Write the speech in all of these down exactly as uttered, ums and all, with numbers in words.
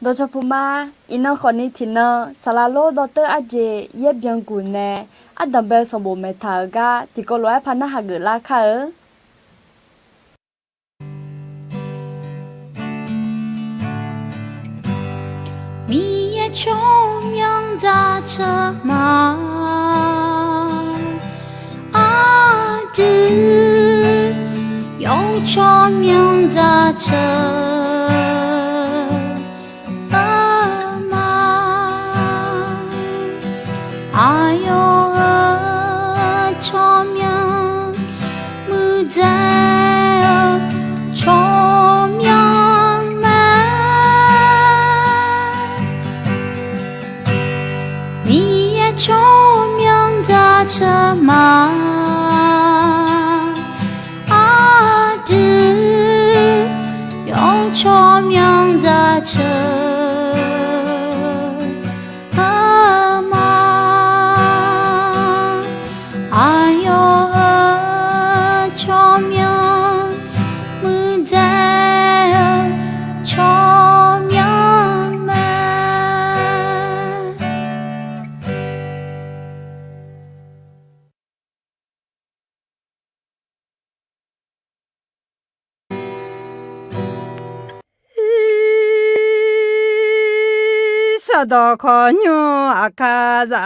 Dawqcawq puq ma. Iqnan khawfni tiqnan saqlaq lor dawrteur arjeq yaer byanguq nae ardanq bae-eu sanqbof maeqtaq-euq gar tiqkawv lof-aer par narhaq geuflar kar-eu. Miqyaer tsawrmyanr dzatseu ma. Aqdui yawr tsawrmyanr dzatseu ma. Aqyawf-euq tsawrmyanr muiqdzaeq-eu tsawrmyanr mae. Miqyaer tsawrmyanr dzatseu ma. Aqdui yawr tsawrmyanr dzatseu ma. Aqyawf-euq tsawrmyanr muiqdzaeq-eu tsawrmyanr mae. Sardawq khawqnymr aqkar za,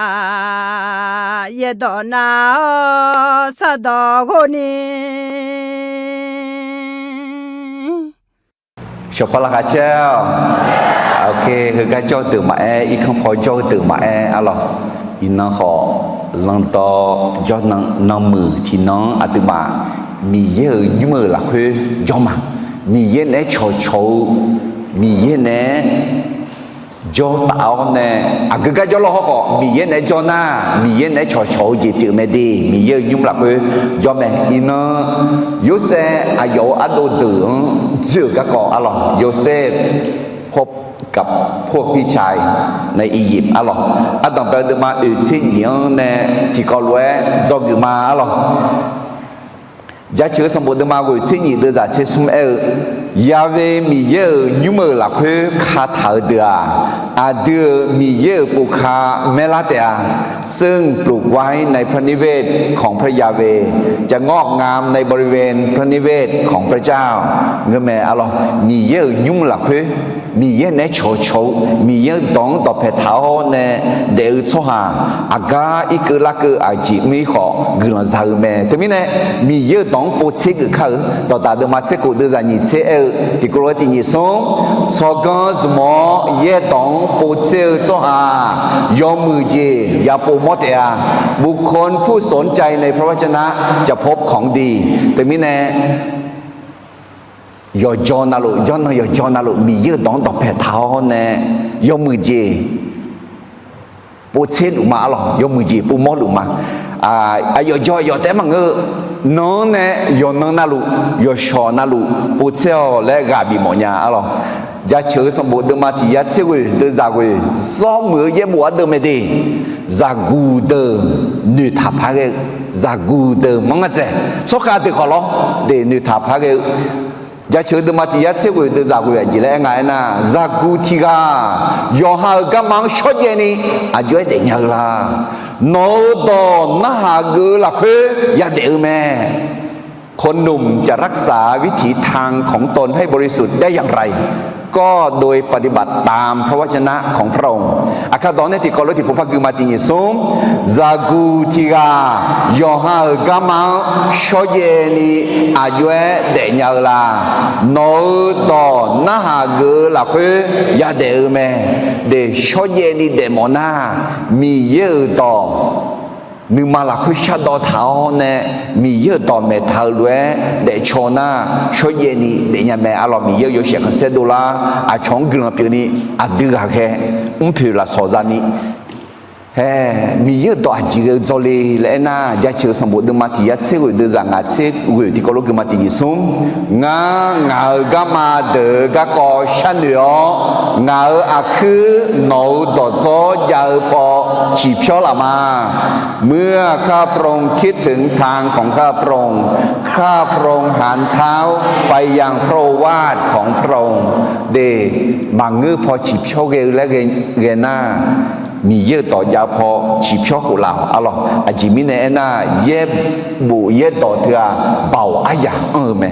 yaerdawq nar-awr sardawq ghov ni. Shawqpar laqkhaq caer-awq. Heugar jawr-eu deuq maqaer, irkanr paw jawr-eu deuq maqaer arlawq. Iqnan khawf, landawr jawr nan, nanmuiq tiqnan-anr aqduimaf Miqyaer-euq nymr-euq lafkhoer jawr ma. Miqyaer naeq-aer cawqcawq-eu, Miqyaer naeq-aer jawr taf-awr nae, aqgeu gar jawr lawr hawrkhawf Miqyaer naeq-aer jawr nar, Miqyaer naeq-aer cawqcawq-eu jeq pyeuf mae de. Miqyaer-euq nymr lafkhoer jawr mae. Iqnan Yorsaev aqyawf-euq ardov deuq-anr dzoer-euq garkawv arlawq. Yorsaev พบกับพวกพี่ชายในอียิปต์ arlawq. Ardanq bae-eu deuvma oeq tser nyiq-anr nae tiqkawv lof-aer dzawgeuf ma arlawq. Jaceuq-eu sanqbof deuvma ghoeq tser nyiq deuvzaq tser smr aer-eu, Yaqve Miqyaer-euq nymr-euq lafkhoer kataq-eu deuq-aq, aqdui-euq Miqyaer-euq povka maerlar taef-a. ซึ่งปลูกไว้ในพระนิเวศของพระยาเวห์ จะงอกงามในบริเวณพระนิเวศของพระเจ้า Ngeur mae arlawq. Miqyaer-euq nymr lafkhoer Miqyaer naeq-aer cawqcawq-eu, Miqyaer-euq dawq-anr dawqpae taq-awr nae daef-eu tsawrhaq aqgar irkeuv larkeuv aqjeq mr-ir khawf guiqlanq za-eu mae. Teumirnae Miqyaer-euq dawq-anr povtser geuf kar-eu. Dawqdaq deuvma tser khof deuvzaq nyiq tser aer-eu tiqkawv lof-aer tiq nyiq smr, tsawrganr zmq-awr yaerdawq-anr povtser-eu tsawrhaq yawmuiq jeq yapov mawr taef-a. บุคคลผู้สนใจในพระวจนะจะพบของดี Teumirnae yawqjawr navluf, jawrnan yawqjawr navluf Miqyaer-euq dawq-anr dawqpae taq-awr nae yawmuiq jeq povtser luf ma arlawq. Yawmuiq jeq povmawr luf ma. Aqyawf jawr yawf taef-aer maqngeur-eu, nan-anr nae yawqnan navluf, yawqshawq navluf povtser-awq laer ghaq bifmawf nya arlawq. Jaceuq-eu sanqbof deuvma tiq yar tser ghoeq deuvzaq ghoeq, zawr muiq-eu yaerbof ardeuv mae de. Zaqguq deuq noeqtaq par ghae-eu, zaqguq deuq manr ngar dzae, tsawrkhav deuq khawf lawr de, noeqtaq par ghae-eu. Jaceuq-eu deuvma tiq yar tser ghoeq deuvzaq ghoeq aqjeq laer aer nga aernar, zaqguq tiq ghaq yawqha-euq garma-anr shawrjaev ni aqjox-aer daefnya-eu la? Nawq-euq dawq narhaq geuf-eu lafkhoer yadaef-eu mae. คนหนุ่มจะรักษาวิถีทางของตนให้บริสุทธิ์ได้อย่างไร ก็โดยปฏิบัติตามพระวจนะของพระองค์ Aqkar dawq nae tiqkawv lof tiqpov par gui ma. Tiq nyiq smr, zaqguq tiq ghaq yawqha-euq garma-anr shawrjaev ni aqjox-aer daefnya-eu la? Nawq-euq dawq narhaq geuf-eu lafkhoer yadaef-eu mae. De shawrjaev ni daefmawf nar, Miqyaer-euq dawq nuima lafkhoer shardawv taq-awr nae, Miqyaer-euq dawq maeqtaq-eu lof-aer daefcaw nar, shawrjaev ni daefnya mae arlawq. Miqyaer-euq yawshaef khanqsaer dovlar, aqcawq-anr guiqlanq pyeufni aqdui ghaqkhae mrpoeq lafsawq zani Hae, Miqyaer-euq dawq aqjeq ghae-eu dzawle laer aernar, Jaceuq-eu sanqbof deuvma tiq yar tser ghoeq deuv zaq ngaq tser ghoeq tiqkawv lof geufma tiqjeq smr, ngar ngaq-euq garma deuq-euq garkawv sharnoeq-awr, ngaq-euq aqkuir nawq-euq dawqdzawr jav-eu paw ciqpyawr laf ma. เมื่อข้าพระองค์คิดถึงทางของข้าพระองค์ ข้าพระองค์หันเท้าไปยังพระโอวาทของพระองค์ de, maqngeur paw ciqpyawr ghae-eu laer ghae nar, Miqyaer-euq dawq jav-eu paw ciqpyawr khof laf-awq. Arlawq, aqjeq mirnae aernar, yaerbof yaerdawq teu-aq, baoq aryaq anr-eu mae.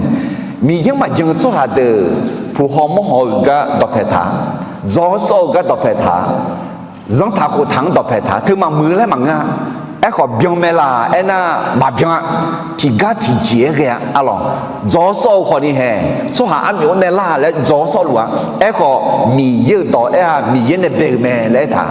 Miqyaer maqjan-eu tsawrhaq deuq puq haw mawr haw-eu gar dawqpae taq, dzaw sawr-eu gar dawqpae taq, zanrtaq khoftaq-anr dawqpae taq, teu maqmuiq-eu laer maqngeur-a. Aerkhawf byan mae laq aernar, maqbyan-a. Tiqgar tiqjeq-aer ghae-a. Arlawq, dzaw sawr-eu khawfni hae, tsawrhaq armyawf-anr nae lar laer dzaw sawrluf-a. Aerkhawf Miqyaer-euq dawq aer-a, Miqyaer nae bae-euq mae laer aertaq,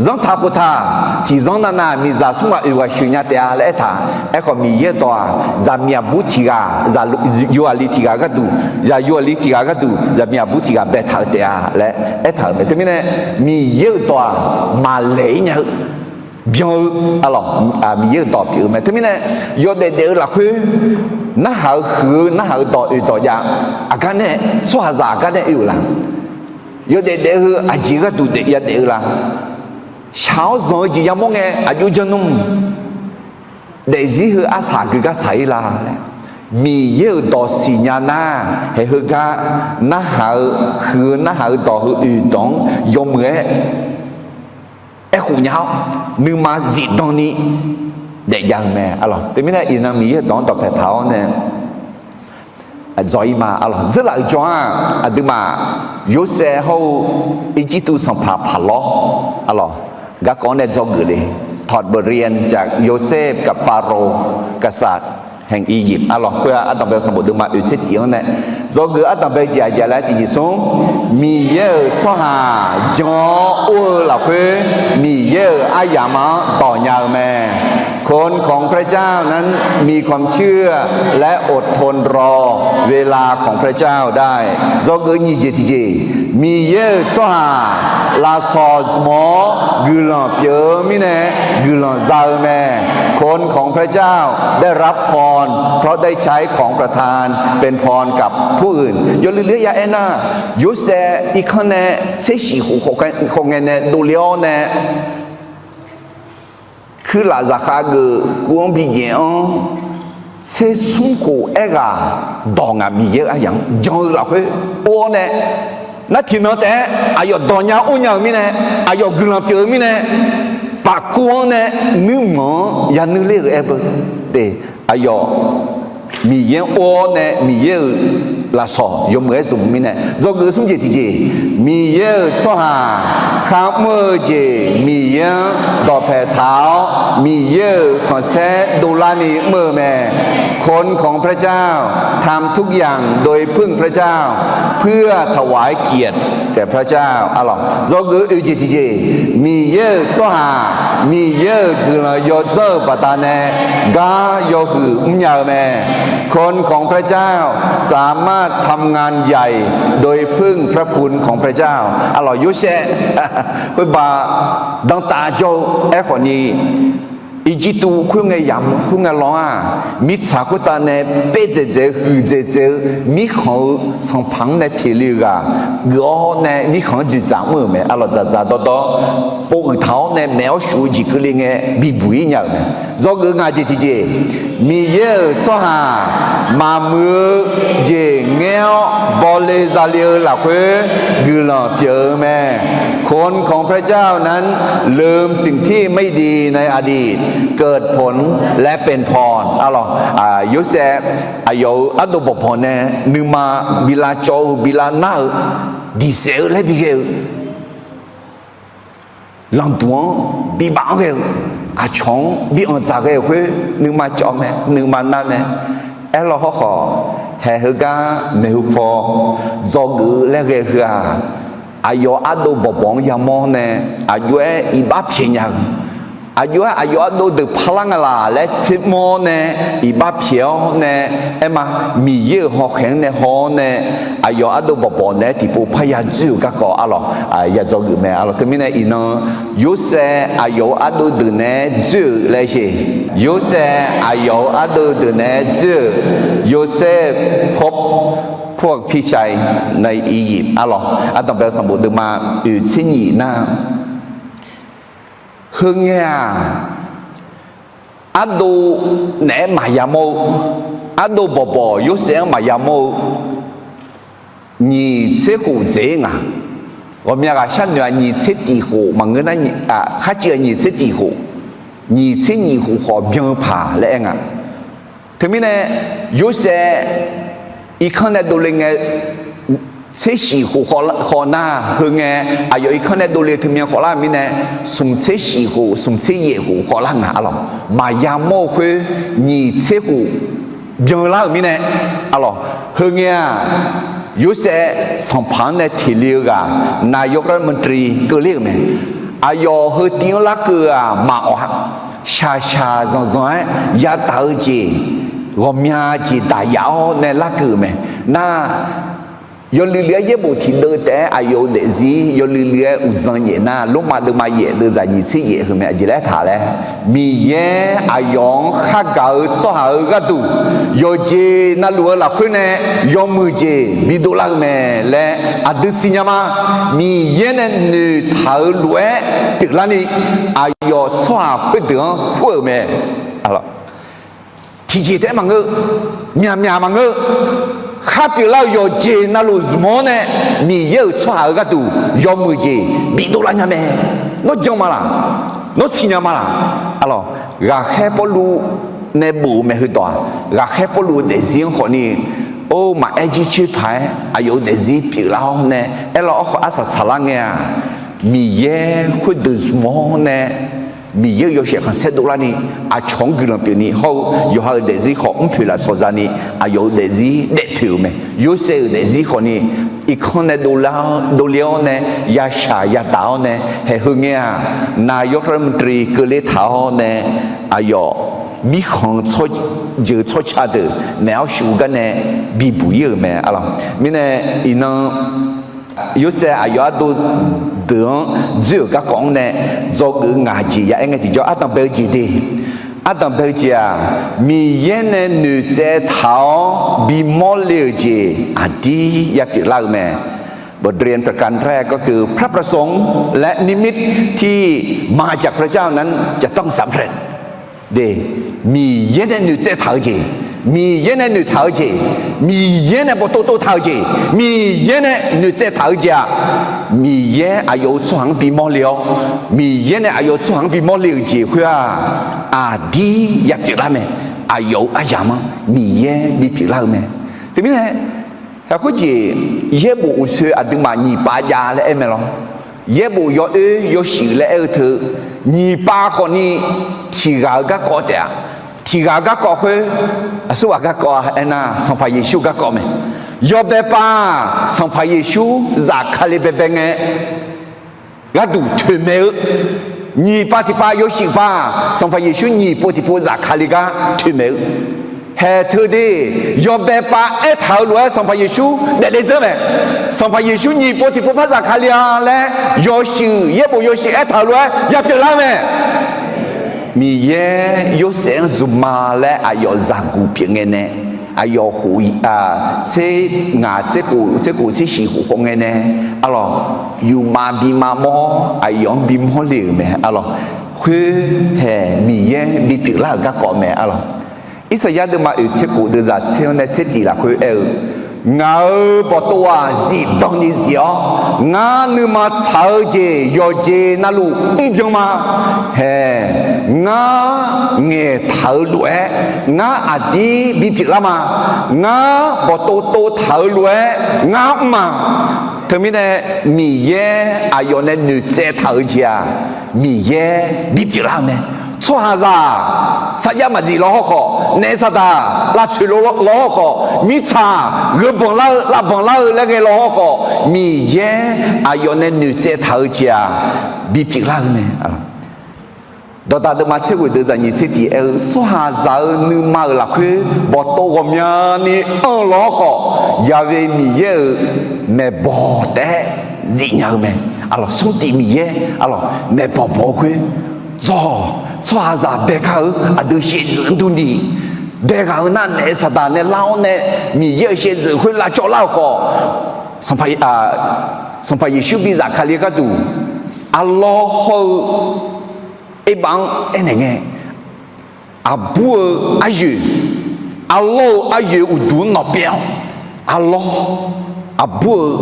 zanrtaq khoftaq tiqzanr navnav miqzaq smr ghaq oeq ghaq sheuq nya taef-a laer aertaq. Aerkhawf Miqyaer-euq dawq-aq, zaqmiq aqbur tiq ghaq, zaqyo aqli tiq ghaq gharduq, zaqyo aqli tiq ghaq gharduq zaqmiq aqbur tiq ghaq baetaq-eu taef-a laer aertaq-euq mae. Teumirnae Miqyaer-euq dawq-aq, maqlaeq-ir nya-eu byan-eu, arlawq, Miqyaer-euq dawq pyeuf-eu mae. Teumirnae yawdaef daef-eu lafkhoer narhaq-eu huiq-eu narhaq-eu dawq oeq dawq jav, aqgar nae, tsawrhaqzaq aqgar nae oe-euq la? Yawdaef daef-eu aqjeq gharduq daef yadaef-eu la? Shaq-awr zanq-eu jeq yamawr ngae aqjox jan nmr, daefzir heu arsaq geugar saq-ir la laer, Miqyaer-euq dawq siqnya nar, haeq heugar narhaq-eu huiq-eu narhaq-eu dawq heu oeq dawq-anr yawmuiq-aer aerkhof nya-awr, nuima zifdan ni daefjav-eu mae. Arlawq, teumirnae iqnan Miqyaer-euq dawq-anr dawqpae taq-awr nae dzawr-ir ma. Arlawq, dzeurlaf-euq jawr-aq, aqduimaf Yorsaev hawr-eu Irjirtuv sanqpaq paqlawr, arlawq, garkawv-anr nae dzawgeuf le. ถอดบทเรียนจากโยเซฟกับฟาโรห์ กษัตริย์แห่งอียิปต์ arlawq, khoer-aq ardanqbae-eu sanqbof deuvma oeq tser tif-anr nae dzawgeuf ardanqbae jeq aqjeq laer tiqjeq smr, Miqyaer-euq tsawrhaq jan-awr or-eu lafkhoer Miqyaer-euq aryamq-anr dawq nya-eu mae. คนของพระเจ้านั้นมีความเชื่อและอดทนรอเวลาของพระเจ้าได้ dzawgeuf nyiq jeq tiqjeq, Miqyaer-euq tsawrhaq lafsawq zmq-awr guiqlanq pyeuf-eu mirnae guiqlanq za-eu mae. คนของพระเจ้าได้รับพรเพราะได้ใช้ของประทานเป็นพรกับผู้อื่น Yawluiv luiv-aer ya aernar, Yorsaev irkanr nae tser shif khof khawf ngae nae dovle-awr nae, kuirlaf zaqkhav geuf kuv-anr bijaeq-anr tser smr khof aerghaq dawq ngaq Miqyaer-euq aryamq-anr jan-eu lafkhoer or-awr nae, nar tiqnan taef-aer aqyawf dawq nya or nya-euq mirnae, aqyawf guiqlanq pyeuf-eu mirnae, pafkuv-anr nae nuirmanq-anr yanuir ler-euq aer beu de, aqyawf Miqyaer-anr or-awr nae Miqyaer-euq lafsawq yawmuiq-aer zmq mirnae dzawgeuf smr jeq tiqjeq, Miqyaer-euq tsawrhaq kharmr-eu jeq Miqyaer-anr dawqpae taq-awr Miqyaer-euq khanqsaer dovlarni mr-eu mae. คนของพระเจ้าทำทุกอย่างโดยพึ่งพระเจ้า เพื่อถวายเกียรติแก่พระเจ้า arlawq, dzawgeuf oeq jeq tiqjeq, Miqyaer-euq tsawrhaq Miqyaer-euq guiqlanq yawdzanr-eu baqdanae gar yawhuiq mrnya-eu mae. คนของพระเจ้าสามารถทำงานใหญ่โดยพึ่งพระคุณของพระเจ้า arlawq, Yorsaev khoerbav dantav jawr-eu aerkhawfni, Irjirtuv khoerngae yamq khoerngae law-aq, mirtsaq khoertav nae paerdzaeq dzaeq-eu huiqdzaeq dzaeq-eu mirkhanq-eu sanqpaq-anr nae teq le-eu ghaq geuf-awr nae mirkhanq-anr dzoeqdzaq mr-euq mae. Arlawq, dzaqdzaq dawrdawr pov uiq taq-awr nae maeq-awr shuf-eu jeq keuvle ngae bibuq-ir nya-euq mae. Dzawgeuf ngaq jeq tiqjeq, Miqyaer-euq tsawrhaq maqmuiq-eu jeq ngaer-awr bawle zale-eu lafkhoer guiqlanq pyeuf-eu mae. คนของพระเจ้านั้นลืมสิ่งที่ไม่ดีในอดีต เกิดผลและเป็นพร arlawq, Yorsaev aqyawf-euq ardov bawqbawq nae nuima bi lavcawv-eu bi lavnar-eu diqsaef-eu laer bi ghae-eu lanqduq-anr bibaf-anr ghae-eu, aqcawq-anr bi anqdzaq ghae-euq khoer nuima cawv mae, nuima nar mae. Aerlaw hawrkhawf, haeq heugar maeqhu paw dzawgeuf-eu laer ghae heu-aq, aqyawf ardov bawqbawq-anr yamawr nae aqjox-aer iqbax pyaeq nya-eu Aqjox-aer aqyawf ardov deuq parlar nga laq laer tsermawr-awr nae, iqbax pyaeq-awr nae, aer ma, Miqyaer-euq hawkhaeq-anr nae haw-awr nae, aqyawf ardov bawqbawq naeq-aer tiqpov parya dzoer-euq garkawv arlawq, ya dzawgeuf mae arlawq. Teumirnae iqnan, Yorsaev aqyawf-euq ardov deuq naeq-aer dzoer-euq laer sher. Yorsaev aqyawf-euq ardov deuq naeq-aer dzoer-euq, Yorsaev Pope, Pope of Peace nae Egypt arlawq. Ardanqbae-eu sanqbof deuvma oeq tser nyiq nar, heungae-aq, ardov naeq-aer maqya mawr-eu, ardov bawqbawq Yorsaev-anr maqya mawr-eu, nyiq tser khof dzaeq-ir nga. Ghawqmya ghaqshar noeq-aq nyiq tser tiq khof maqngeur nar, kharcuiv-aq nyiq tser tiq khof, nyiq tser nyiq khof khawf byan-eu paq laer aer nga. Teumirnae, Yorsaev irkanr nae dovle ngae, tser shif khof khawf nar, heungae aqyawf irkanr nae dovle teumyan khawf lar-euq mirnae, smq tser shif khof smq tser yaef khof khawf lar nga arlawq. Maqya mawr-eu khoer nyiq tser khof byan lar-euq mirnae arlawq. Heungae-aq, Yorsaev sanqpaq-anr nae teqle-eu ghaq, nayawr garmantri keuvler-euq mae. Aqyawf heu tiv-anr larkeuv-aq maqawq-a. Shaqshaq zanqzanq-aer yadaq-eu jeq, ghawqmya jeq daqyaf-awr nae larkeuv-euq mae. Nar, yawluiv luiv-aer yaerbof tiqdeuv taef-aer aqyawf-euq daefzir yawluiv luiv-aer uqdzan nyaef nar, Lormav deuvma yaef deuvzaq nyiq tser yaef heu mae. Aqjeq laer taq laer, Miqyaer aqyawf-anr khargaq-eu tsawrhaq-euq gharduq, yawqjeq navluf-eu lafkhoer nae yawmuiq jeq bidov lar-eu mae laer aqdui siqnya ma. Miqyaer nae noeqtaq-euq lof-aer pyeuflarni, aqyawf tsawrhaq khoerdeuq-anr kur-euq mae. Tiqjeq taef-aer maqngeur, myaqmyaq maqngeur, khar pyeuflar-euq yawqjeq navluf zmq-awr nae, Miqyaer-euq tsawrhaq-euq gharduq yawmuiq jeq bidov lar nya mae. Nawr jan ma laq? Nawr siqnya ma laq? Arlawq, ghaqkhaer Pawrluv nae bof-eu mae heudawq-aq, ghaqkhaer Pawrluv-eu daefzir-anr khawfni, or, maqaer jircoer paq-aer aqyawf-euq daefzir pyeuflar-awr nae aerlar-awr khawf arsaq saqlar ngae-aq, Miqyaer khoerdeuq zmq-awr nae, Miqyaer-euq yawshaef khanqsaer dovlarni, aqcawq-anr guiqlanq pyeufni hawr-eu yawqha-euq daefzir khawf mrpoeq lafsawq zani, aqyawf-euq daefzir daefpoeq-euq mae. Yorsaev-euq daefzir khawfni, irkanr nae dovle-awr nae, yashaq yadaq-awr nae, haeq heungae-aq, nayawr garmantri keuvle taq-awr nae, aqyawf mirkhanq-eu jeuq tsawrca deuq naeq-awr shuf-eu gar nae bibuq-ir-euq mae arlawq. Mirnae iqnan Yorsaev aqyawf ardov deuq-anr dzoer-euq garkawv-anr nae dzawgeuf-eu ngaq jeq ya aer ngae tiqjawr, ardanqbae-eu jeq de. Ardanqbae-eu jeq-aq, Miqyaer nae noeqtsaev taq-awr bimawr le-euq jeq aqdir ya pyeuflar-eu mae. บทเรียนประการแรกก็คือ พระประสงค์และนิมิตที่มาจากพระเจ้านั้นจะต้องสำเร็จ De, Miqyaer nae noeqtsaev taq-eu jeq, Miqyaer nae noeqtaq-eu jeq, Miqyaer nae bawqtov tov taq-eu jeq, Miqyaer nae noeqtsaev taq-eu jeq-aq, Miqyaer aqyawf-euq tsawrhaq-anr bimawr le-awr, Miqyaer nae aqyawf-euq tsawrhaq-anr bimawr le-euq jeq khoer-aq, aqdir ya pyeuflar mae. Aqyawf-euq aryamq-anr Miqyaer bipyeuf lar-eu mae. Teumirnae, haeq khoerjeq, yaerbof uqsoe aqduimaf nyiq pav jav laer aer mae lawr. Yaerbof yawoer yawshuif laer aer-eu teu, nyiq pav khawfni tiq ghaq-euq garkawv taef-a. Tiq ghaq-euq garkawv khoer, aqsurghaq garkawv-a aernar, Sanqpaq Yeqsur garkawv mae. Yawbae pav-aq, Sanqpaq Yeqsur zafkale baebae ngae, gharduq toeqmaeq-eu. Nyiq pav tiq pav yawshuif pav-aq, Sanqpaq Yeqsur nyiq pov tiq pov zafkale gar toeqmaeq-eu. Haeq teu de, yawbae pav aertaq-euq lof-aer Sanqpaq Yeqsur daefle dzeur mae. Sanqpaq Yeqsur nyiq pov tiq pov par zafkale-a laer yawshuif, yaerbof yawshuif aertaq-euq lof-aer ya pyeuflar-eu mae. Miqyaer Yorsaev-anr zmqma laer aqyawf zaqguq pyeuf ngae nae, aqyawf khof, tser ngaq tser khof tser khof tser shif khof khawf ngae nae, arlawq, yufmav bima mawr-awr aqyawf-anr bimawr le-euq mae arlawq. Khoer haeq Miqyaer bipyeuf lar-euq garkawv mae arlawq. Irsaqyar deuvma oeq tser khof deuvzaq tser-anr nae tser tiq lafkhoer aer-eu, Ngaq-euq bawqtov-aq zifdan ni zif-awr, ngar nuima tsaq-eu jeq yawqjeq navluf mrbyan ma. Haeq, ngar ngaeqtaq-euq lof-aer ngar aqdir bipyeuf lar ma. Ngar bawqtov tov taq-euq lof-aer ngar mr ma. Teumirnae, Miqyaer aqyawf nae noeqtsaev taq-euq jeq-aq, Miqyaer bipyeuf lar-eu mae. Tsawrhaqzaq sarjax maqzif law hawrkhawf, naef saqdaq lavtsoeq law hawrkhawf, mirtsaq gheubanq lar-eu lavbanq lar-eu laer ghae law hawrkhawf, Miqyaer aqyawf nae noeqtsaev taq-eu jeq-aq, bipyeuf lar-eu mae. Dawqdaq deuvma tser ghoeq deuv zaq nyiq tser tiq aer-eu, tsawrhaqzaq-euq nuima-euq lafkhoer bawqtov ghawqmyani anr-eu lawr khawf, Yaqve Miqyaer-euq maeqbawq taef-aer zifnya-eu mae. Aqlawq smrtiq Miqyaer, aqlawq maeqbawq bawq-eu khoer, dzawq, tsawrhaqzaq bae kar-eu aqdui shaevdzeuf-anr durni, bae ghaq-eu nar naef Saqdaq nae lar-awr nae, Miqyaer-euq shaevdzeuf khoer lavcawv lar-euq khawf, Sanqpaq, Sanqpaq Yeqsur bi zafkale gharduq, arlawr hawr-eu erbav-anr aernaeq ngae, aqbur-eu aryoeq, arlawr-eu aryoeq uqduq-anr nawq pyaev-awr, arlawr, aqbur-eu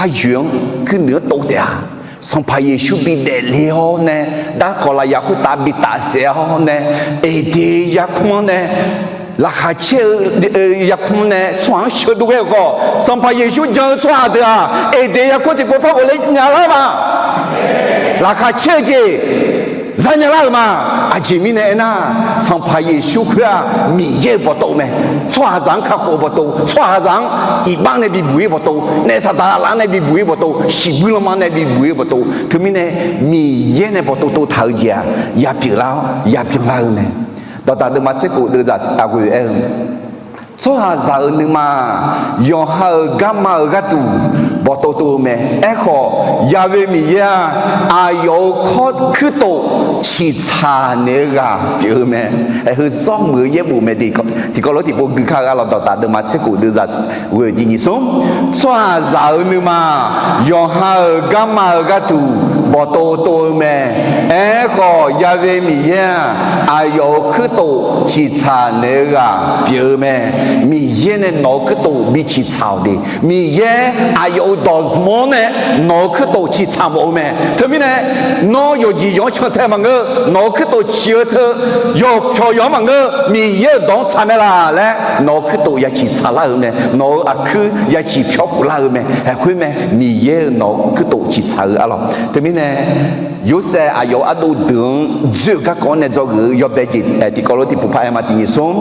aryoeq-anr kuirnuiq-anr tov taef-a. Sanqpaq Yeqsur bi daefle-awr nae, darkawq lafyaq khoertav bi tafsaef-awr nae, Eqdeq yarkmr-anr nae, laqkhaq caer-eu yarkmr nae tsawrhaq-anr sheuqdov ghae-euq khawf, Sanqpaq Yeqsur jan-eu tsawrhaq deuq-aq, Eqdeq yarkmr tiqpov par ghofle nya lar ma. Laqkhaq caer-eu jeq zanya lar-euq ma. Aqjeq mirnae aernar, Sanqpaq Yeqsur khoer-aq, Miqyaer-euq bawqtov mae. Tsawrhaqzaq-anr kakhof-eu bawqtov, tsawrhaqzaq-anr iqbax nae bibuq-ir bawqtov, naef Saqdaq laf-anr nae bibuq-ir bawqtov, shiqbuir lanma nae bibuq-ir bawqtov. Teumirnae, Miqyaer nae bawqtov tov taq-eu jeq-aq, yapyeuf lar-awr yabyan lar-eu mae. Dawqdaq deuvma tser khof deuv zaq aqghoeq aer-eu, tsawrhaqzaq-euq nuima-aq, yawqha-euq garma-euq gharduq bawqtov tov-eu mae. Aerkhawf, Yaqve Miqyaer-aq, aqyawf-euq kawr kuirtof ciqtsaq naeq-eu ghaq pyeuf-eu mae. Aer, heu zawr muiq-eu yaerbof mae. Tiqkawv lof tiqpov gui kar-eu arlawq, dawqdaq deuvma tser khof deuv zaq ghoeq tiq nyiq smr, tsawrhaqzaq-euq nuima-aq, yawqha-euq garma-euq gharduq bawqtov tov-eu mae. Aerkhawf, Yaqve Miqyaer-aq, aqyawf-euq kuirtof ciqtsaq naeq-eu ghaq pyeuf-eu mae. Miqyaer nae nawq-euq kuirtof bi ciqtsaq-awq de. Miqyaer aqyawf-euq dawqzmq-anr nae nawq-euq kuirtof ciqtsaq mawf-eu mae. Teumirnae, nawr yawqjeq yawq-anr cantae maqngeur, nawq-euq kuirtof ciq-eu teu yawqpyawq yawq-anr maqngeur, Miqyaer-euq dawq-anr tsaq mae laq laer nawq-euq kuirtof ya ciqtsaq lar-euq mae. Nawq-euq aqkuir ya ciqpyawr khof lar-eu mae. Haeq khoer mae, Miqyaer-euq nawq-euq kuirtof ciqtsaq-eu arlawq. Teumirnae, Yorsaev aqyawf-euq ardov deuq-anr dzoer-eu garkawv-anr nae dzawgeuf-eu yawbae jeq tiqkawv lof tiqpov par aer ma. Tiq nyiq smr,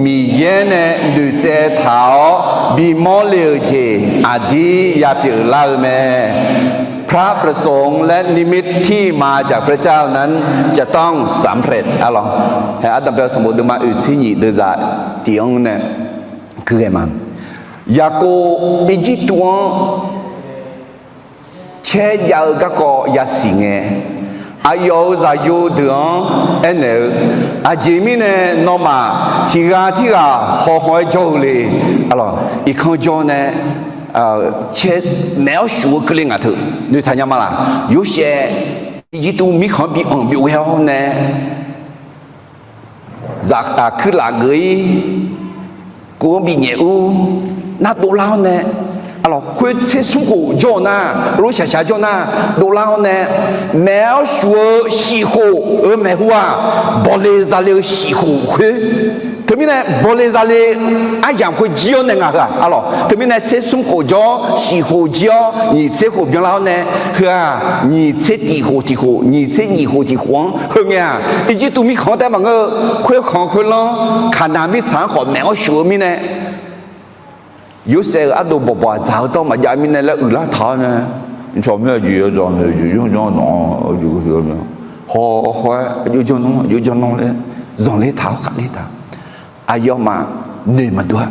Miqyaer nae noeqtsaev taq-awr bimawr le-euq jeq aqdir yapyeuf lar-eu mae. พระประสงค์และนิมิตที่มาจากพระเจ้านั้น จะต้องสำเร็จ arlawq. Haeq ardanqbae sanqbof deuvma oeq tser nyiq deuv zaq tiq-anr nae gui ghae ma. Yaqkov Irjirtuv-anr caer jav-eu garkawv yasiq ngae, aqyawf-euq zaqyo deuq-anr aernaeq-eu, aqjeq mirnae nawmaf tiq ghaq tirghaq hawhaw-aer jawr-eu le. Arlawq, iqkan jawr nae caer maeq-awr shuf-eu keuvle ngaq teu noeqtaq nya ma laq. Yorsaev Irjirtuv mirkhanq-anr bi anq byov ghae-awr nae, zaq aqkuir laf geuf-ir, kov-anr binyaef ur, nar dovlar-awr nae, arlawq, khoer tser smr khof jawr-eu nar, lor shaqshaq jawr nar, dovlar-awr nae, maeq-awr shuf-eu shif khof-euq maeqhu-aq, bawle zale-eu shif khof khoer. Teumirnae bawle zale aryamq khoer jir-awr nae ngaq heu-aq, arlawq, teumirnae tser smr khof jawr-awr shif khof jir-awr nyiq tser khof byanlar-awr nae, heu-aq nyiq tser tiq khof tiq khof, nyiq tser nyiq khof tiq khof-anr heu ngae-aq, Irjirtuv mirkhanq-anr taef maqngeur-eu, khoerkhanq khoerlanr Kaqnaq mirtsaq-anr khawf maeq-awr shuf-eu mirnae, Yorsaev-euq ardov bawqbawq-aq dzaq-eu dawr maqjav mirnae laer uiqlar taq-awr nae, hawhaw-aer aqjox janr janr laer zanqler taq-awr khaqler taq, aqyawfmaf noeq maqdov-a.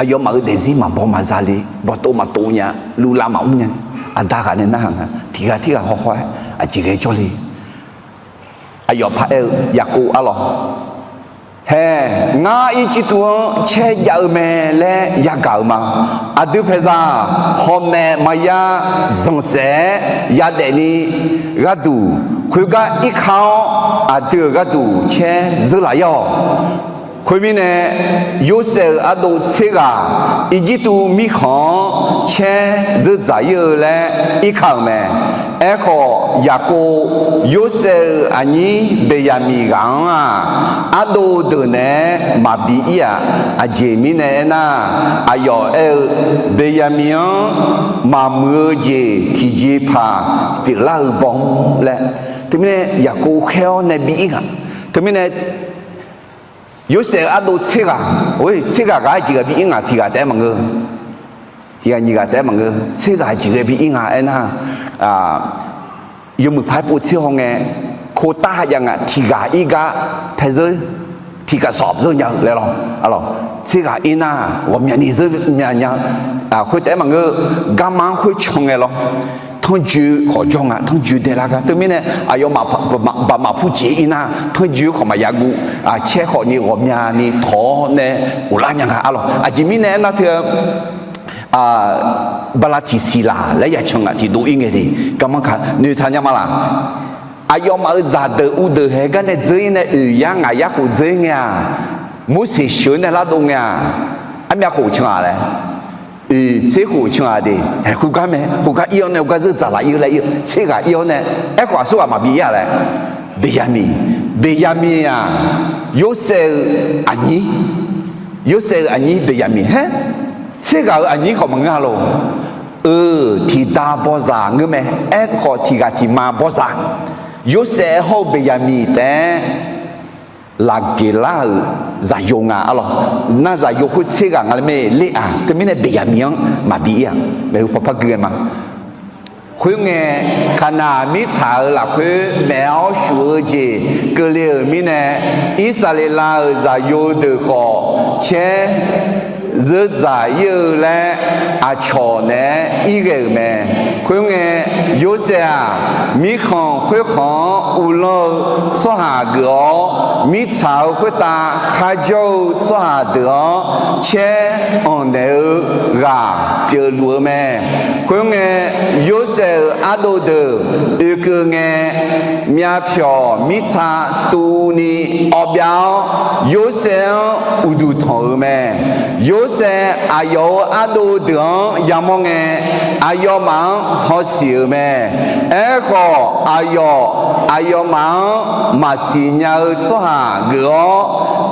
Aqyawfmaf-euq daefzir maqbaw maqza le, bawqtov maqtov nya, luvlav maqmr nya. Aqda ghaq nae narhaq nga, tiq ghaq tirghaq hawhaw-aer aqjeq ghae jawrle. Aqyawf paraer-eu Yaqkov arlawq, haeq, ngar Irjirtuv-anr caer jav-eu mae laer yagaq-euq ma. Aqdui paeqzaq hawmaeq maqya dzanqsaef-aer yadaef ni gharduq, khoergar irka-awr aqdui-euq gharduq caer zeur laf-ir-awq. Khoermirnae, Yorsaev-euq ardov tser ghaq Irjirtuv mirkhanq-anr caer zeur dzaq-ir-eu laer irka-euq mae. Aerkhawf, Yaqkov Yorsaev-euq aqnyir Beqyaqmiq ghaq-anr-aq, ardov deuq naeq-aer maqbi ir-aq. Aqjeq mirnae aernar, aqyawf aer-eu, Beqyaqmiq-anr maqmuiq-eu jeq tiqjeqpaq pyeuflar-eu baw-anr laer. Teumirnae Yaqkov khaer-awr nae bi ir nga. Teumirnae Yorsaev-euq ardov tser ghaq, tser ghaq ghaq-aer jeq ghaq bi ir nga, tiq ghaq taef-aer maqngeur. Tiq ghaq nyiq ghaq taef-aer maqngeur, tser ghaq jeq ghae bi ir nga aernar, yawmuiq paq-aer pov tser hawngae, kotav jav nga, tiq ghaq ir gar paer zeur, tiq ghaq sawq zeur nya-eu laer lawr. Tser ghaq ir nar ghawqmyani zeur mya nya-eu, khoertaef-aer maqngeur, garma-anr khoercan ngae lawr. Tanrjoe khawf jawr nga, tanrjoe daelar gar. Teumirnae aqyawfmaf baqmaq purjeq ir nar, tanrjoe khawf maqya guv, caer khawfni ghawqmyani tawq-awr nae ghoflar nya nga arlawq. Aqjeq mirnae aernar teu-eu, bala tiqsiq laq laer ya can ngaq tiqdov ir ngae de, garma ka noeqtaq nya ma laq. Aqyawfmaf-euq zaqdeuq uvdeuq haeq gar nae dzeur ir nae oeq yar ngaq yar khof dzeur ir ngae-aq, Morseq sheuq-eu nae lardov ngae-aq, armyav khof can-aq laer, oeq tser khof can-aq de, haeq khoergar mae, khoergar ir-awr nae khoergar zeur dzaqlaq ir-eu laer ir-eu, tser ghaq ir-awr nae, aerkhawf aqsur ghaq maqbi ir-a laer, Beqyaqmiq, Beqyaqmiq-aq, Yorsaev-eu aqnyir, Yorsaev-eu aqnyir Beqyaqmiq haer, tser ghaq-euq aqnyir khawf maqngeur-a lor. Eu, tiqda bawzaq ngeur mae, aerkhawf tiq ghaq tiq ma bawzaq. Yorsaev hawr-eu Beqyaqmiq taef-aer Laqgeqlar-euq zaqyo nga arlawq. Nar zaqyo khoer tser ghaq nga laer mae ler-aq, teumirnae Beqyaqmiq-anr maqbi ir-aq, maeqhu pawpar gui-aer ma. Khoerngae, Kaqnaq mirtsaq-euq lafkhoer maef-awr shuf-eu jeq keuvle-euq mirnae, Irsaqleqlav-euq zaqyo deuq khawf caer zeur dzaq ir-eu laer aqcawq naeq-aer irghae-euq mae. Khoerngae, Yorsaev-aq, mirkhanq khoerkhanq-anr uvlanr-eu tsawrhaq geuf-awr, mirtsaq-euq khoertav kharjawr-eu tsawrhaq deuq-anr caer anqnaeq-eu ghaq pyeufluf-eu mae. Khoerngae, Yorsaev-euq ardov deuq oekeuv ngae, myavpyawq mirtsa tuvni awv byav-awr, Yorsaev-anr uqduq tanq-euq mae. Yorsaev aqyawf-euq ardov deuq-anr yamawr ngae, aqyawfmaf-anr hawsiq-euq mae. Aerkhawf, aqyawf aqyawfmaf-anr maqsiq nya-eu tsawrhaq geuf-awr,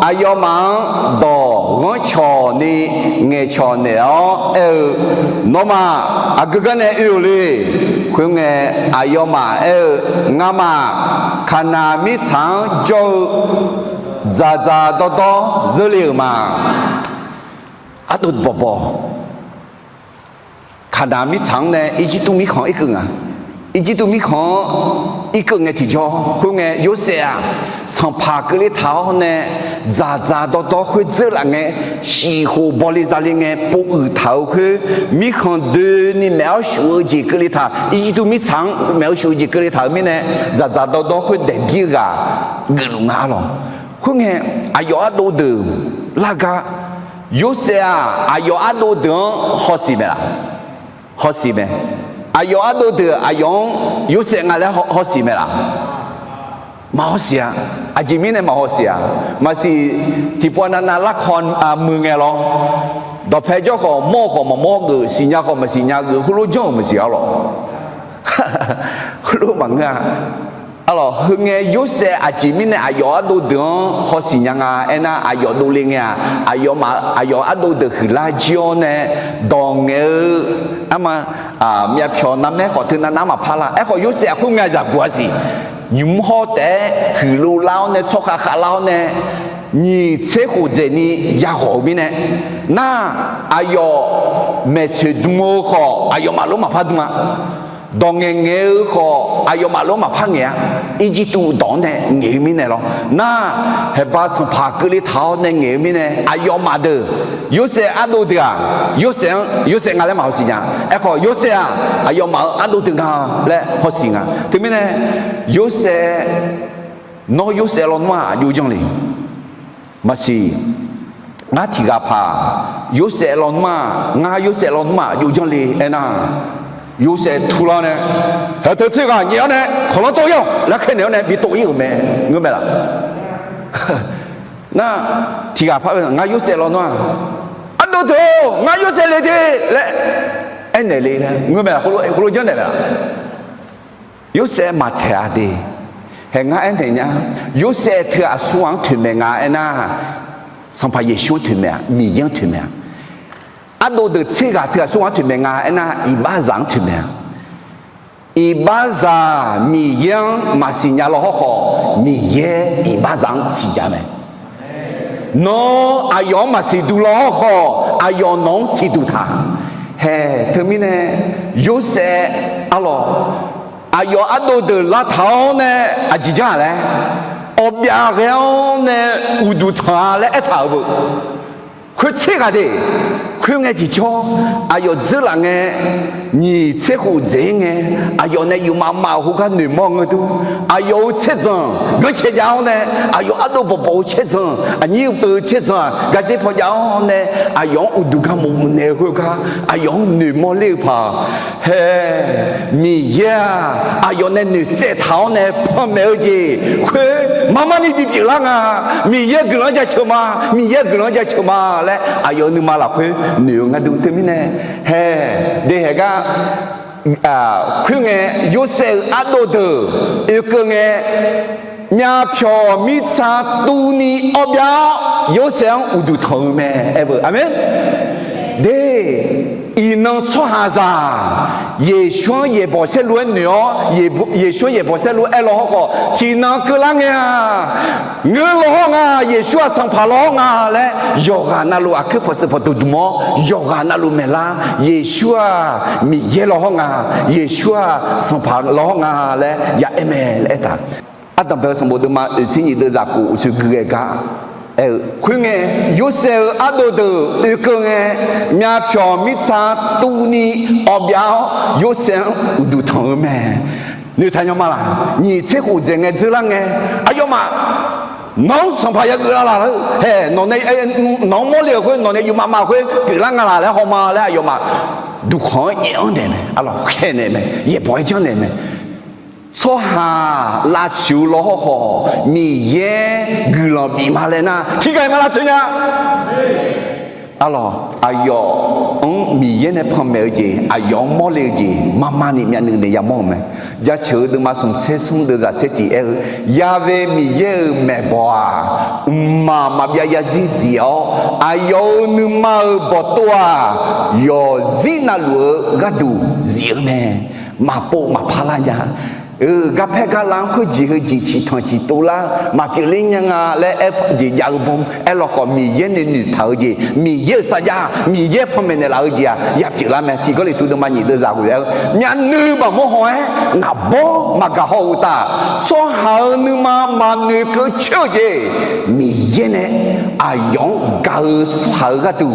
aqyawfmaf-anr dawq ghanrcawq ni ngaeqcawq naeq-awr aer-eu, Nawmaf aqgeu gar nae oe-euq le. Khoerngae, aqyawfmaf aer-eu, Ngamaf Kaqnaq mirtsaq-anr jawr-eu dzaqdzaq dawrdawr zeurle-euq ma. Ardov bawqbawq, Kaqnaq mirtsaq-anr nae Irjirtuv mirkhanq irkeuv nga. Irjirtuv mirkhanq-anr irkeuv ngae tiqjawr, khoerngae Yorsaev-aq, sanqpaq keuvle taq-awr nae dzaqdzaq dawrdawr khoer dzeurlaf ngae, shif khof bawle zale ngae pov uiq taq-euq khoer, mirkhanq doeni maeq-awr shuf-eu jeq keuvle taq, Irjirtuv mirtsaq-anr maeq-awr shuf-eu jeq keuvle taq-euq mirnae, dzaqdzaq dawrdawr khoer daeqbir-eu ghaq geufluf nga arlawq. Khoerngae, aqyawf ardov deuq lar gar, Yorsaev-aq, aqyawf ardov deuq-anr hawsiq mae laf? Hawsiq mae. Aqyawf ardov deuq aqyawf-anr Yorsaev nga laer hawsiq mae laf? Maqhawsiq-a. Aqjeq mirnae maqhawsiq-aq, maqsiq tiqpov navnav larkawv muiq ngae lawr. Dawqpae jawr khawf mawr-eu khawf maqmawr geuf, siqnya khawf maqsiqnya geuf, heulof janr-euq maqsiq arlawq. Heulof maqngeur-a. Arlawq, heungae Yorsaev aqjeq mirnae aqyawf ardov deuq-anr hawsiq nya nga aernar, aqyawf dovle ngae-aq, aqyawfmaf aqyawf ardov deuq huiqlar jir-awr nae dawq ngaeq-eu, arma, myavpyawq narmaer khawf teunav nar maqpar lar. Aerkhawf Yorsaev-aq khoerngae zaqguq-a siq. Nymq-mr hawr taef-aer huiqlov lar-awr nae tsawrkhav khavlar-awr nae nyiq tser khof dzaeqni yaghawq-eu mirnae, nar, aqyawf maeqtsoeq dm-eu khawf aqyawfmaf lof maqpar dm-a. Dawq ngaeqngaeq-eu khawf aqyawfmaf lof maqpar ngaeq-a. Irjirtuv dawq-anr nae ngaeq-eu mirnae lawr. Nar, haeqba sanqpaq keuvle taq-awr nae ngaeq-eu mirnae aqyawfmaf deuq, Yorsaev ardov deuq-aq, Yorsaev-anr Yorsaev nga laer maqhawsiq nya. Aerkhawf Yorsaev-aq aqyawfmaf-euq ardov deuq nga laer hawsiq nga. Teumirnae Yorsaev, nawr Yorsaev lawnmr-aq aqjox janr le. Maqsiq, ngar tiq ghaq paq, Yorsaev lawnmr-aq, ngar Yorsaev lawnmr-aq aqjox janr le aernar, Yorsaev turlar nae, haeq teu tser ghaq nyaef-awr nae kawqlanr tov ir-awq laer khaernaeq-awr nae bi tov ir-euq mae. Ngeur mae laf? Nar, tiq ghaq paq, ngar Yorsaev lawnmr-aq, ardov deuq-or, ngar Yorsaev le de laer aernaeq le laer ngeur mae laf? Heulof janrnaeq mae laf? Yorsaev maqtaeq-a de. Haeq ngar aernaeq nya, Yorsaev teu aqsur ghaq-anr toeqmaeq nga aernar, Sanqpaq Yeqsur-anr toeqmaeq-a, Miqyaer-anr toeqmaeq-a. Ardov deuq tser ghaq teu aqsur ghaq-anr toeqmaeq nga aernar, iqbaxzaq-anr toeqmaeq-a. Iqbaxzaq Miqyaer-anr maqsiq nya law hawrkhawf, Miqyaer iqbaxzaq-anr siqnya mae. Nawr aqyawf-anr maqsiq duq law hawrkhawf, aqyawf nawq-anr siqduq taq. Haeq teumirnae Yorsaev arlawq, aqyawf ardov deuq lavtaq-awr nae aqjeq jar-a laer, awqbyav ghae-awr nae uqduq tanq-a laer aertaq-euq beu. Khoertser ghaq de, khoerngae tiqjawr, aqyawf dzeurlaf ngae, nyiq tser khof dzaeq-ir ngae, aqyawf nae yufmav mav-euq khoergar noeqmawr ngeur dur, aqyawf-euq tserdzanq ganrcae jav-awr nae, aqyawf ardov bawqbawq-eu tserdzanq, aqnyir-eu peuq-eu tserdzanq-aq gardzer paw jav-awr nae, aqyawf-anr uqduq garmaf muf naeq-eu khoergar, aqyawf-anr noeqmawr ler-eu paq, hae, Miqyaer-aq, aqyawf nae noeqtsaev taq-awr nae panmaeq-eu jeq khoer marmarni bipyeuf lar nga. Miqyaer guiqlanq-anr jaceuq ma, Miqyaer guiqlanq-anr jaceuq ma laer aqyawf-euq nuima lafkhoer noeq-eu ngar dur. Teumirnae, hae, de haeq gar, khoerngae, Yorsaev-euq ardov deuq oekeuv ngae, myavpyawq mirtsa tuvni awbyav-awr, Yorsaev-anr uqduq tanq-eu mae. Aer beu, aqmeq. De, iqnan tsawrhaqzaq Yeqsur-anr yaeqbawq saerlu-aer noeq-awr, Yeqsur-anr yaeqbawq saerlu-aer law hawrkhawf, tiqnan keuvlar ngae-aq, ngeur law hawr nga, Yeqsur-aq sanqpaq law hawr nga laer, yawqghaq navluf aqkuir pawqtsuif pawqdmq dmq-awr, yawqghaq navluf maeqlar, Yeqsur-aq Miqyaer law hawr nga, Yeqsur-aq sanqpaq law hawr nga laer ya aer mae laer aertaq. Ardanqbae-eu sanqbof deuvma oeqtser nyiq deuvzaq kof uqshoe gui ghae gar aer-eu khoerngae, Yorsaev-euq ardov deuq oekeuv ngae, myavpyawq mirtsa tuvni awbyav-awr Yorsaev-anr uqduq tanq-eu mae. Noeqtaq nya ma laq? Nyiq tser khof dzaeq ngae dzeurlar ngae, aqyawfmaf nawq-anr sanqpaq yageuf lar laq-eu, hae, nawq nae, nawq-anr mawrle-euq khoer, nawq nae yufmav mav-eu khoer pyeuflar nga laq laer hawma laer aqyawfmaf duqkhanq-anr nyaef-anr naeq mae, arlawq khaeqnaeq mae, yaeqbawq-aer janrnaeq mae. Tsawrhaq lavtsoeq-eu law hawrkhawf, Miqyaer guiqlanq bif ma laer nar, tiqghaq-iq ma lavtsoeq nya. Arlawq, aqyawf-anr Miqyaer nae panmaeq-eu jeq, aqyawf-anr mawrle-eu jeq marmarni myavnuiv naeq yamawr-euq mae. Jaceuq-eu deuvma smq tser smr deuvzaq tser tiq aer-eu, Ya've Miqyaer-euq maeqbawq-aq, mqmaq maqbyav yarzir zif-awr, aqyawf-euq nuima-euq bawqtov-aq, yawqzir navluf-eu gharduq zif-eu mae. Maqpov maqpar lar nya. Garpaer garlav-anr khoerjeq heujeq ciqtanq ciqtov lar maqpyeuf ler nya nga laer aer jeq jav-eu bawm aer lawkhawf, Miqyaer nae noeqtaq-eu jeq, Miqyaer-euq sarjax, Miqyaer panmaeq naeqlaf-eu jeq-aq ya pyeuflar mae. Tiq Gawrliqtu deuvma nyiq deuvzaq ghoe-aer, myavnuiv maqmawr haw-aer naqbawr maqgaq haw-eu uqtaf, tsawrhaq-euq nuima maqnoeqkeuv coer-eu jeq, Miqyaer nae aqyawf-anr gaq-eu tsawrhaq-euq gharduq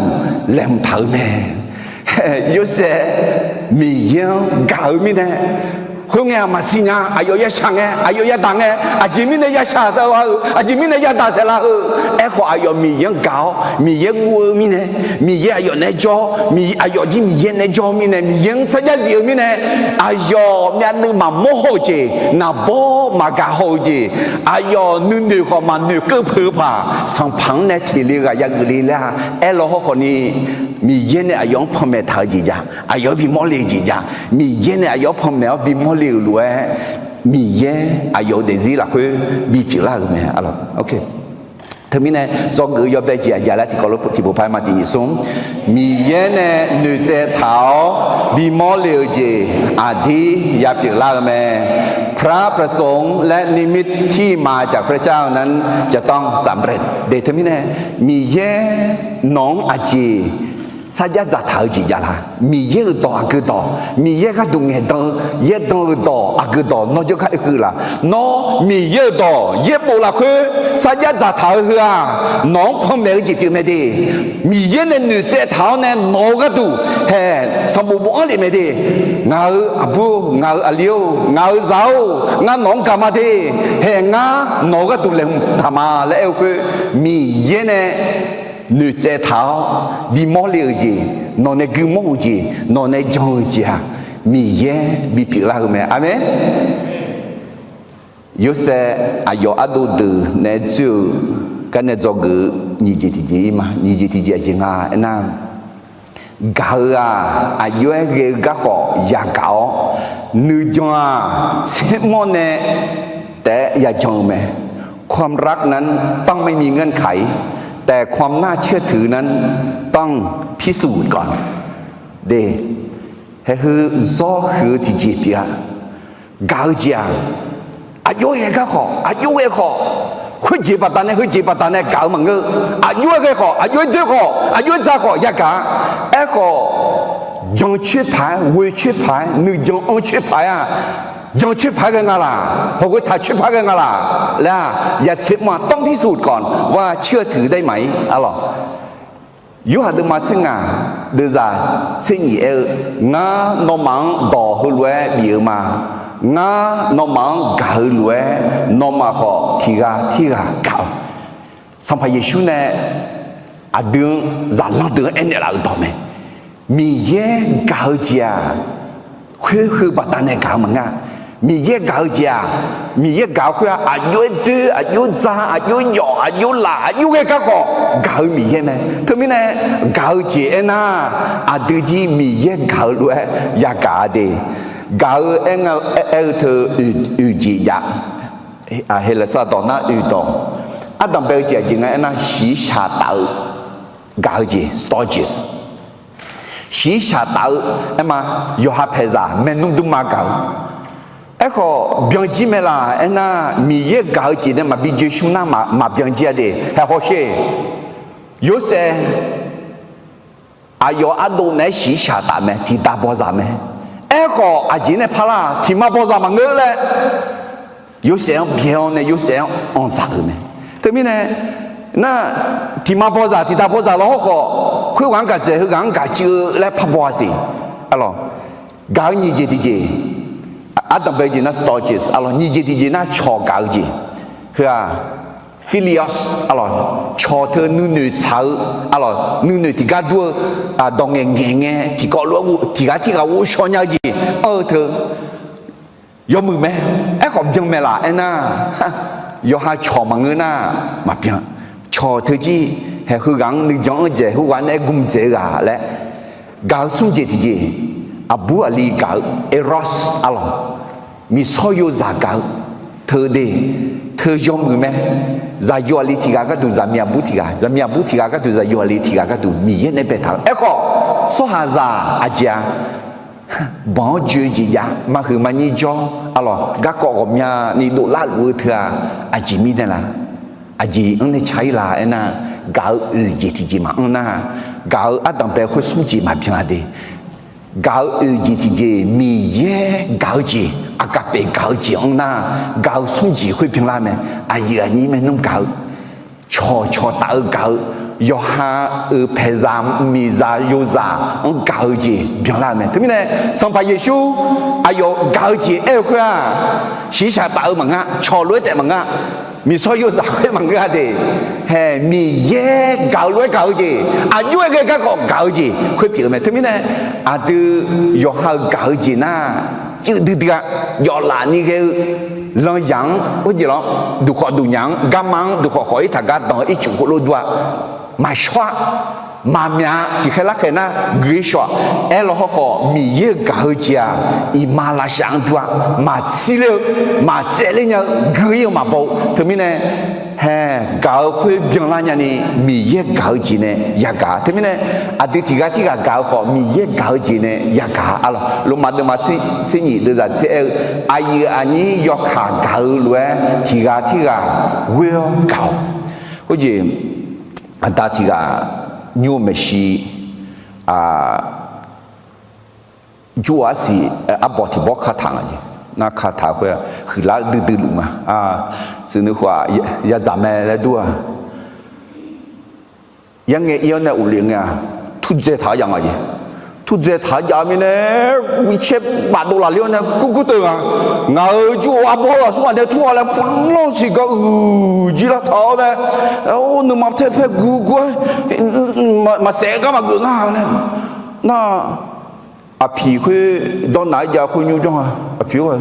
laeqhmq taq-eu mae. Yorsaev Miqyaer-anr gaq-eu mirnae, khoerngae-aq maqsiq nya. Aqyawf yashaq ngae, aqyawf yadaq ngae, aqjeq mirnae yashaq saev la-eu, aqjeq mirnae yadaq saeqla-eu. Aerkhawf, aqyawf Miqyaer-anr gaq-awr, Miqyaer guv-eu mirnae, Miqyaer aqyawf naeq-aer jawr, aqyawf jir Miqyaer naeq-aer jawr-eu mirnae, Miqyaer-anr sarjax zif-eu mirnae, aqyawf myavnuiv maqmawr haw-eu jeq, naqbawr maqgaq haw-eu jeq, aqyawf nuinoeq khawf maqnoeqkeuv peuq-eu paq, Sanqpaq-anr nae teq le ghaq yageuf le laer-a. Aerlaw hawrkhawf ni, Miqyaer nae aqyawf-anr panmaeq taq-eu jeq jav, aqyawf-anr bimawr le-eu jeq jav, Miqyaer nae aqyawf-anr panmaeq-awr bimawr le-euq lof-aer, Miqyaer aqyawf-euq daefzir lafkhoer bipyeuf lar-euq mae, arlawq. Teumirnae dzawgeuf-eu yawbae jeq aqjeq laer tiqkawv lof tiqpov par-aer ma tiq nyiq smr. Miqyaer nae noeqtsaev taq-awr bimawr le-euq jeq aqdir yapyeuf lar-eu mae. พระประสงค์และนิมิตที่มาจากพระเจ้านั้นจะต้องสำเร็จ de. Teumirnae Miqyaer nawq-anr aqjeq sarjax dzaqtaq-eu jeq jav la? Miqyaer-euq dawq aqgeu dawq, Miqyaer gharduq ngaeqdan-eu yaerdan-eu dawq aqgeu dawq nawr jawrgar oekeuv la? Nawr Miqyaer-euq dawq yaerbof lafkhoer sarjax dzaqtaq-eu heu-aq, nawq-anr panmaeq-eu jeq pyeuf mae de. Miqyaer nae noeqtsaev taq-awr nae nawq-eu gharduq hae sanqbof bofanr lef mae de. Ngaq-euq aqbur-or, ngaq-euq aqli-or, ngaq-euq zaq-or, ngar nawq-anr gaq ma de. Hae ngar nawq-eu gharduq laeqhmq taq ma laer aer-eu khoer, Miqyaer nae noeqtsaev taq-awr bimawr le-euq jeq, nawq nae gui mawr-euq jeq, nawq nae jan-eu jeq-aq, Miqyaer bipyeuf lar-eu mae. Aqmeq. Yorsaev aqyawf ardov deuq naeq-aer dzoer-eu gar nae dzawgeuf-eu nyiq jeq tiqjeq-ir ma. Nyiq jeq tiqjeq aqjeq nga aernar, gaq-eu-aq, aqjox-aer ghae-eu garkhawf yagaq-awr, nuijan-aq tsermawr nae taef-aer yajan-eu mae. ความรักนั้นต้องไม่มีเงื่อนไข แต่ความน่าเชื่อถือนั้นต้องพิสูจน์ก่อน de. Haeheu zawr huiq-eu tiqjeq pyeuf-a. Gaq-eu jeq-aq, aqjox-aer ghae garkhawf, aqjox-aer khawf, khoerjeq baqda nae, heujeq baqda nae gaq-eu maqngeur. Aqjox-aer ghae khawf, aqjox-aer doer khawf, aqjox-aer dza khawf yagaq-a. Aerkhawf, jan coer paq-aer, ghoe coer paq-aer, nuijan anr coer paq-aer-aq, Jan coer paq-aer ghae nga laq, hawq ghoe taq coer paq-aer ghae nga laq laer-aq, อย่าเสพมา ต้องพิสูจน์ก่อนว่าเชื่อถือได้ไหม arlawq. Yorhaq deuvma tser ngaq deuvzaq tser nyiq aer-eu, Ngar nawmaf-anr dawq heulof-aer bif-eu ma. Ngar nawmaf-anr gaq-eu lof-aer, nawmaf khawf tiq ghaq tirghaq gaq-awq. Sanqpaq Yeqsur nae aqdui-anr zaqlanr deuq-anr aernaeq laf-euq dawq mae. Miqyaer gaq-eu jeq-aq, khoer heu baqdanae gaq-eu maqngeur-a. Miqyaer gaq-eu jeq-aq, Miqyaer gaq-eu khoer-aq, aqjox-aer doer, aqjox dza, aqjox yawf, aqjox laf, aqjox ghae garkawv gaq-eu Miqyaer mae. Teumirnae gaq-eu jeq aernar, aqdui jir Miqyaer gaq-eu lof-aer yagaq-a de. Gaq-eu aer-eu teu oeq jeq jav. Heqlaqsar dawq nar oeq dawq. Ardanq bae-eu jeq aqjeq nga aernar, shiqshaq taf-eu gaq-eu jeq, stages. Shiqshaq taf-eu aerma, yawqha paeqzaq maernmr dmrma gaq-eu. Aerkhawf byanjir mae laq aernar, Miqyaer gaq-eu jeq nae maqbi joe shmr nar maqbyan jir-a de. Haeq hawsher. Yorsaev aqyawf ardov naeq-aer shiqshaq taf mae, tiqda bawzaq mae. Aerkhawf aqjeq nae parlar tiqma bawzaq maqngeur laer Yorsaev-anr byae-awr nae Yorsaev-anr anqdzaq-euq mae. Teumirnae nar, tiqma bawzaq tiqda bawzaq lawr hawrkhawf, khoerghaq-anr gaq dzaeq heughaq-anr gaq cuiv-eu laer parbaw-a siq. Arlawq, gaq-eu nyiq jeq tiqjeq, ardanq bae-eu jeq nar stages, arlawq, nyiq jeq tiqjeq nar cawq gaq-eu jeq. Heu-aq, philia, arlawq, cawq teu nuinoeq tsaq-eu, arlawq, nuinoeq tiqgar dur-eu, dawq ngaeq ngaeq ngae tiqkawv lof-aer tiqghaq tirghaq ghovshaw nya-eu jeq anr-eu teu yawmuiq mae. Aerkhawf byan mae laq aernar, yawqha cawq maqngeur nar maqbyan. Cawq teu jir, haeq heughaq-anr nuijan-anr dzaeq, heughaq nae-aer gm dzaeq-eu ghaq laer, gaq-eu smr jeq tiqjeq, aqbur aqli gaq-eu eros, arlawq, miqsawr yozaq gaq-eu teu de, teu yawmuiq mae. Zaqyo aqli tiqghaq gharduq zaqmiq aqbur tiqghaq, zaqmiq aqbur tiqghaq gharduq zaqyo aqli tiqghaq gharduq Miqyaer nae baetaq-eu. Aerkhawf tsawrhaqzaq aqjeq-a, banq-anr joe jeq jav, maqhuiq maqnyir jawr, arlawq, garkawv ghawqmyani dovlar luf-eu teu-aq, aqjeq mirnae laf? Aqjeq-anr nae ca-ir laf aernar, gaq-eu oeq jeq tiqjeq maqanr nar, gaq-eu ardanq bae khoer smr jeq maqbyan-a de. Gaq-eu oeq jeq tiqjeq Miqyaer gaq-eu jeq, aqgaqpeq gaq-eu jeq anr nar, gaq-eu smr jeq khoer byanlar mae. Aqyuif aqnyir maernmr gaq-eu, cawqcawq taf-eu gaq-eu, yawqha-euq paeqzaq miqzaq yozaq-anr gaq-eu jeq byanlar-eu mae. Teumirnae Sanqpaq Yeqsur aqyawf gaq-eu jeq aer-eu khoer-aq, shiqshaq taf-eu maqngeur, cawq lof-aer taef maqngeur, miqsawr yozaq khoer maqngeur-a de. Haeq, Miqyaer gaq-eu lof-aer gaq-eu jeq, aqjox-aer ghae garkawv gaq-eu jeq khoer pyeuf-eu mae. Teumirnae aqdui yawqha-euq gaq-eu jeq nar, cuiv duidui-a, jawflaf ni ghae-eu lanyaq-anr, duqkhawf duqnyaq-anr, garma-anr duqkhawf khawf-ir taqgar danq-eu ircuf khoerlof dur-a, maqshawr-a, maqmyaq-a, tiqkhaer larkhaeq nar gui-ir shaw-aq. Aerlaw hawrkhawf Miqyaer-euq gaq-eu jeq-aq, iqmalavshav-anr dur-a, maqtsir ler-eu, maqtsaevler nya-eu, gui-ir-eu maqbaw-eu. Teumirnae haeq, gaq-eu khoer byanlar nyani Miqyaer gaq-eu jeq nae yagaq. Teumirnae aqdui tiqghaq tirghaq gaq-eu khawf Miqyaer gaq-eu jeq nae yagaq-a lawq. Lormav deuvma tser nyif deuvzaq tser aer-eu, aqyuif aqnyir yawkaq gaq-eu lof-aer tiqghaq tirghaq ghoer-awr gaq-awq. Khoerjeq aqda tiqghaq nymr-eu maeqshi jur-eu arsiq arbawq tiq bawr kataq nga jeq. Nar kataq khoer-aq huiqlar duidui luf nga. Tsuif nuikhof-aq yadzaq mae laer dur-a. Yarngae ir-awr nae of lef ngae-aq, turdzae taq-awr jav nga jeq. Turdzae taq-awr jav mirnae, micaer bafdov lafler-awr nae gurgur teuv nga. Ngaq-euq jur-eu arbawr-eu aqsur ghaq nae tur-a laer pulawr siq gar uiq jir lar taq-awr nae, nuima taer paer gurgur-aer, maqsaef gar maqgeuf nga laer. Nar, aqpiq khoer dawrnaq-aer jav khoer nymr jawr nga. Aqpiq khoer,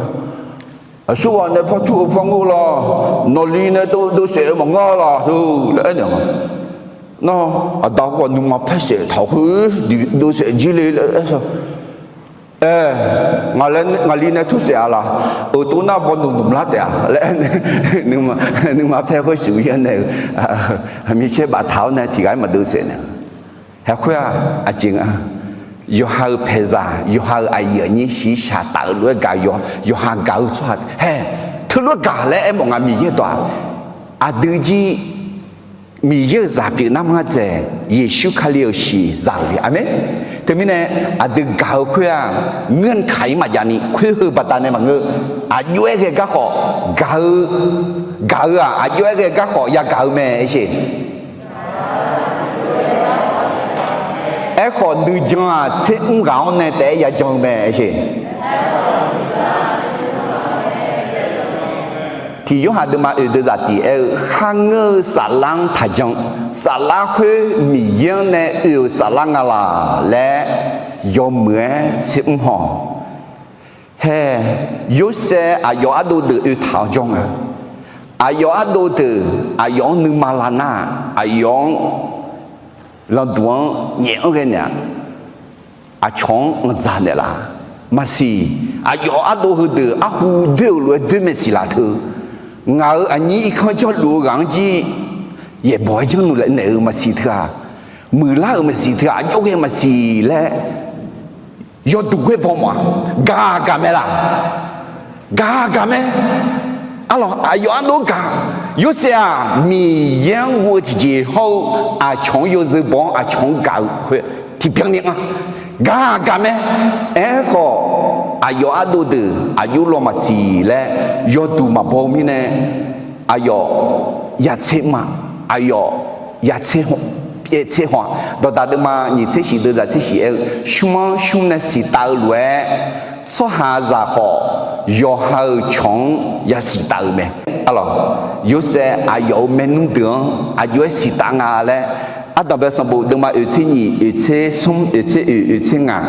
aqsur ghaq nae par tur-eu par ngeur laq, nawqli nae dov dov saef-eu maqngeur laq teu laer aernaeq nga. Nar, aqda khoer ghaq nuima paer saef taq khoer, dov saef jir le laer aer-a. Aer, ngaqli nae tur saef-a laq, euq tov nar baw noeq noeq lar taef-a laer aer, nuima paer khoer sheuq-ir-awr nae-eu, micaer baftaq-awr nae tiqghaq-aer maqdov saef naeq. Haeq khoer-aq aqjeq nga, yawqha-euq paeqzaq, yawqha-euq aqyuif aqnyir shiqshaq taf-eu lof-aer gaq-eu, yawqha gaq-eu tsawrhaq haeq, teulof-aer gaq laer aermawf nga. Miqyaer dawq-aq, aqdui jir Miqyaer-euq zaq pyeuf nar maqdzaeq, Yeqsur Kali-euq shiq zaq-euq le. Aqmeq. Teumirnae aqdui gaq-eu khoer-aq, ngeur kaq-ir maqjav ni khoer heu baqdanae maqngeur. Aqjox-aer ghae garkhawf gaq-eu, gaq-eu-aq aqjox-aer ghae garkhawf yagaq-eu mae aersheq. Aerkhawf nuijan-aq tser mr ghaq-anr nae taef-aer yajan-eu mae aersheq. Tiq Yorhaq deuvma oeq deuvzaq tiq aer-eu, kharngeur-eu saflar-anr taqjan. Saflar khoer Miqyaer-anr nae oe-euq saflar nga laq laer yawmuiq-aer tser mr haw. Hae, Yorsaev aqyawf ardov deuq oe taq-awr jawr nga. Aqyawf ardov deuq aqyawf-anr nuima lavnar-aq, aqyawf-anr lanqduq-anr nyaef-anr ghae naeq-aq, aqcawq-anr anqdzaq naeqlaf. Maqsiq, aqyawf ardov heudeuq arhu doer-euq lof-aer doer maeqsiq laf teu. Ngaq-euq aqnyir irkanr jawrluf-eu ghaq-anr jir yaeqbawq-aer janrnuq naeq-euq maqsiq teu-aq, muiqlar-euq maqsiq teu-aq, aqjox ghae maqsiq laer yawduq ghoer baw mawf-aq, gaq gaq mae laq? Gaq gaq mae. Arlawq, aqyawf ardov gaq. Yorsaev-aq Miqyaer-anr guv-eu tiqjeq hawr-eu aqcawq-anr yawzeu baw-anr aqcawq-anr gaq-eu khoer tiqbyan ni anr, gaq gaq mae. Aerkhawf, aqyawf ardov deuq aqjox law maqsiq laer yawduq maqbaw-eu mirnae, aqyawf ya tser mr-a. Aqyawf ya tser haw, pyaev tser haw-a. Dawqdaq deuvma nyiq tser shif deuvzaq tser shif aer-eu, shmr-anr shmr nae siqtav-eu lof-aer, tsawrhaqzaq khawf yawqha-euq cawq-anr ya siqtav-eu mae. Arlawq, Yorsaev aqyawf-euq maernmr deuq-anr aqjox-aer siqtav nga laer, Ardanqbae sanqbof deuvma oeq tser nyiq, oeq tser smr, oeq tser oeq, oeq tser ngaq,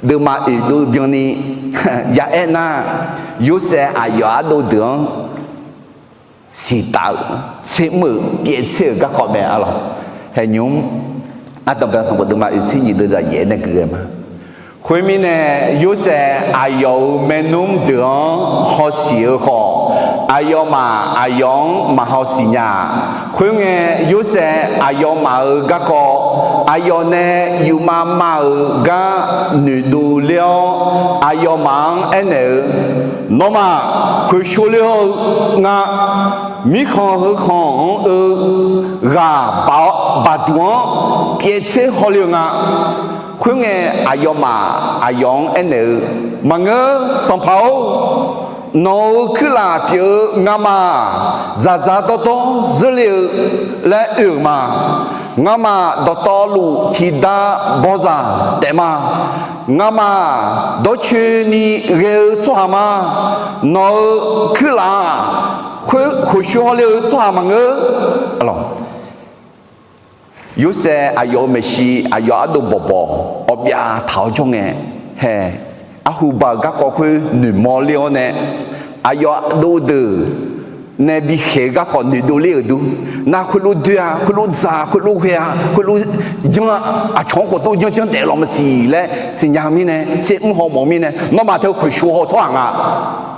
deuvma oeq dov byanni ya aer nar, Yorsaev aqyawf ardov deuq-anr siqtav-eu, tser mr-euq pyaev tser-euq garkawv mae. Arlawq, haeqnymr, Ardanqbae sanqbof deuvma oeq tser nyiq deuvzaq yaef-aer nae guiqghae ma. Khoermirnae, Yorsaev aqyawf-euq maernmr deuq-anr hawsiq-eu khawf, aqyawfmaf aqyawf-anr maqhaw siq nya-a. Khoerngae, Yorsaev aqyawfmaf-euq garkawv, aqyawf nae yufmav mav-euq gar noeqdov ler-awr, aqyawfmaf-anr aernaeq-eu, Nawmaf khoeqshov le-awr-eu nga. Mirkhanq heu khanq-anr eu ghaq baqduq-anr pyaev tser hawle-eu nga. Khoerngae, aqyawfmaf aqyawf-anr aernaeq-eu, Maqngeur, sanqpaq-or. Nawq-euq kuirlaf pyeuf-eu ngamaf dzaqdzaq dawrdawr zeurle-eu laer oe-euq ma. Ngamaf dawqtawvluf tiqda bawzaq taef ma. Ngamaf dawrcoeni ghae-eu tsawrhaq ma. Nawq-euq kuirlaf-aq, khoer khoeqshov hawle-eu tsawrhaq maqngeur. Yorsaev aqyawf-euq maeqshi aqyawf ardov bawqbawq awqbyav taq-awr jawr ngae, hae, arhu ba-euq garkawv khoer noeqmawr ler-awr nae, aqyawf ardov deuq nae bikhaeq-eu garkawv noeqdov ler-euq dur. Nar khoerlof doer-a, khoerlof dzaq-a, khoerlof ghae-a, khoerlof janr-a, aqcawq-anr khawf tov janrjanr daef law maqsiq laer siqnya-eu mirnae, tser mr haw mawf-eu mirnae, nawmaf teu khoeqshov haw tsawrhaq nga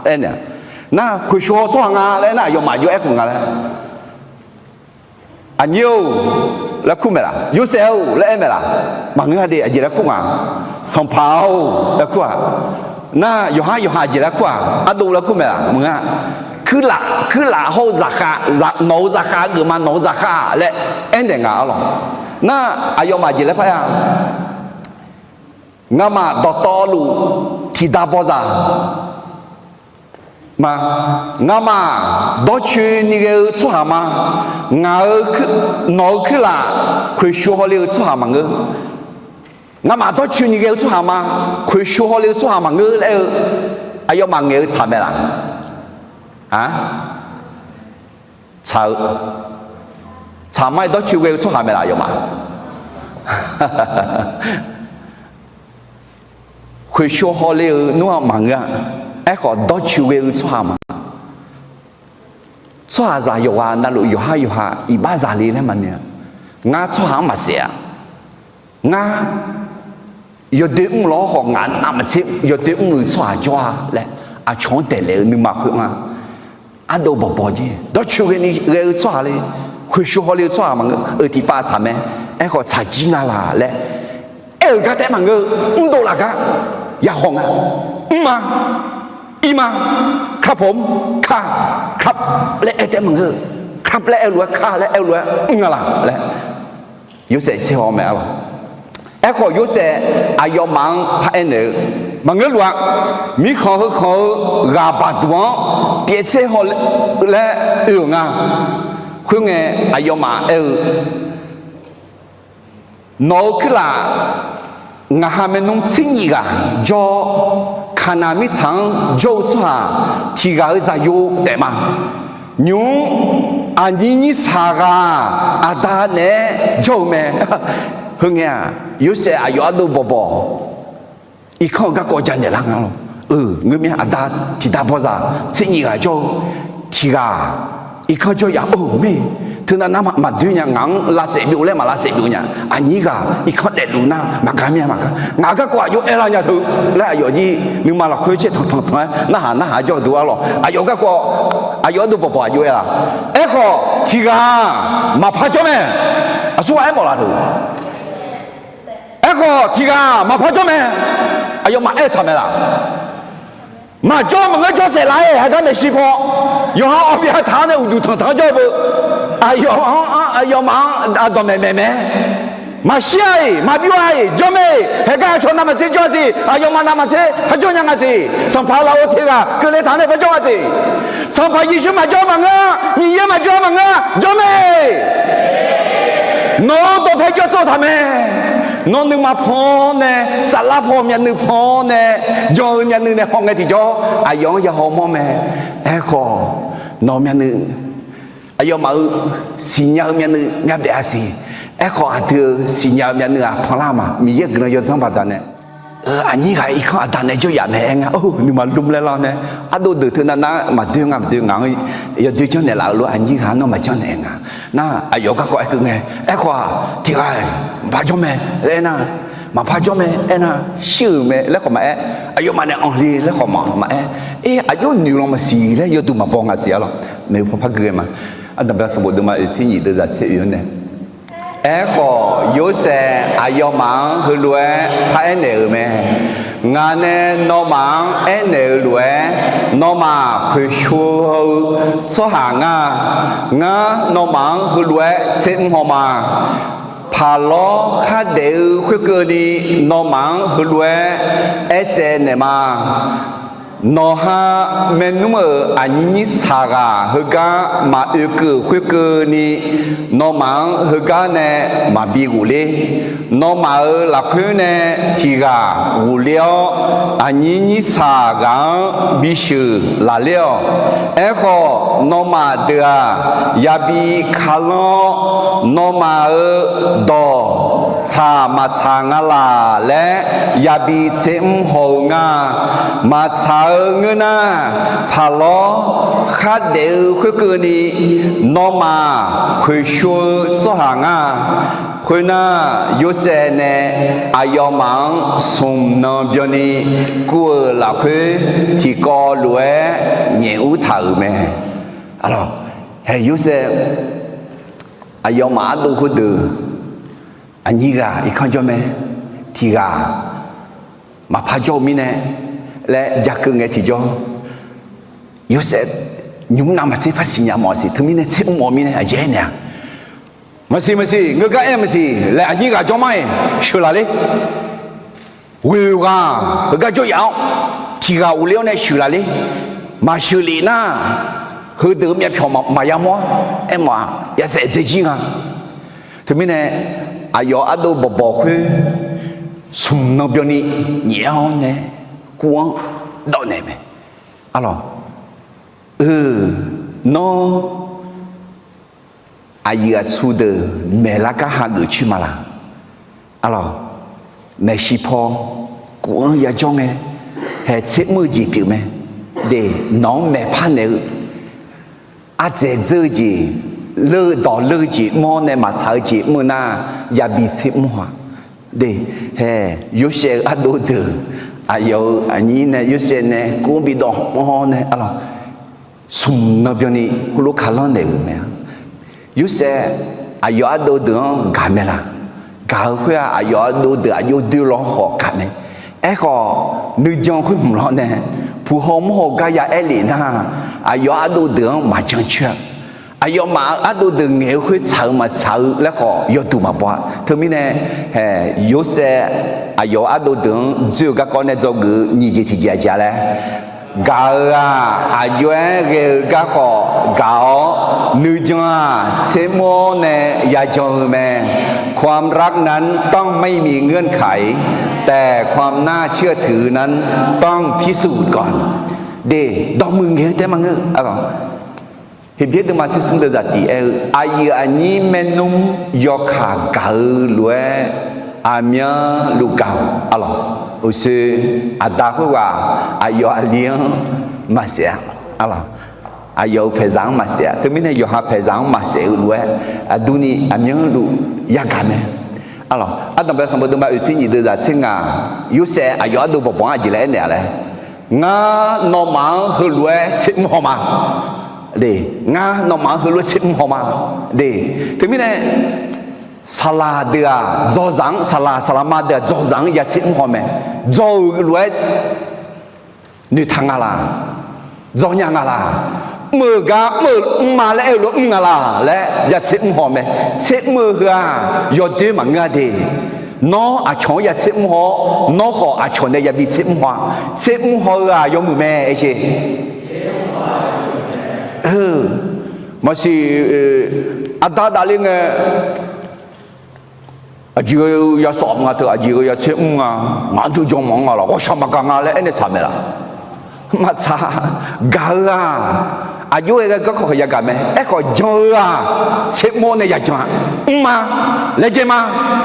laer aernaeq. Nar khoeqshov haw tsawrhaq nga laer aernar, aqyawfmaf jov-aer khof nga laer Aqnyir-or laer kur maeq laf? Yorsaev-or laer aer maeq laf? Maqngeur-a de. Aqjeq laer kur nga? Sanqpaq-or laer kur-aq. Nar yawqhar yawqha aqjeq laer kur-aq? Ardov laer kur maeq laf? Maqngeur-a. Kuirlaf, kuirlaf hawr-eu zaqkhav, nawq-euq zaqkhav geufma nawq-euq zaqkhav laer aernaeq nga arlawq. Nar aqyawfmaf jeq laer parya Ngamaf dawqtawvluf tiqda bawzaq ma. Ngamaf dawrcoeni ghae-eu tsawrhaq ma. Ngaq-euq, nawq-euq kuirlaf khoeqshov hawle-eu tsawrhaq maqngeur. Ngamaf dawrcoeni ghae-eu tsawrhaq ma. Khoeqshov hawle-eu tsawrhaq maqngeur laer aer-eu, aqyawfmaf ngaeq-eu tsaq mae laf? A, tsaq-eu, tsaq ma-aer dawrcoe ghae-eu tsawrhaq mae laf aqyawfmaf? Khoeqshov hawle-eu nmr-aq maqngeur-a. Aerkhawf dawrcoe ghae-eu tsawrhaq ma. Tsawrhaqzaq yawqghaq navluf yawqhar yawqha iqbaxzaq le laer maqnoeq-a. Ngar tsawrhaq-anr maqsaef-a. Ngar yawdoer mr lawr khawf ngaq navmaqtser yawdoer mr-eu tsawrhaq jawr-a laer aqcawq-anr daeqlaef-eu nuima khoer nga. Ardov bawqbawq jir dawrcoeni ghae-eu tsawrhaq le, khoeqshov hawle-eu tsawrhaq maqngeur-eu tiqpav tsaq mae. Aerkhawf tsaqjir nga laq laer aer-euq gar taef maqngeur-eu, mrdov laf gar yahaw nga. Mr ma, ir ma, kar pawq mr, kar, kar laer aer taef maqngeur-eu. Kar laer aer-eu lof-aer, kar laer aer-eu lof-aer mr nga laq laer, Yorsaev tser haw mae arlawq. Aerkhawf, Yorsaev aqyawfmaf-anr paraer naeq-eu, maqngeur luf-a. Mirkhanq heukhanq-eu ghaq baqduq-anr pyaev tser haw laer oe-euq nga. Khoerngae, aqyawfmaf aer-eu, Nawq-euq kuirlaf ngaq ha maernmr tser nyif ghaq jawr-awr, Kaqnaq mirtsaq-anr jawr-eu tsawrhaq tiq ghaq-euq zaqyo taef ma. Nymq-mr aqnyir nyir saq ghaq-aq, aqda naeq-aer jawr-eu mae. Heungae-aq, Yorsaev aqyawf ardov bawqbawq irkanr-eu garkawv janaeq lar nga lawr. Ngeur mir-a, aqda tiqda bawzaq tser nyif ghaq jawr-eu tiq ghaq irkanr jawr yaf-or mae. Teunav nar maqdoer nya, ngaq-anr lavsaef byov laer maq lavsaef byov nya. Aqnyir ghaq irkanr daefluf nar maqgar mir-a maqgar. Ngaq garkawv aqjox aerlar nya teu laer aqyawf jir nuima lafkhoer caer tanqtanq tanq-aer narhaq narhaq jawr-eu duq arlawq. Aqyawf garkawv, aqyawf ardov bawqbawq aqjox aerlar. Aerkhawf, tiq ghaq maqpar jawr mae. Aqsur ghaq aermawf laf teu. Aerkhawf, tiq ghaq maqpar jawr mae. Aqyawfmaf aer-eu tsaq mae laq. Maqjawr maqngeur jawr saef laf-aer haegar maeqshi paw, yawqha awbyav taq-anr nae uqduq tanqtanq-anr jawr-eu beu. Aqyawf-anr, aqyawfmaf-anr aqdawq maeqmaeq mae. Maqshir-a-iq, maqbyov-a-iq, jawr mae-iq, haegar aqcawq navmaqtser jawr-a siq, aqyawfmaf navmaqtser ha jawr nya nga siq. Sanqpaq Lafov teq ghaq keuvle taq-anr nae par jawr nga siq. Sanqpaq Yeqsur maqjawr maqngeur-a, Miqyaer maqjawr maqngeur-a, jawr mae. Nawq-euq dawqpae jawr tsov taq mae. Nawr nuima pan-awr nae, saflar paw myavnuiv pan-awr nae, jan-eu myavnuiv nae hawngae tiqjawr aqyawf-anr ya hawmawr mae. Aerkhawf, nawq-eu myavnuiv, aqyawfmaf-euq siqnya-eu myavnuiv myavbaef-a siq. Aerkhawf, aqdui-euq siqnya-eu myavnuiv-aq panlar ma. Miqyaer guiqlanq yawdzanr baqdanae, aqnyir ghaq irkanr aqda nae jawr yaf mae aer nga. Or, nuima lmr laer lar-awr nae, ardov deuq teunav nar maqdoer nga maqdoer, ngaq-anr yawdoer janrnaeq laf-eu lof, aqnyir ghaq-anr nawr maqjanrnaeq nga. Nar aqyawf garkawv aerkeuv ngae. Aerkhawf-aq, tiq ghaq-iq maqpar jawr mae laer aernar, maqpar jawr mae aernar, shir-euq mae laer khawf maqaer, aqyawfmaf nae anqle laer khawf maqaer. Aer, aqjox noeq lan maqsiq laer yawduq maqbaw nga siq arlawq. Maeqhu paw par gui ghae ma. Ardanqbae sanqbof deuvma oeq tser nyif deuvzaq tser oeq-anr nae, Aerkhawf, Yorsaev aqyawfmaf-anr heulof-aer paraer naeq-euq mae. Ngaq nae nawmaf-anr aernaeq-eu lof-aer, nawmaf khoeqshov-eu tsawrhaq ngar. Ngar nawmaf-anr heulof-aer tser mr haw ma. Paqlawr khardaef-eu khoerkeuvni nawmaf-anr heulof-aer aertsaev naeq ma. Nawqha maernmr-euq aqnyir nyir saq ghaq heugar maqoe keuv khoerkeuvni, nawmaf-anr heugar nae maqbi ghofler. Nawmaf-euq lafkhoer nae tiq ghaq ghofler-awr, aqnyir nyir saq ghaq-anr bisheuq lafler-awq. Aerkhawf, nawmaf deuq-aq, yabi kalanr-awr, nawmaf-euq dawq tsaq maqtsaq nga laq laer yabi tser mr haw-eu nga. Maqtsaq-eu ngeur nar, paqlawr khardaef-eu khoerkeuvni nawmaf khoeqshov-eu tsawrhaq ngar. Khoernar, Yorsaev nae aqyawfmaf-anr smq nan byanni kuv-euq lafkhoer tiqkawv lof-aer nyaef ur taq-euq mae. Arlawq, hae Yorsaev aqyawfmaf ardov khoerdeuq, aqnyir ghaq irkanr jawr mae, tiq ghaq maqpar jawr-eu mirnae laer ja keuv ngae tiqjawr, Yorsaev nymq-mr navmaqtser par siqnya mawf-a siq. Teumirnae tser mr mawf-eu mirnae aqjeq aernaeq-a. Maqsiq maqsiq, ngeur gar aer maqsiq laer aqnyir ghaq jawr mar-iq sheuq laf ler. Ghoeq ghaq heugar jawr yaf-awr, tiq ghaq ghofler-awr nae sheuq laf ler. Maqsheuq lef nar, heudeuq-eu myavpyawq maqya mawr-ar aermawf-a, yadzaeq dzaejir nga. Teumirnae aqyawf ardov bawqbawq khoer smq nan byanni nyaef-awr nae kuv-anr dawv naeq mae. Arlawq, eu, nawr aqyuif aqtsu deuq maeqlar gar hageuf coer ma laq? Arlawq, maeqshi paw kuv-anr yajawr ngae, haeq tser mr-eu jeq pyeuf mae. De, nawq-anr maeqpar naeq-eu ardzaeq dzeur-eu jeq, leur-eu dawq leur-eu jeq mr-awr nae maqtsaq-eu jeq mr-eu nar, yabi tser mr haw. De, hae, Yorsaev-eu ardov deuq, aqyawf-euq aqnyir nae Yorsaev nae kuv-anr bidawv hawr nae arlawq, smq nan byanni heulof kalanr naeq-euq mae-a. Yorsaev aqyawf ardov deuq-anr gaq mae laq? Gaq-eu khoer-aq, aqyawf ardov deuq aqjox doe law khawf gaq mae. Aerkhawf, nuijan khoer hmq lawr nae, puq haw mawr haw gar ya aer lef nar, aqyawf ardov deuq-anr maqjan coer-a. aqyawfmaf-euq ardov deuq ngaeq-eu khoer tsaq-eu maqtsaq-eu laer khawf yawduq maqbaw-a. Teumirnae, hae, Yorsaev aqyawf-euq ardov deuq-anr dzoer-eu garkawv nae dzawgeuf-eu nyiq jeq tiqjeq aqjeq-a laer, gaq-euq-aq, aqjox-aer ghae-eu garkawv gaq-awr, nuijan-aq, tsermr-awr nae yajan-eu mae. ความรักนั้นต้องไม่มีเงื่อนไข แต่ความน่าเชื่อถือนั้นต้องพิสูจน์ก่อน de, dawqmuiq ngaeq-eu taef maqngeur-a lawq. Heqbyaer deuvma tser smr deuvzaq tiq aer-eu, aqyuif aqnyir maernmr yawkaq gaq-eu lof-aer aqmyanluf gaq-awq-a lawq. Uqshoe aqda khoerghaq aqyawf aqli-anr maqsaef-a, aqyawf-euq paeqzaq-anr maqsaef-a. Teumirnae yawqha paeqzaq-anr maqsaef-eu lof-aer aqdurni aqmyanluf yagaq mae. Ardanqbae sanqbof deuvma oeq tser nyiq deuvzaq tser ngaq, Yorsaev aqyawf ardov bawqbawq-anr aqjeq laer aernaeq-a laer, ngar nawmaf-anr heulof-aer tsermr haw ma. Ngar nawmaf-anr heulof-aer tsermr haw ma. Teumirnae saqlaq deuq-aq dzawzaq-anr, saqlaq saqlaqma deuq-aq dzawzaq-anr ya tsermr haw mae. Dzaw-euq lof-aer noeqtaq nga laq, dzaw nya nga laq, mr-euq gar mr-eu mrma laer aer-eu lof mr nga laq laer ya tsermr haw mae. Tsermr-eu heu-aq yawdoer maqngeur-a de. Nawr aqcawq-anr ya tsermr haw-awr, nawr khawf aqcawq nae yabi tsermr haw-a. Tsermr haw-eu-aq yawmuiq mae, aer sher. Maqsiq, aqda davle ngae, aqjeq-eu ya sawf nga teu, aqjeq-eu ya tsermr nga, ngaq-anr deuq jawr mawf-anr nga laq, ghawqshaq maqgaq nga laer aernaeq tsaq mae laq. Maqtsaq, gaq-eu-aq, aqjox-aer ghae garkawv yagaq mae. Aerkhawf jan-eu-aq, tsermr-awr nae yajan-a. Mrma laejae ma,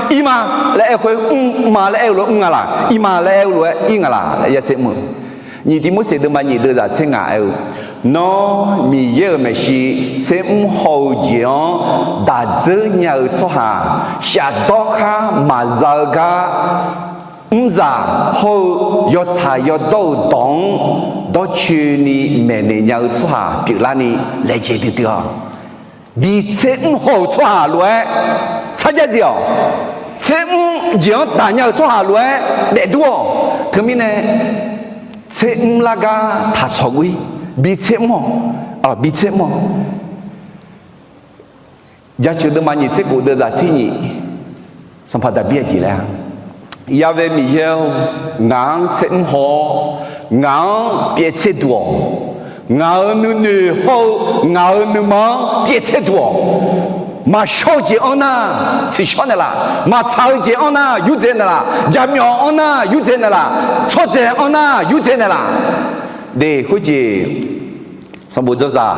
irma laer aer-eu khoer, mrma laer aer-eu lof mr nga laq, irma laer aer-eu lof-aer ir nga laq laer ya tsermr-eu. Nyiq Tivmorseq deuvma nyiq deuvzaq tser ngaq aer-eu, Nawr Miqyaer-euq maeqshi tsermr haw-eu jeq-anr daq dzeur nya-eu tsawrhaq, shafdawr khar maqza-eu gar mrzaq hawr-eu yawtsaq yawdawr-euq dawq-anr dawrcoeni maeqnaeq nya-eu tsawrhaq pyeuflarni laejae duidui-awq. Bi tsermr haw-euq tsawrhaq lof-aer sarjax dziq-awq. Tsermr jeq-anr daq nya-euq tsawrhaq lof-aer daefdur-awq. Teumirnae tsermr lar gar taqtsawq guv-ir. Bi tsermr-awq. Bi tsermr-awq. Jaceuq deuvma nyiq tser khof deuvzaq tser nyiq, Sanqpaq Daqbir aqjeq laer-a, Ya'vae Miqyaer-or, ngaq-anr tsermr haw-awr, ngaq-anr pyaev tser duq-awq. Ngaq-euq nuinoeq hawr-eu ngaq-euq nuima-anr pyaev tser duq-awq. Maqshawr-eu jeq-anr nar tsiqshawr naeqlaf, maqtsaq-eu jeq-anr nar yurdzaeq naeqlaf, jaqmyawf-anr nar yurdzaeq naeqlaf, tsawrdzaeq-anr nar yurdzaeq naeqlaf. De, khoerjeq sanqbof dzawzaq,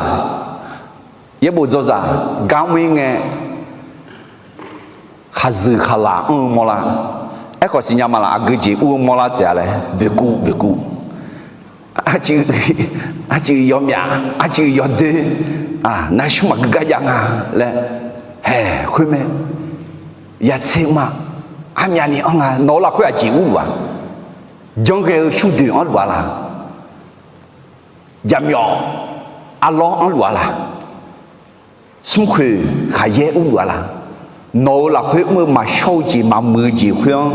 yaerbof dzawzaq gar mr-ir ngae, khaqzuiq khaqlaq anr-eu mawrlar. Aerkhawf siqnya ma laf, aqgeu jeq ur-eu mawrlar taef-a laer boeqkuv boeqkuv. Aqcuiv, aqcuiv yawmyaf, aqcuiv yawdoer, nar smr maqgeu gar jav nga laer, haeq khoermae, ya tser mr-a, armyavni anr nga, nawq-eu lafkhoer aqjeq urluf-a, janrghae-eu shmrdoeq anrluf-a laq, jaqmyawf arlawr anrluf-a laq, smrkhoeq khaqyaer urluf-a laq, nawq-eu lafkhoer mr-eu maqshawr-eu jeq maqmuiq-eu jeq khoer-anr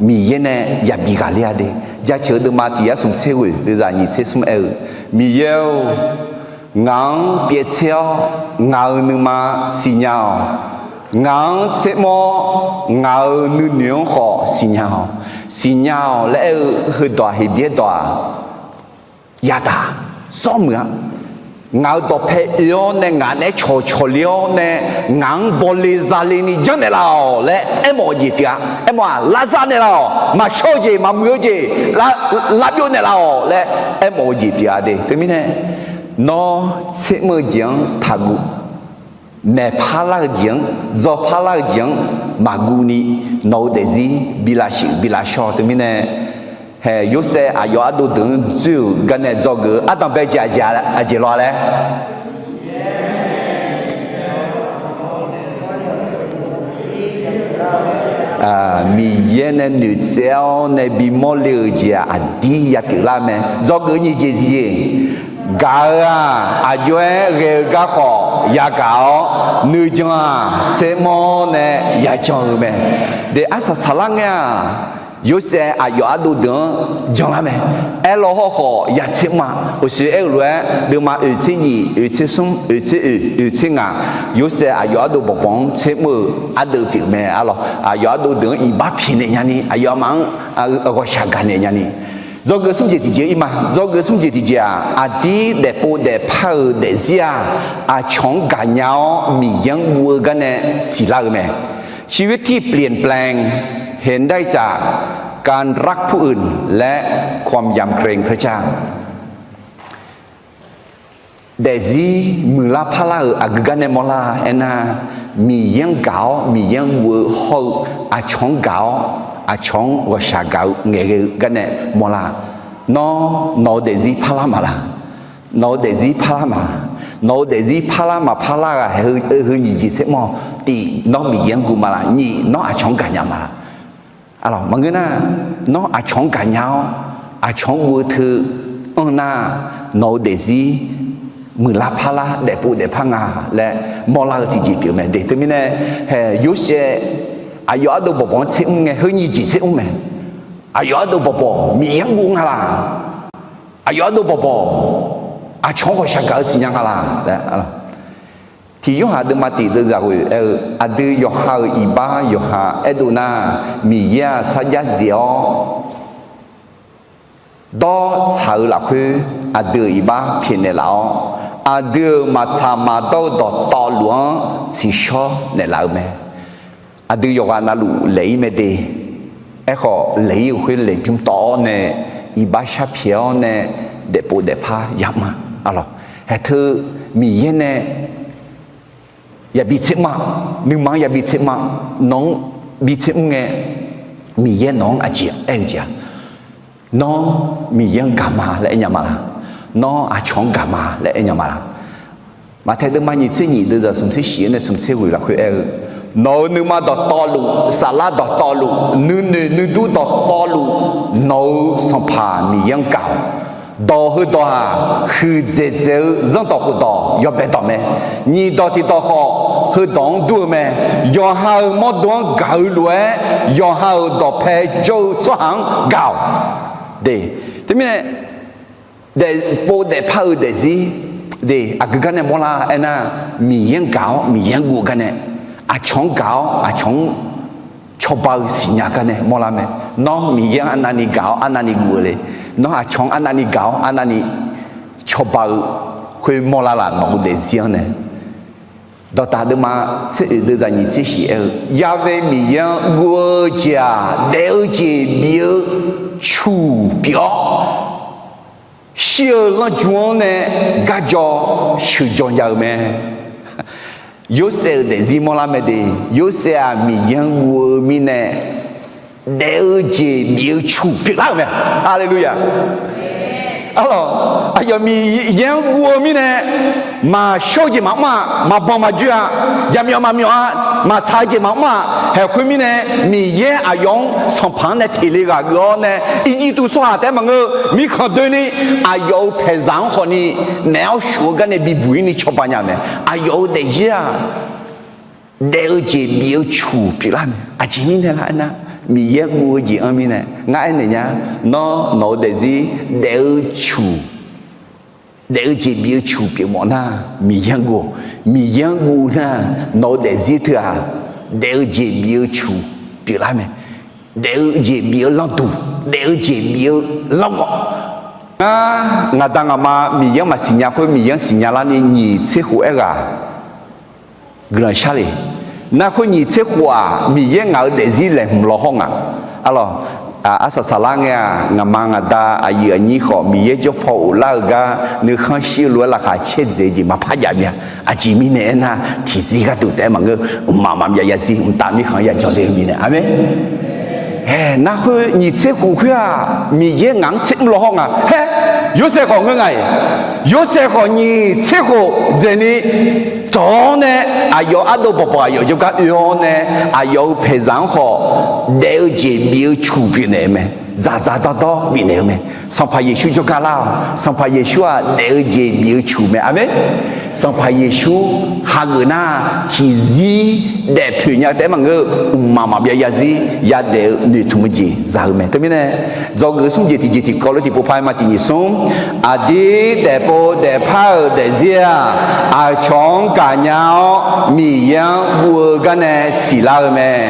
Miqyaer nae yabi ghaqler-a de. Jaceuq deuvma tiq yar smq tser ghoeq deuvzaq nyiq tser smr aer-eu, Miqyaer-or, ngaq-anr pyaev tser-awr ngaq-euq nuima siqnya-awq. Ngaq-anr tsermr-awr ngaq-euq nuinoeq-anr khawf siqnya-awq. Siqnya-awq laer aer-eu heudawq-aq, Heqbyaer dawq-aq, yadaq, sawr muiq-a. Ngaq-euq dawqpae oe-awr nae ngaq naeq-aer cawqcawq le-awr nae ngaq-anr bawle zale ni janrnaeq laf-awq laer aermawf-eu jeq pyeuf-a. Aermawf-aq, lavzav naeqlaf-awq. Maqshawr-eu jeq, maqmuiq-eu jeq, lavbyov naeqlaf laf-awq laer aermawf-eu jeq pyeuf-a de. Teumirnae, nawr tsermr-eu jeq-anr taqguv. Maeqpar lar-eu jeq-anr, dzawpar lar-eu jeq-anr maqguv ni, nawq-eu daefzir bi lavshuif bi lavshawr. Teumirnae, haeq Yorsaev aqyawf ardov deuq-anr dzoer-euq garnae dzawgeuf-eu ardanqbae jeq aqjeq law-a laer, Miqyaer nae noeqtsaev-awr nae bimawr le-euq jeq-aq, aqdir yapyeuf lar mae. Dzawgeuf nyiq jeq tiqjeq, gaq-eu-aq, aqjox-aer ghae-eu garkawv yagaq-awr, nuijan-aq, tsermr-awr nae yajan-eu mae. De, arsaq saqlar ngae-aq, Yorsaev aqyawf ardov deuq-anr janlar mae. Aerlaw hawrkhawf ya tser mr-a. Uqshoe aer-eu lof-aer, deuvma oeq tser nyiq, oeq tser smr, oeq tser oeq, oeq tser ngaq, Yorsaev aqyawf ardov bawqbawq-anr tser mr-eu ardeuv pyeuf mae. Arlawq, aqyawf ardov deuq-anr iqbax pyaeqnaeq nyani, aqyawfmaf-anr ghawqshaq gaqnaeq nyani. Dzawgeuf smr jeq tiqjeq-ir ma. Dzawgeuf smr jeq tiqjeq-aq, aqdir daefpov daefpar-euq daefzir-aq, aqcawq-anr gaqnya-awr Miqyaer-anr guv-eu gar nae siqlar-eu mae. ชีวิตที่เปลี่ยนแปลงเห็นได้จากการรักผู้อื่นและความยำเกรงพระเจ้า Daefzir muiqlar parlar-euq aqgeu gar nae mawrlar aernar, Miqyaer-anr gaq-awr Miqyaer-anr guv-eu hawr-eu, aqcawq-anr gaq-awr aqcawq-anr ghawqshaq gaq-eu ngaeqghae-eu gar nae mawrlar. Nawr nawq-eu daefzir parlar maqlaq? Nawq-eu daefzir parlar maqlaq? Nawq-eu daefzir parlar maqparlar ghaq haeq heu nyiq jeq tser mr-awq. Tiq, nawr Miqyaer-anr guv maqlaq? Nyiq, nawr aqcawq-anr gaqnya maqlaq? Arlawq, maqngeur nar, nawr aqcawq-anr gaqnya-awr aqcawq-anr guv-eu teu anr nar, nawq-eu daefzir muiqlar parlar daefpov daefpar nga laer mawrlar-eu tiqjeq pyeuf mae de. Teumirnae, haeq Yorsaev aqyawf ardov bawqbawq-anr tser mr ngae heu nyiq jeq tser mr mae. Aqyawf ardov bawqbawq Miqyaer-anr guv nga laq? Aqyawf ardov bawqbawq aqcawq-anr ghawqshaq gaq-eu siqnya nga laq? Tiq Yorhaq deuvma tiq deuvzaq ghoeq aer-eu, aqdui yawqha-euq iqbax yawqha aerdov nar, Miqyaer-aq sarjax zif-awr dawr tsaq-eu lafkhoer aqdui-euq iqbax pyaeqnaeq laf-awr, aqdui-euq maqtsaq maqdawr-eu dawqtawvluf-anr tsiqshawr naeqlaf-eu mae. Aqdui yawqghaq navluf laeq-ir mae de. Aerkhawf, laeq-ir-euq khoer laeqbymr tawv-awr nae, iqbax sharpyaeq-awr nae, daefpov daefpar yamr-a. Arlawq, haeq teu Miqyaer nae yabi tser mr-a. Nuima-anr yabi tser mr-a. Nawq-anr bi tser mr ngae, Miqyaer nawq-anr aqjeq aer-eu jeq-a? Nawr Miqyaer-anr gaq ma laer aernya maqlaq? Nawr aqcawq-anr gaq ma laer aernya maqlaq? Maqtaeq deuvma nyiq tser nyiq deuvzaq smq tser shif-anr nae smq tser ghoeq lafkhoer aer-eu, nawq-euq nuima dawqtawvluf, saflar dawqtawvluf, nuinoeq nuidur dawqtawvluf, nawq-euq Sanqpaq Miqyaer-anr gaq-awq. Dawq heudawq-aq, huiqdzaeq dzaeq-eu zanrdawq khofdawq yawbae dawq mae. Nyiq dawq tiq dawq khawf, heudawq-anr dur-eu mae. Yawqha-euq mawrdo-anr gaq-eu lof-aer, yawqha-euq dawqpae jawr-eu tsawrhaq-anr gaq-awq. De, teumirnae, daefpov daefpar-eu daefzir de, aqgeu gar nae mawrlar aernar, Miqyaer-anr gaq-awr Miqyaer-anr guv-eu gar nae, aqcawq-anr gaq-awr aqcawq-anr cawba-eu siqnya gar nae mawrlar mae. Nawr Miqyaer-anr arnavni gaq-awr arnavni guv-eu le? Nawr aqcawq-anr arnavni gaq-awr arnavni cawba-eu khoer mawrlar laf? Nawq-eu daefzir-anr nae, dawqtaq deuvma tser oeq deuvzaq nyiq tser shif aer-eu, Ya've Miqyaer-anr guv-eu jeq-aq, daef-eu jeq bif-eu cuq pyeuf-awr, shir-eu lanrju-anr nae garjaw sheuqjaw nya-eu mae. Yorsaev-euq daefzir mawrlar mae de. Yorsaev-aq, Miqyaer-anr guv-eu mirnae, daef-eu jeq bif-eu cuq pyeuflar-euq mae. Haleluya! Arlawq, aqyawf Miqyaer-anr guv-eu mirnae, maqshawr-eu jeq maqmr-a, maqbanq maqjoe-a, jaqmyawf maqmyawf-a, maqtsaq-eu jeq maqmr-a. Haeq khoermirnae, Miqyaer aqyawf-anr Sanqpaq-anr nae teq le ghaq geuf-awr nae, Irjirtuv tsawrhaq taef-aer maqngeur-eu mirkhanq doeni, aqyawf-euq paeqzaq-anr khawfni maef-awr shuf-eu gar nae bibuq-ir ni cawba nya-eu mae. Aqyawf-euq daefzir-aq, daef-eu jeq bif-eu cuq pyeuflar mae. Aqjeq mirnae lar aernar, Miqyaer guv-eu jeq-anr mirnae. Ngar aernaeq nya, nawr nawq-eu daefzir daef-eu cuq, daef-eu jeq bif-eu cuq pyeufmawf nar, Miqyaer-anr guv-awq. Miqyaer-anr guv nar, nawq-eu daefzir teu-aq, daef-eu jeq bif-eu cuq pyeuflar mae. Daef-eu jeq bif-eu lanrduq, daef-eu jeq bif-eu lanrgawv. Ngar ngaq da ngaq ma Miqyaer-anr maqsiq nya khoer, Miqyaer-anr siqnya larni nyiq tser khof aerghaq guiqlanq sharle. Nar khoer nyiq tser khof-aq, Miqyaer ngaq-euq daefzir laeqhmq law hawr ngaq. Arlawq, arsaq saqlar ngae-aq, ngaq ma ngaq da aqyuif aqnyir khawf Miqyaer jawr paw ghoflar-eu gar nuikhanr shir-eu lof-aer laqkhaq caerdzaeq-eu jeq maqpar jav mir-a. Aqjeq mirnae aernar, tiqzir gharduq taef-aer maqngeur, mqmaq maqbyav zarzir mqtav mirkhanq-anr yajan le-eu mirnae. Aqmeq. Haeq, nar khoer nyiq tser khof khoer-aq, Miqyaer ngaq-anr tser mr law hawr nga. Haer, Yorsaev khawf ngeur nga-iq. Yorsaev khawf nyiq tser khof dzaeqni dawq-awr nae, aqyawf ardov bawqbawq aqyawf jawrgar oe-awr nae, aqyawf-euq paeqzaq-anr khawf daef-eu jeq bif-eu cuq pyeufnaeq-eu mae. dzaqdzaq dawrdawr bifnaeq-eu mae. Sanqpaq Yeqsur jawrgar lar-awq. Sanqpaq Yeqsur-aq daef-eu jeq bif-eu cuq mae. Aqmeq. Sanqpaq Yeqsur hageuf nar, tiqzir daefpoeq nya taef-aer maqngeur-eu, mqmaq maqbyav zarzir yadaef-eu noeqtmq-eu jeq za-eu mae. Teumirnae, dzawgeuf smr jeq tiqjeq tiqkawv lof tiqpov par-aer ma tiq nyiq smr. Aqdir daefpov daefpar-euq daefzir-aq, aqcawq-anr gaqnya-awr Miqyaer-anr guv-eu garnae siqlar-eu mae.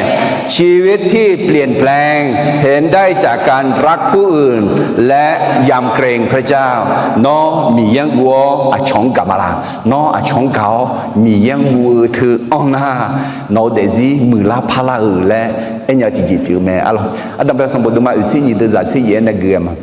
ชีวิตที่เปลี่ยนแปลง เห็นได้จากการรักผู้อื่น และยำเกรงพระเจ้า Nawr Miqyaer-anr guv-awr aqcawq-anr gaq ma laq? Nawr aqcawq-anr gaq-awr Miqyaer-anr guv-eu teu anr nar, nawq-eu daefzir muiqlar parlar-euq laer aernya-eu tiqjeq pyeuf-eu mae. Arlawq, ardanqbae sanqbof deuvma oeqtser nyiq deuvzaq tser yaef-aer nae gui-a ma.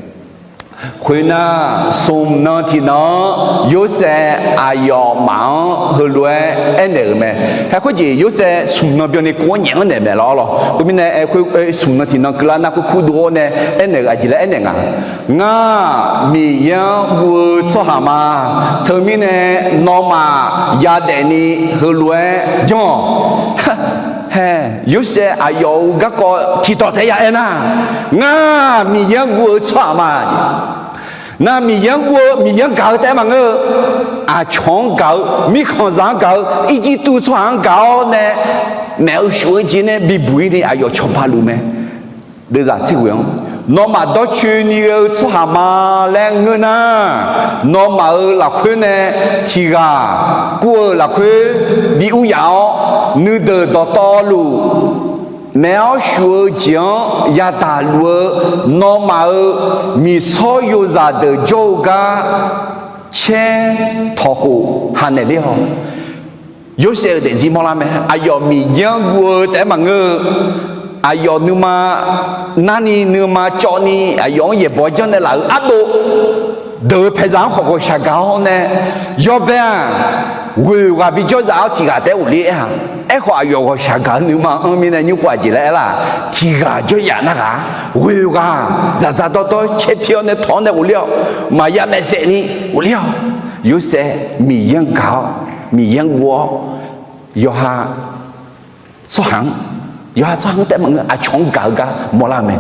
Khoernar, smq nan tiqnan-anr Yorsaev aqyawfmaf-anr heulof-aer aernaeq-euq mae. Haer khoerjeq Yorsaev smq nan byanni kov-anr nyaef-anr naeq mae lawr lawr. Khoermirnae, aer khoer smq nan tiqnan keuvlar nar khoer kur dov-awr nae aernaeq-euq aqjeq laer aernaeq nga. Ngar Miqyaer-anr guv-eu tsawrhaq ma. Teumirnae nawmaf yadaefni heulof-aer janr-awq. Haer, Yorsaev aqyawf-euq garkawv tiqdawq taef-aer ya aer nar, ngar Miqyaer-anr guv-eu tsawrhaq ma. Nar Miqyaer-anr guv-eu, Miqyaer-anr gaq-eu taef-aer maqngeur-eu, aqcawq-anr gaq-eu, mirkhanqzaq-anr gaq-eu, Irjirtuv tsawrhaq-anr gaq-awr nae, maef-eu shuf-eu jeq nae bibuq-ir ni aqyawf cawba luf mae. Deuvzaq tser ghoe-anr, nawmaf dawrcoeni ghae-eu tsawrhaq ma laer ngeur nar, nawmaf-euq lafkhoer nae tiq ghaq kur-eu lafkhoer bi ur yaf-awr, nuideuq dawqtawvluf maef-awr shuf-eu jeq-anr yadaq luf-eu nawmaf-euq miqsawr yozaq deuq jawr-eu gar caer tawqkhof hanaeq ler-awq. Yorsaev-euq daefzir mawrlar mae. Aqyawf Miqyaer-anr guv-eu taef-aer maqngeur-eu, aqyawf nuima narni nuima cawvni aqyawf-anr yaeqbawq janrnaeq laf-euq ardov deuq-eu paeqzaq-anr khawf ghawqshaq gaq-awr nae, yawbae-aq, ghoeq ghaq bijawr zaf-awr tiq ghaq taef-aer ghofler aer-a. Aerkhawf, aqyawf ghawqshaq gaq-eu nuima anr mirnae nymr pov aqjeq laer aer lar? Tiq ghaq jawryaf nar ghaq, ghoeq ghaq dzaqdzaq dawrdawr caer pi-awr nae tawq-awr nae ghofler-awq. Maqya maeqsaef ni ghofler-awq. Yorsaev Miqyaer-anr gaq-awr, Miqyaer-anr guv-awr, yawqha tsawrhaq-anr, yawqha tsawrhaq-anr taef-aer maqngeur, aqcawq-anr gaq-eu gar mawrlar-eu mae.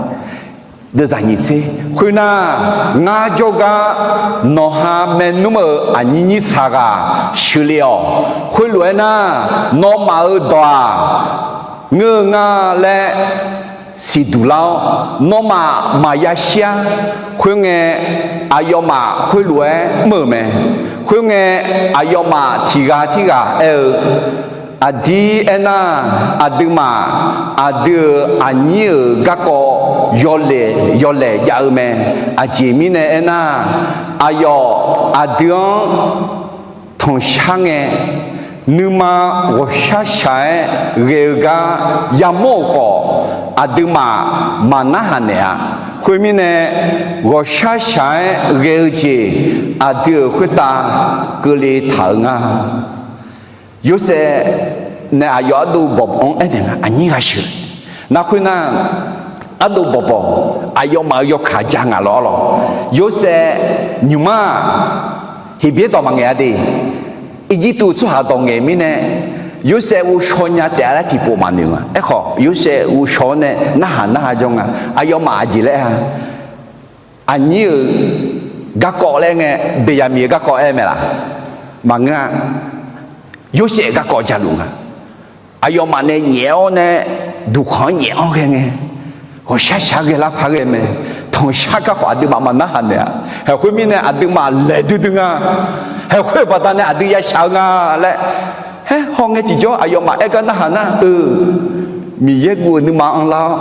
Deuvzaq nyiq tser, khoernar, ngar jawrgar nawqha maernmr-euq aqnyir nyir saq ghaq sheuqle-awq. Khoerlof-aer nar, nawmaf-euq dawq-aq, ngeur-eu nga laer siqduq lar-awr, nawmaf maqya shir-ar. Khoerngae, aqyawfmaf khoerlof-aer mr-euq mae. Khoerngae, aqyawfmaf tiq ghaq tirghaq aer-eu, aqdir aernar, aqduimaf aqdui-euq aqnyir-euq garkawv yawlaeq yawlaeq jav-eu mae. Aqjeq mirnae aernar, aqyawf aqdui-anr tanqshar ngae, nuima ghawqshaq shaq-aer ghae-eu gar yamawr-euq khawf, aqduimaf maqnarhaq naeq-a. Khoermirnae, ghawqshaq shaq-aer ghae-eu jeq aqdui-euq khoertav keuvle taq-eu nga. Yorsaev nae aqyawf ardov bawq bawq-anr aernaeq nga, aqnyir ghaq sheuq. Nar khoernar, ardov bawq bawq, aqyawfmaf-euq yawkaq ja ngaq lawr lawq. Yorsaev nymq-mr-aq, Heqbyaer dawq maqngaeq-a de. Irjirtuv tsawrhaq dawq ngaeq mirnae, Yorsaev ghovshaw nya taef-a laer tiqpov maqnoeq nga. Aerkhawf, Yorsaev ghovshaw-awr nae narhaq narhaq jawr nga. Aqyawfmaf aqjeq laer-a? Aqnyir-euq garkawv laer ngae, Beqyaqmiq-euq garkawv aer mae laf? Maqngeur-a. Yorsaev-euq garkawv jaluf nga. Aqyawfmaf nae nyaef-awr nae, duqkhanq-anr nyaef-anr ghae ngae, ghawqshaq shaq-aer ghae lar par ghae mae. Tanqshar gar khawf aqduimaf maqnarhaq naeq-a. Haeq khoermirnae aqduimaf laeq duidui nga. Haeq khoer-euq baqdanae aqdui yashaq-eu nga laer, haer hawngae tiqjawr aqyawfmaf aer gar narhaq nar-eu, Miqyaer guv-eu nuima anrlar-awr,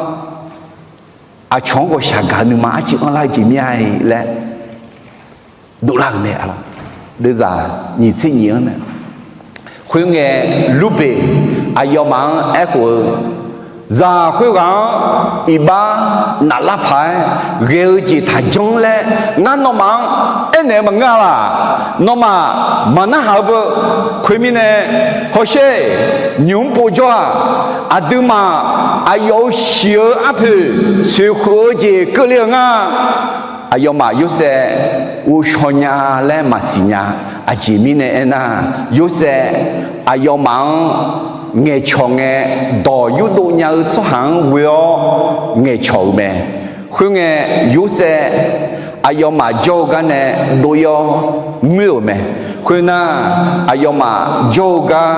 aqcawq-anr ghawqshaq gaq-eu nuima arcuiv anrlar-eu jeq mir-a laer dovlar-euq mae. Deuvzaq nyiq tser nyiq-anr nae, khoerngae, Lurbeq aqyawfmaf-anr aerkhof-eu, zaq khoerghaq-anr iqbax naflar paq-aer ghae-eu jeq taqjanr laer ngar nawmaf-anr aernaeq-eu maqngeur-a laq? Nawmaf maqnarhaq-eu beu. Khoermirnae, hawsher, nymq-mr povjawr-aq, aqduimaf aqyawf-euq shiq-eu arpoeq tsoeqkhof-eu jeq keuvle-eu nga. Aqyawfmaf Yorsaev ghovshaw nya laer maqsiq nya. Aqjeq mirnae aernar, Yorsaev aqyawfmaf-anr ngaeqcawq ngae, dawq yurdov nya-eu tsawrhaq-anr ghoe-awr ngaeqcawq-euq mae. Khoerngae, Yorsaev aqyawfmaf jawr-eu gar nae dov-ir-awr ngoer-euq mae. Khoernar, aqyawfmaf jawr-eu gar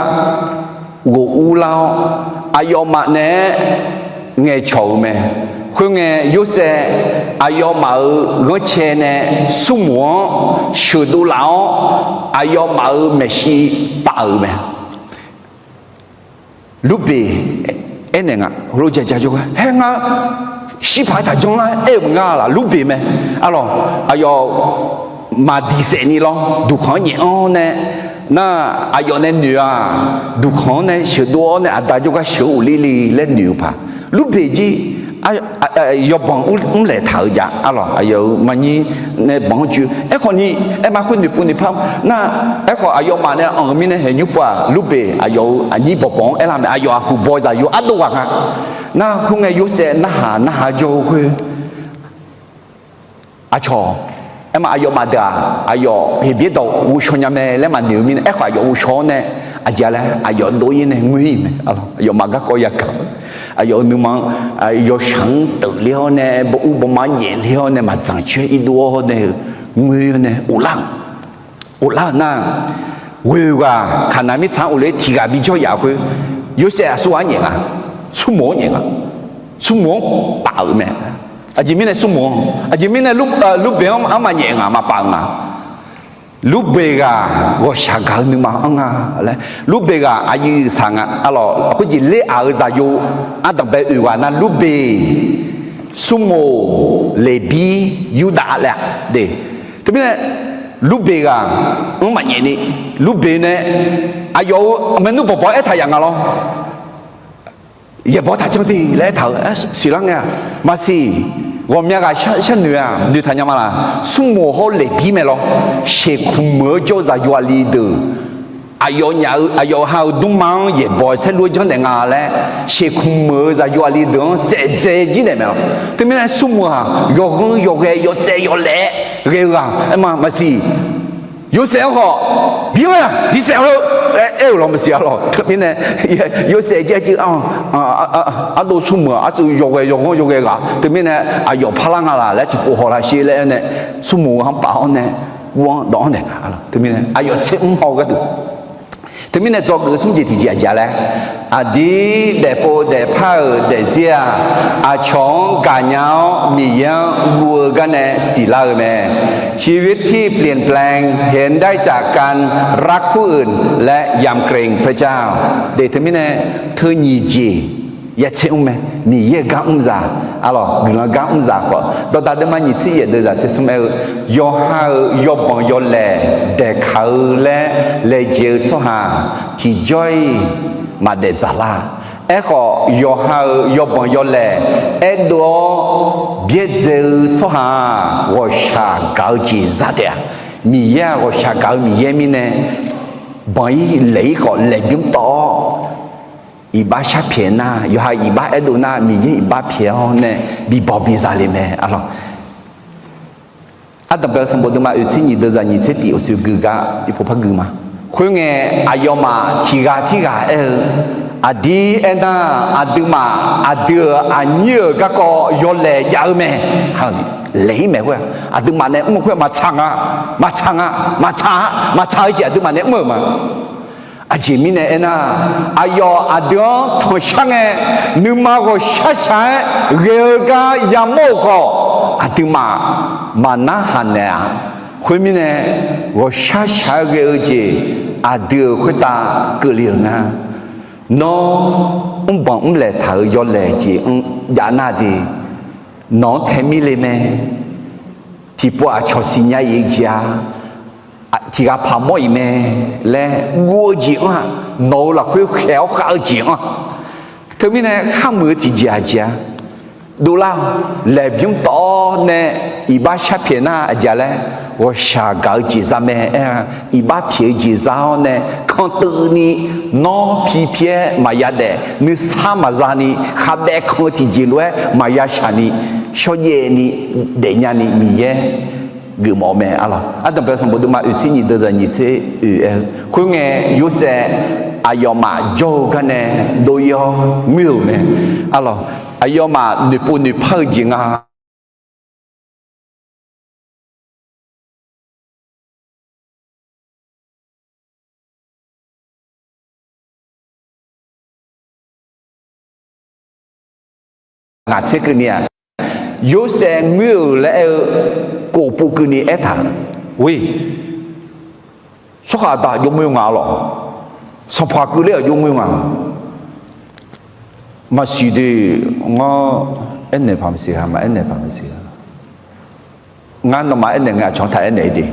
ghof urlar-awr, aqyawfmaf naeq-aer ngaeqcawq-euq mae. Khoerngae, Yorsaev aqyawfmaf-euq ghanrcae nae smrmuiq-anr sheuqdov laf-awr, aqyawfmaf-euq maeqshi paf-euq mae. Lurbeq aernaeq nga, heulof-aer ja jawr-aer, haer ngar, shirpaq-aer taqjanr lar aer-euq ngar laf, Lurbeq mae. Arlawq, aqyawf maqdiq saef ni lawr, duqkhanq-anr nyaef-anr nae, nar, aqyawf nae noeq-aq, duqkhanq-anr nae sheuqdov-awr nae aqda jawrgar sheuq-eu uqlir le laer noeq-eu paq. Lurbeq jir, yawbanq mrlaeq taq-euq jav, arlawq, aqyawf-euq maqnyir nae banq-anr joe. Aerkhawf ni, aerma khoer noeqpov noeqpar nar, aerkhawf aqyawfmaf nae anq-eu mirnae haeqnymr pov-aq, Lurbeq aqyawf-euq aqnyir bawqbawq-anr aerlar mae, aqyawf aqhuiq baw zaqyo ardov ghaq nga. Nar, khoerngae Yorsaev narhaq narhaq jawr-eu khoer, aqcawq, aerma aqyawfmaf deuq-aq, aqyawf Heqbyaer dawq ghovshaw nya mae laer maqnoeq-eu mirnae, aerkhawf aqyawf ghovshaw-awr nae, aqjeq laer aqyawf dov-ir nae ngoer-ir mae. Aqyawfmaf garkawv yagaq-eu, aqyawf-euq nuima-anr yawshaq-anr teufler-awr nae, bawur bawma-anr jaefler-awr nae, maqdzanq coer irdov-awr nae-eu, ngoer-awr nae uvlar-euq, uvlar-euq nar, ghoeq ghaq Kaqnaq mirtsaq-anr uvler tiq ghaq bijawr yaf khoer, Yorsaev aqsur ghaq-anr nyaef nga, smrmuiq-anr nyaef nga, smrmuiq-anr paf-euq mae. Aqjeq mirnae smrmuiq-anr, aqjeq mirnae Lurbeq-anr maqnyaef nga, maqpaf-euq nga. Lurbeq ghaq ghawqshaq gaq-eu nuima-anr nga laer, Lurbeq ghaq aqyuif saq nga, arlawq, khoerjeq ler-aq-eu zaqyo ardanqbae oeq ghaq nar, Lurbeq, Smrmuiq, Leqbir, Yurdav laer-a de. Teumirnae Lurbeq ghaq-anr maqnyaef ni, Lurbeq nae aqyawf-euq maeqnmr bawqbawq aertaq yaf nga lawr. Yaeqbawq taqjanr de laer aertaq-eu siqlar ngae-aq, maqsiq. Ghawqmya ghaq sharnoeq-aq noeqtaq nya ma laq? Smrmuiq hawr Leqbir mae lawr. Shekmq meuq-eu jawr-eu zaqyo aqli deuq, aqyawf nyaf-eu aqyawf ha-euq dmrma-anr yaeqbawq saerlu-aer janrnaeq nga laer, shekmq meuq-eu zaqyo aqli deuq-anr saef dzae jir naeq mae lawr. Teumirnae Smrmuiq-aq yawghanr yawghae yawtsaev yawlaef-aer ghae-eu ghaq aer ma, maqsiq. Yorsaev-anr khawf, bi-anr-aq diq saef-eu laer aer-euq lawr maqsiq-a lawr. Teumirnae Yorsaev jir-a jir, ardov Smrmuiq-aq artsuiv yawghae yawghanr yawghae ghaq, teumirnae aqyawf parlar nga laq laer tiqpov haw lasher laer aer nae, Smrmuiq-anr paf-awr nae, gur-anr dawv-anr naeq nga. Teumirnae aqyawf tser mr haw-eu gharduq, teumirnae dzawgeuf-eu smr jeq tiqjeq aqjeq-a laer, aqdir daefpov daefpar-euq daefzir-aq, aqcawq-anr gaqnya-awr Miqyaer-anr guv-eu gar nae siqlar-eu mae. ชีวิตที่เปลี่ยนแปลง เห็นได้จากการรักผู้อื่น และยำเกรงพระเจ้า de. Teumirnae teu nyiq jeq ya tser mr mae. Miqyaer-euq gar mr zaq, arlawq, guiqlanq gar mr zaq khawf, dawqdaq deuvma nyiq tser yaef deuv zaq tser smr aer-eu, yawqha-euq yawbanq yawlaeq daeqkaq-eu laer laejae-eu tsawrhaq tiqjawr-iq maqdaef dzaqlar. Aerkhawf, yawqha-euq yawbanq yawlaeq aerdov-awr byaerdzae-eu tsawrhaq-aq, ghawqshaq gaq-eu jeq za taef-a. Miqyaer-aq ghawqshaq gaq-eu Miqyaer mirnae, banq-ir laeq-ir khawf laeqbymr tawv-awr, iqbax sharpyaeq nar, yawqha iqbax aerdov nar, Miqyaer iqbax pyaeq-awr nae bibawq biza le mae, arlawq. Ardanqbae-eu sanqbof deuvma oeq tser nyiq deuv zaq nyiq tser tiq awqsur gui gar tiqpov par gui ma. Khoerngae, aqyawfmaf tiq ghaq tirghaq aer-eu, aqdir aernar, aqduimaf aqdui-euq aqnyir-euq garkawv yawlaeq jav-eu mae. Laeq-ir mae khoer-aq, aqduimaf nae mr-eu khoer-aq maqtsaq nga, maqtsaq nga, maqtsaq-a, maqtsaq-eu jeq aqduimaf nae mr-euq ma. Aqjeq mirnae aernar, aqyawf aqdui-anr tanqshar ngae, nuima ghawqshar shaq-aer ghae-eu gar yamawr-euq khawf, aqduimaf maqnar haq naeq-aq. Khoermirnae, ghawqshar shaq-aer ghae-eu jeq aqdui-euq khoertav keuvle-euq nga. Nawr mrbanq mrlaeq taq-euq yawlaeq jeq-anr jav nar de, nawq-anr tae mir le mae. Tiqpov aqcawq siqnya-iq jeq-a, tiq ghaq paq mawr-iq mae laer guv-eu jeq-anr-aq, nawq-euq lafkhoer khaeq-awr khav-eu jeq-anr-aq, teumirnae kharmuiq-eu tiqjeq aqjeq-a. Dovlar-awq. Laeqbymr tawv-awr nae iqbax sharpyaeq nar aqjeq laer, ghawqshaq gaq-eu jeq za mae aer-a. Iqbax pyaeq-eu jeq za-awr nae kanteuvni, nawr pi pi-aer maqya daef, nuisar maqza ni, khavbaev kan-eu tiqjeq lof-aer maqya shaq ni, shawrjaev ni, daefnya ni Miqyaer geufmawf-eu mae, arlawq. Ardanqbae sanqbof deuvma oeq tser nyiq deuv zaq nyiq tser oeq aer-eu, khoerngae Yorsaev aqyawfmaf jawr-eu gar nae dov-ir-awr ngoer-euq mae, arlawq. Aqyawfmaf noeqpov noeqpar-eu jeq nga. ngaq tser keuvni-aq, Yorsaev ngoer-euq laer aer-eu, kof pov keuvni aertaq-euq. Tsawrhaq aqda jov ngoer nga lawq. Sanqpaq keuvler-aq jov ngoer nga. Maqsiq de, ngar aernaeq paq maqsiq ha, maqaer naeq paq maqsiq ha. Ngar nawmaf aernaeq ngae aqcawq-anr taq aernaeq-ir de.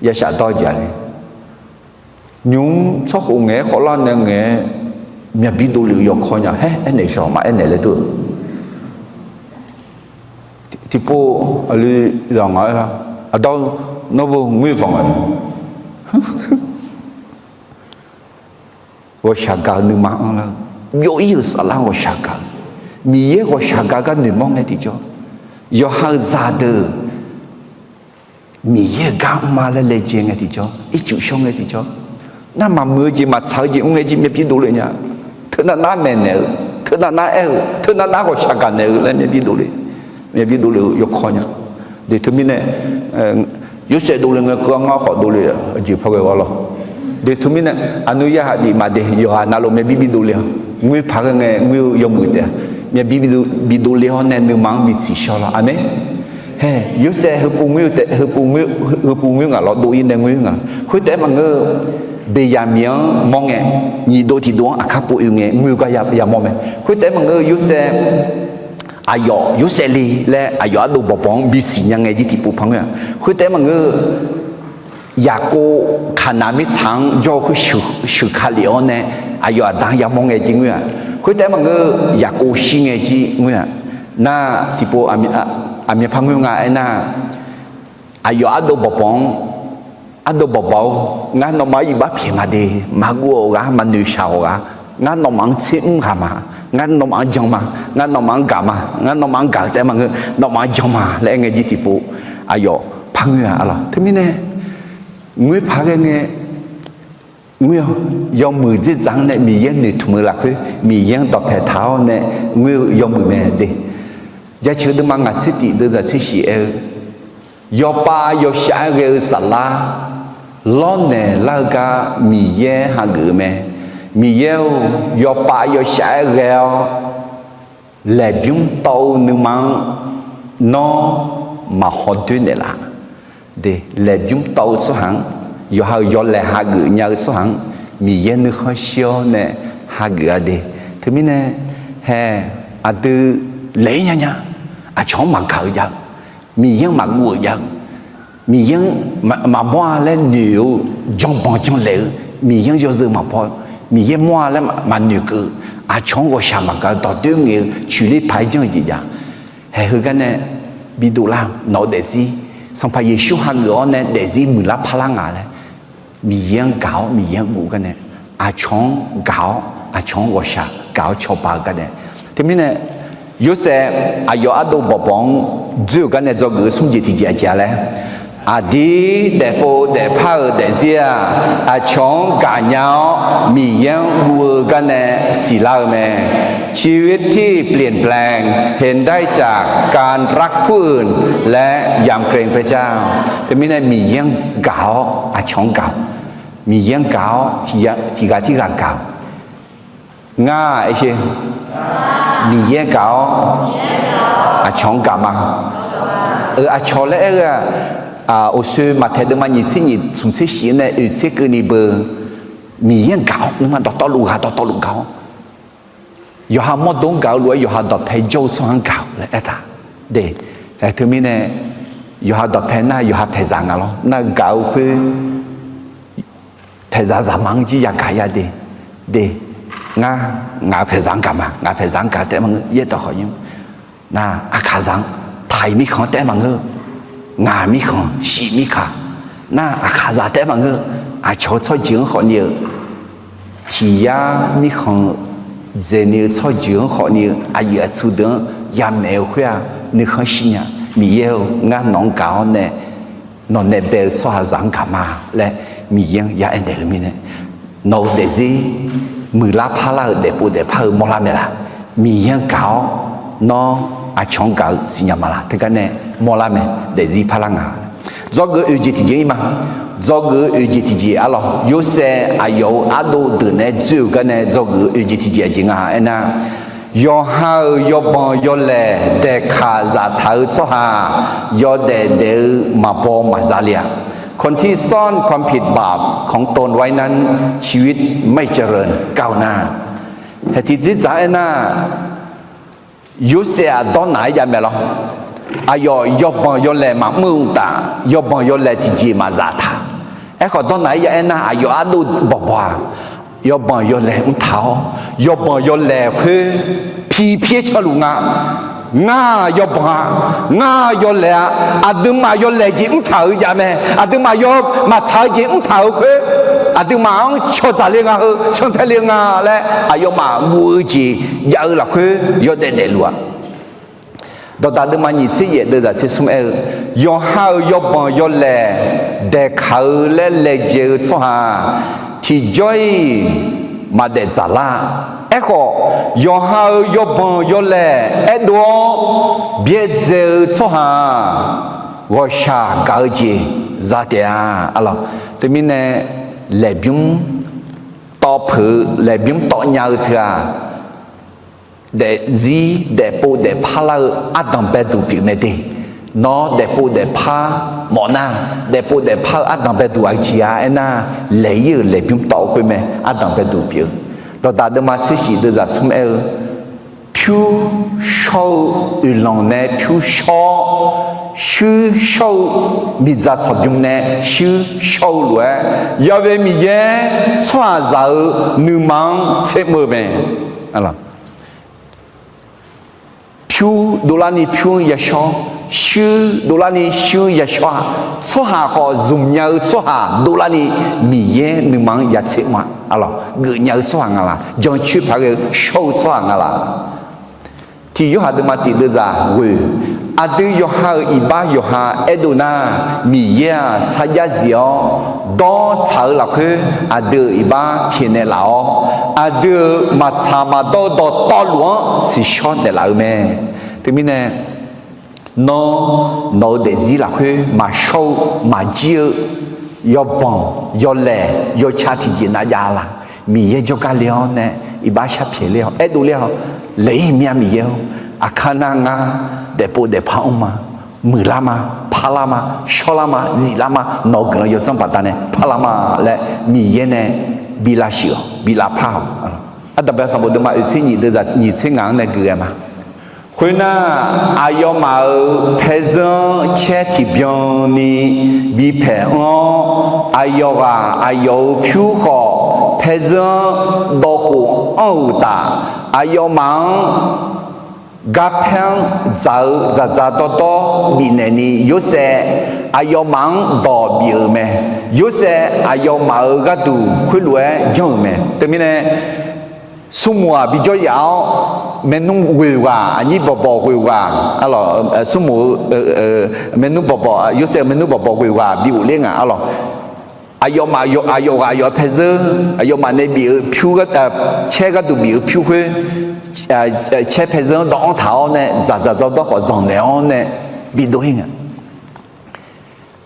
Yashaf dawr-eu jeq-a le. Nymq-mr tsawrkhof ngaeq-aer khawvlar nae ngaeq-aer myaqbi dovlef-eu yawkawr nya. Haer, aernaeq shawq, maqaer naeq laer dur-eu. Tiqpov aqli zaq ngaq-aer lar, aqda-or, nawr bo ngoer paq nga. Ghawqshaq gaq-eu nuima anrlar-eu, jov-ir-euq saflar ghawqshaq gaq-eu, Miqyaer ghawqshaq gaq gar noeqmawr ngae tiqjawr, yawqha-euq zaqdeuq Miqyaer-euq gar mrma laer laejae ngae tiqjawr, ircuf shawr ngae tiqjawr, nar maqmuiq-eu jeq maqtsaq-eu jeq mr ngae jir myavbir dovle nya. Teunav nar maeqnaeq-eu, teunav nar aer-eu, teunav nar ghawqshaq gaq naeq-eu laer myavbir dovle, myavbir dovle-eu yawkawr nya. De teumirnae, Yorsaev dovle ngae keuv-a, ngar khawf dovle-eu jeq par ghae-a lawq. De teumirnae, aqnur yarhaq bif maqde, yawqghaq navluf myavbir bi dovle-awq. Ngoer paq ghae ngae ngoer-eu yawmuiq taef-a, myavbir bi dovle-awr nae nuima-anr bi tsiqshawr lawq. Aqmeq. Hae, Yorsaev heupov ngoer-eu taef, heupov ngoer, heupov ngoer ngaq lawr dov-ir nae ngoer ngaq. Khoertaef-aer maqngeur-eu, Beqyaqmiq-anr mawr ngae, nyiq dov tiq dov-anr aqkar pov oe ngae ngoer-eu gar yamawr mae. Khoertaef-aer maqngeur-eu, Yorsaev aqyawf Yorsaev le laer aqyawf ardov bawqbawq-anr bisiq nya ngae jir tiqpov par ngoer-aq. Khoertaef-aer maqngeur-eu, Yaqkov Kaqnav mirtsaq-anr jawr-eu khoer sheuq ka lef-awr nae aqyawf aqda-anr yamawr ngae jir ngoer-aq. Khoertaef-aer maqngeur-eu, Yaqkov shir ngae jir ngoer-aq. Nar tiqpov aqmyanpar ngoer nga aernar, aqyawf ardov bawqbawq-anr, ardov bawqbawq-or, ngar nawmaf-anr iqbax pyaeq maqde, maqguv-awq ghaq, maqnoeq shaq-awq ghaq, ngar nawmaf-anr tser mr ghaq ma, ngar nawmaf-anr jan ma, ngar nawmaf-anr gaq ma, ngar nawmaf-anr gaq-eu taef-aer maqngeur, nawmaf-anr jan ma laer aer ngae jir tiqpov aqyawf par ngoer-aq lawq. Teumirnae, ngoer paq ghae ngae ngoer-awq. Yawmuiq dzerdzaq-anr nae Miqyaer noeqtmq-eu lafkhoer Miqyaer-anr dawqpae taq-awr nae ngoer-eu yawmuiq mae de. Jaceuq deuvma ngaq tser tif deuvzaq tser shif aer-eu, yawpav yawshaf-aer ghae-eu saflar lawrnaeq lar-eu gar Miqyaer hageuf-eu mae. Miqyaer-or, yawpav yawshaf-aer ghae-awr laeqbymr tawv-eu nuima-anr nawr maqhaw doer naeqlaf. De, laeqbymr tawv-eu tsawrhaq-anr, yawqha-euq yawlaeq hageuf nya-eu tsawrhaq-anr Miqyaer nuikhanr shir-awr nae hageuf-a de. Teumirnae, hae, aqdui laeq-ir nya nya, aqcawq-anr maqgaq-eu jav-eu, Miqyaer-anr maqguv-euq jav-eu, Miqyaer-anr maqmawr-a laer noeq-eu, janbanq janlaeq-eu, Miqyaer-anr yawzeu maqbaw, Miqyaer mawr-a laer maqnoeq keuv-eu, aqcawq-anr ghawqshaq maqgaq-eu dawqdoer ngaeq-eu coeqler paq-aer janr-eu jeq jav. Haeq heu gar nae bidov lar-eu nawq-eu daefzir, Sanqpaq Yeqsur hageuf-awr nae daefzir muiqlar parlar nga laer, Miqyaer-anr gaq-awr Miqyaer-anr guv gar nae, aqcawq-anr gaq-awr aqcawq-anr ghawqshaq gaq-awr cawba-eu gar nae. Teumirnae, Yorsaev aqyawf ardov bawqbawq-anr dzoer-euq gar nae dzawgeuf-eu smr jeq tiqjeq aqjeq-a laer, aqdir daefpov daefpar-euq daefzir-aq, aqcawq-anr gaqnya-awr Miqyaer-anr guv-eu gar nae siqlar-eu mae. ชีวิตที่เปลี่ยนแปลง เห็นได้จากการรักผู้อื่น และยำเกรงพระเจ้า Teumirnae Miqyaer-anr gaq-awr aqcawq-anr gaq-awq. Miqyaer-anr gaq-awr tiqghaq tirghaq gaq-awq. Ngar-aq, Miqyaer gaq-awr aqcawq-anr gaq ma. Aqcawq laer aer-eu-aq, awqsoe maqtaeq deuvma nyiq tser nyiq smq tser shif-anr nae oeq tser keuvni beu, Miqyaer-anr gaq-awr nuima dawqtawvluf ghaq dawqtawvluf gaq-awr, yawqha mawrdo-anr gaq-eu lof-aer yawqha dawqpae jawr-eu tsawrhaq-anr gaq-awq laer aertaq. De, teumirnae yawqha dawqpae nar yawqha paeqzaq nga lawr nar gaq-eu khoer paeqzaq zaqmar-anr jir yagaq ya de. De, ngar, ngaq-euq paeqzaq-anr gaq ma, ngaq-euq paeqzaq-anr gaq taef maqngeur, yaerdawq khawf nymr. Nar aqkaqzaq-anr, taq-iq mirkhanq taef maqngeur, ngaq mirkhanq, shif mirkhanq, nar aqkaqzaq taef maqngeur, aqcawq-eu tsawrjeuq-anr khawfni-eu, tiq yar mirkhanq-eu dzaeqni-eu tsawrjeuq-anr khawfni-eu aqyuif aqtsu deuq-anr yamaeq-eu khoer-aq, nuikhanr shirnya. Miqyaer-eu, ngar nawq-anr gaq-awr nae nawq nae bae-eu tsawrhaqzaq-anr gaq ma laer Miqyaer-anr ya aernaeq-eu mirnae, nawq-eu daefzir muiqlar parlar-euq daefpov daefpar-eu mawrlar mae laq? Miqyaer-anr gaq-awr nawr aqcawq-anr gaq-eu siqnya ma laq? Teugar nae mawrlar mae, daefzir parlar nga. Dzawgeuf-eu oeq jeq tiqjeq-ir ma. Dzawgeuf-eu oeq jeq tiqjeq arlawq, Yorsaev aqyawf-euq ardov deuq naeq-aer dzoer-euq gar nae dzawgeuf-eu oeq jeq tiqjeq aqjeq nga aernar, Yawqha-euq yawbanq yawlaeq daeqkaq zaftaq-eu tsawrhaq, yawdaef daef-eu maqbaw maqza le-aq, คนที่ซ่อนความผิดบาปของตนไว้นั้น ชีวิตไม่เจริญก้าวหน้า Haeq tiqdzerdzaq aernar, Yorsaev-aq dawrnaq-aer jav mae lawr. Aqyawf yawbanq yawlaeq maqmr-eu uqtaf, yawbanq yawlaeq tiqjeq maqzaf taq. Aerkhawf dawrnaq-aer jav aernar, aqyawf ardov bawqbawq-aq, yawbanq yawlaeq mrtaq-awr, yawbanq yawlaeq khoer pi pyaer caw luf nga. Ngar yawbanq-a, ngar yawlaeq-a, aqduimaf yawlaeq jeq mrtaq-eu jav mae, aqduimaf yaw maqtsaq-eu jeq mrtaq-eu khoer, aqduimaf-anr cawqdzaq le nga heu cantae le-eu nga laer aqyawfmaf guv-eu jeq jav-eu lafkhoer yawdaef daefluf-aq. Dawqdaq deuvma nyiq tser yaef deuvzaq tser smr aer-eu, yawqha-euq yawbanq yawlaeq daeqkaq-eu laer laejae-eu tsawrhaq tiqjawr-iq maqdaef dzaqlar. Aerkhawf, yawqha-euq yawbanq yawlaeq aerdov-awr byaerdzae-eu tsawrhaq ghawqshaq gaq-eu jeq za taef-a. Aqlawq, teumirnae laeqbymr tawv peuq-eu laeqbymr tawv nya-eu teu-aq, daefzir daefpov daefpar lar-eu ardanq baeduq pyeuf mae de. Nawr daefpov daefpar mawfnar, daefpov daefpar-eu ardanq baeduq aqjeq-a aernar, laeq-ir-euq laeqbymr tawv khoer mae ardanq baeduq pyeuf-eu. Dawqdaq deuvma tser shif deuvzaq smr aer-eu, pyur shawr-eu oeqlanq nae pyur shawr, shuir shawr-eu miqdzaq tsawqbymr nae shuir shawr-eu lof-aer, Yaqvae Miqyaer tsawrhaqzaq-euq nuima-anr tsermr-eu mae. Pyur dovlarni pyur-anr yashawr, shuir dovlarni shuir-anr yashawr-a. Tsawrhaq khawf zmqnya-eu tsawrhaq dovlarni Miqyaer nuima-anr ya tsermr-a. Aqlawq, geufnya-eu tsawrhaq nga laq? Jancoer paq ghae-eu shawr-eu tsawrhaq nga laq? Tiq Yorhaq deuvma tiq deuvzaq ghoe, aqdui yawqha-euq iqbax yawqha aerdov nar, Miqyaer-aq sarjax zif-awr dawrtsaq-eu lafkhoer aqdui-euq iqbax pyaeqnaeq laf-awr, aqdui-euq maqtsaq maqdawr-eu dawqtawvluf-anr tsiqshawr naeqlaf-eu mae. Teumirnae, nawr nawq-eu daefzir lafkhoer maqshawr-eu maqjir-eu yawbanq yawlaeq yawca tiqjeq nav jav laq? Miqyaer jawrgar le-awr nae iqbax sharpyaeq ler-awr aerdov ler-awr, laeq-ir mya Miqyaer-or, aqkar nar ngar daefpov daefpar mr ma, muiqlar ma, parlar ma, shawrlar ma, ziflar ma, nawq-eu guiqlanq yawdzanr baqdanae parlar ma laer Miqyaer nae bi lavshuif-awq, bi lavpar-awq. Ardanqbae sanqbof deuvma oeqtser nyiq deuvzaq nyiq tser ngaq-anr nae gui ghae ma. Khoernar, aqyawfmaf-euq paerzeur-anr caer tiqbyan ni bipaeq anr-awr, aqyawf ghaq aqyawf-euq pyur khawf paerzeur-anr dawvkhof anr-eu uqtaf, aqyawfmaf-anr garpaer-anr dzaq-eu dzaqdzaq dawrdawr bifnaeq ni Yorsaev aqyawfmaf-anr dawq bif-euq mae. Yorsaev aqyawfmaf-euq gharduq khoerlof-aer janr-euq mae. Teumirnae, smrmuiq-aq bijawr yaf-awr, maernmr ghoeq ghaq, aqnyir bawqbawq ghoeq ghaq, smrmuiq-eu maernmr bawqbawq, Yorsaev-euq maernmr bawqbawq ghoeq ghaq bi ghofler nga arlawq. Aqyawfmaf aqyawf ghaq aqyawf-euq paerzeur, aqyawfmaf nae bif-eu pyur, caer gharduq bif-eu pyur khoer, caer paerzeur-anr dawv-anr taq-awr nae dzaqdzaq dawrdawr khawf zanqnaeq-awr nae bidov-ir nga.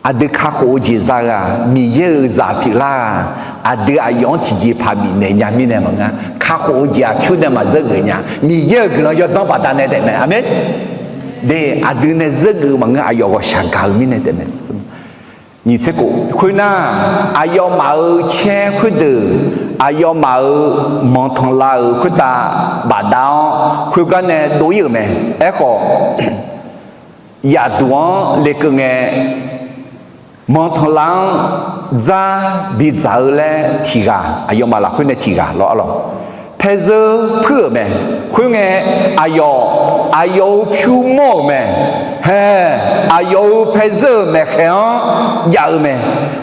Aqdui kakhof-eu jeq za-eu-aq, Miqyaer-euq zaq pyeuflar-aq, aqdui aqyawf-anr tiqjeqpaq bifnaeq nya mirnae maqngeur. Kakhof-eu jeq aqpyur nae maqzeur geuf nya. Miqyaer-euq guiqlanq yawdzanr baqdanae taef mae. Aqmeq. De, aqdui nae zeur geuf maqngeur, aqyawf ghawqshaq gaq-eu mirnae taef mae. Nyiq tser khof khoernar, aqyawfmaf-euq caer khoerdeuq, aqyawfmaf-euq manqtanqlav-euq khoertav bafdav-awr, khoergar nae dov-ir-euq mae. Aerkhawf, yaqduq-anr lekeuv ngae, manqtanqlav-anr dzar bidzaq-eu laer tiq ghaq, aqyawfmaf lafkhoer nae tiq ghaq lawr arlawq, paerzeur puir-euq mae. Khoerngae, aqyawf, aqyawf-euq pyur mawr-euq mae. Hae, aqyawf-euq paerzeur-euq maeqkhaeq-anr jav-eu mae.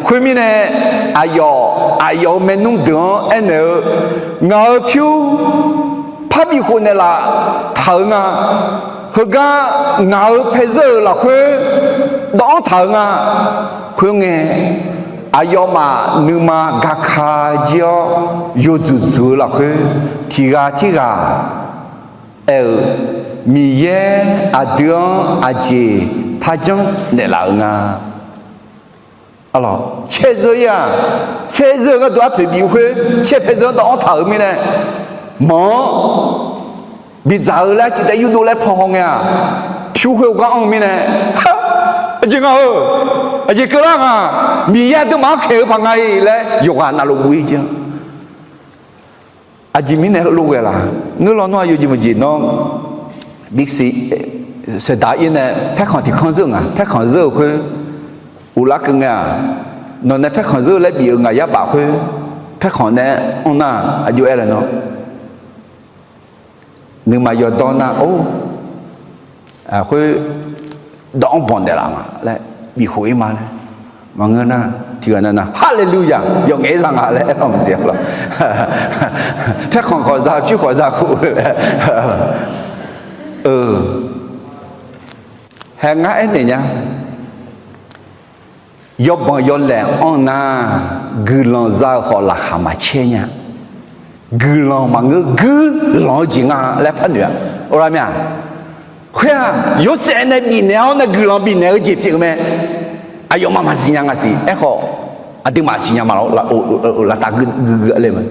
Khoermirnae, aqyawf, aqyawf-euq maernmr deuq-anr aernaeq-eu, Ngaq-euq pyur parbif khof naeqlaf taq-euq nga. Heugar ngaq-euq paerzeur-euq lafkhoer dawv-anr taq-euq nga. Khoerngae, aqyawfmaf nuima gaka jir-awr yawdzuq dzuq-eu lafkhoer, tiq ghaq tirghaq aer-eu, Miqyaer aqdui-anr aqjeq parjanr naeqlaf-euq nga. Arlawq, caerzeur-ir-aq, caerzeur-eu gharduq arpoeq bif-eu khoer, caer paerzeur-anr dawv-anr taq-euq mirnae, manq-anr bidzaq-eu laer aqcif taef yurdov laer pan haw ngae-aq, pyur khoer-eu gar anr-eu mirnae, aqjeq nga-eu, aqjeq keuvlar nga, Miqyaer aqduimaf-anr khaeq-eu paq nga-iq laer yawqghaq navluf guv-ir jeq-a. Aqjeq mirnae heulof ghae laf, ngeur lawnmr-aq yawjeq maqjeq nawr, bisiq, saeqdaq-ir nae paerkhanq tiq kanr zeur-eu nga, paerkhanq zeur-eu khoer uvlar keuv ngae-aq, nawq nae paerkhanq zeur-eu laer bif-eu ngaq yar baf khoer, paerkhanq nae anr nar aqjox-aer laer nawr nuima yawdawr nar-or, khoer dawq-anr banq naeqlaf nga laer bifkhof-ir ma laer maqngeur nar, tiqghaq nav nav Haleluya! Yawqngaef-aer za nga laer aer-awr maqsiq-a lawq. Paerkhanq khawf za, pyur khawf za khof-eu laer. Hae ngar aernaeq nya. Yawbanq yawlaeq anr nar, guiqlanq za-eu khawf laqkhaq maqcaer nya. Guiqlanq maqngeur, guirlanq-eu jeq nga laer par noeq-a. Or lar mir-a. Khoer-aq, Yorsaev nae bifnaeq-awr nae guiqlanq bifnaeq-eu jeq pyeuf-eu mae. Aqyawfmaf maqsiq nya nga siq. Aerkhawf, aqduimaf siqnya ma lawq, laftav guiqguiq le mae.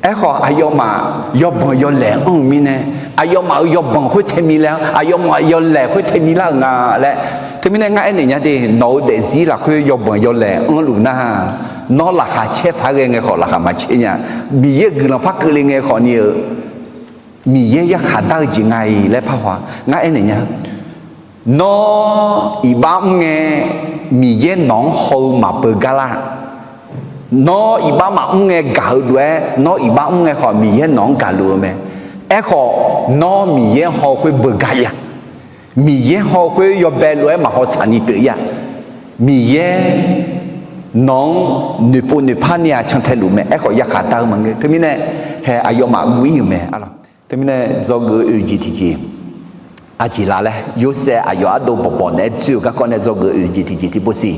Aerkhawf, aqyawfmaf yawbanq yawlaeq anr-eu mirnae, aqyawfmaf-euq yawbanq khoer tae mi laer-anr, aqyawfmaf yawlaeq khoer tae mi lar-euq nga laer. Teumirnae ngar aernaeq nya de, nawq-eu daefzir lafkhoer yawbanq yawlaeq anrluf nar, nawr laqkhaq caer paq-aer ghae ngae khawf laqkhaq maqcaer nya. Miqyaer-euq guiqlanq par keuvle ngae khawfni-eu, Miqyaer yarkhaq dar-eu jeq nga-iq laer parhaw-a. Ngar aernaeq nya. Nawr iqbax mr ngae, Miqyaer nawq-anr haw-eu maqbeugar lar. Nawr iqbax maqmr ngae gaq-eu lof-aer, nawr iqbax mr ngae khawf Miqyaer nawq-anr gaqluf-eu mae. Aerkhawf, nawr Miqyaer haw khoer beugar-ir-a. Miqyaer haw khoer yawbae lof-aer maqhaw tsaqni pyeuf-ir-a. Miqyaer nawq-anr noeqpov noeqpar ni-aq cantae luf mae. Aerkhawf yarkhaq dar-eu maqngeur. Teumirnae hae aqyawfmaf guv-ir-euq mae. Teumirnae dzawgeuf-eu oeq jeq tiqjeq, aqjeq laf laer Yorsaev aqyawf ardov bawqbawq naeq-aer dzoer-euq garkawv nae dzawgeuf oeq jeq tiqjeq tiqpov siq.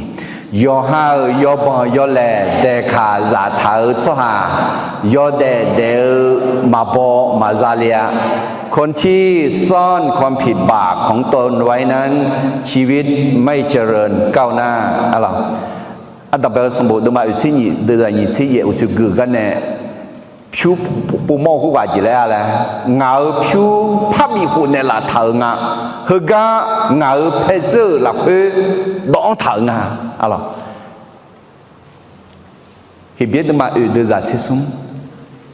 Yawqha-euq yawbanq yawlaeq daeqkaq zaftaq-eu tsawrhaq, yawdaef daef-eu maqbaw maqza le-a. คนที่ซ่อนความผิดบาปของตนไว้นั้น ชีวิตไม่เจริญก้าวหน้า Aqlawq, Aqdaq bae-eu sanqbof deuvma oeqtser nyiq deuvzaq nyiq tser yaef uqshoe gui-eu gar nae, pyur povmawr-eu khoerghaq jeq laer-a laer, ngaq-euq pyur parbif khof naeqlaf taq-euq nga. Heugar ngaq-euq paezeur-euq lafkhoer dawv-anr taq-euq nga. Aqlawq, Heqbyaer deuvma oeq deuvzaq tser smr,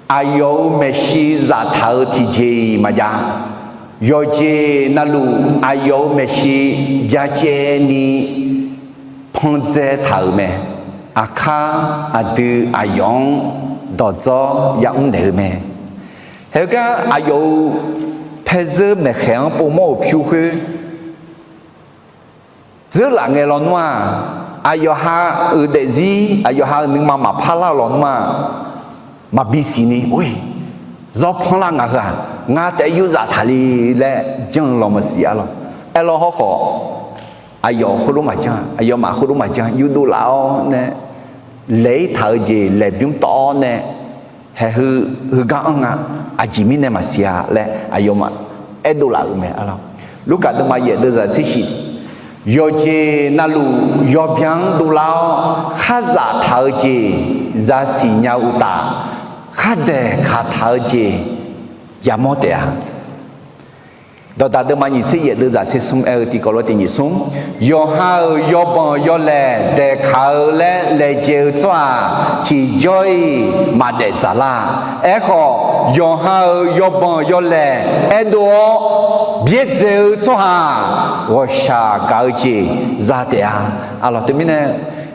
aqyawf-euq maeqshi zaftaq-eu tiqjeq-iq maqjav. Yawqjeq navluf aqyawf-euq maeqshi byacaev ni pandzae taq-euq mae. Aqkar aqdui aqyawf-anr dawqdzawr yamr naeq-eu mae. Heugar aqyawf-euq paezeur maeqkhaeq-anr povmawr-euq pyur khoer dzeurlaf ngae lawnmr-aq, aqyawf ha-euq daefzir, aqyawf ha-euq nuima maqpar lar-eu lawnmr-aq, maqbi siqni, or, zawr panlar ngaq heu-aq, ngar taef-aer yurzaf taqle laer janr-eu law maqsiq-a lawq. Aerlawr hawrkhawf, aqyawf khoerlof maqjanr, aqyawfmaf khoerlof maqjanr, yurdov laf-awr nae laeq-ir taq-eu jeq laeqbymr tawv-awr nae, haeq heu, heugar anr nga, aqjeq mirnae maqsiq-a laer aqyawfmaf aerdov laf-euq mae. Lurkaf deuvma yaef deuvzaq tser shif, yawqjeq navluf yawbya-anr dovlar-awr kharzaf taq-eu jeq zasiq nya-eu uqtaf, khardaeq kaq taq-eu jeq yamawr taef-a. Dawqdaq deuvma nyiq tser yaef deuvzaq tser smr aer-eu tiqkawv lof tiq nyiq smr, yawqha-euq yawbanq yawlaeq daeqkaq-eu laer laejae-eu tsawrhaq tiqjawr-iq maqdaef dzaqlar. Aerkhawf, yawqha-euq yawbanq yawlaeq aerdov-awr byaerdzae-eu tsawrhaq ghawqshaq gaq-eu jeq za taef-a. Aqlawq teumirnae,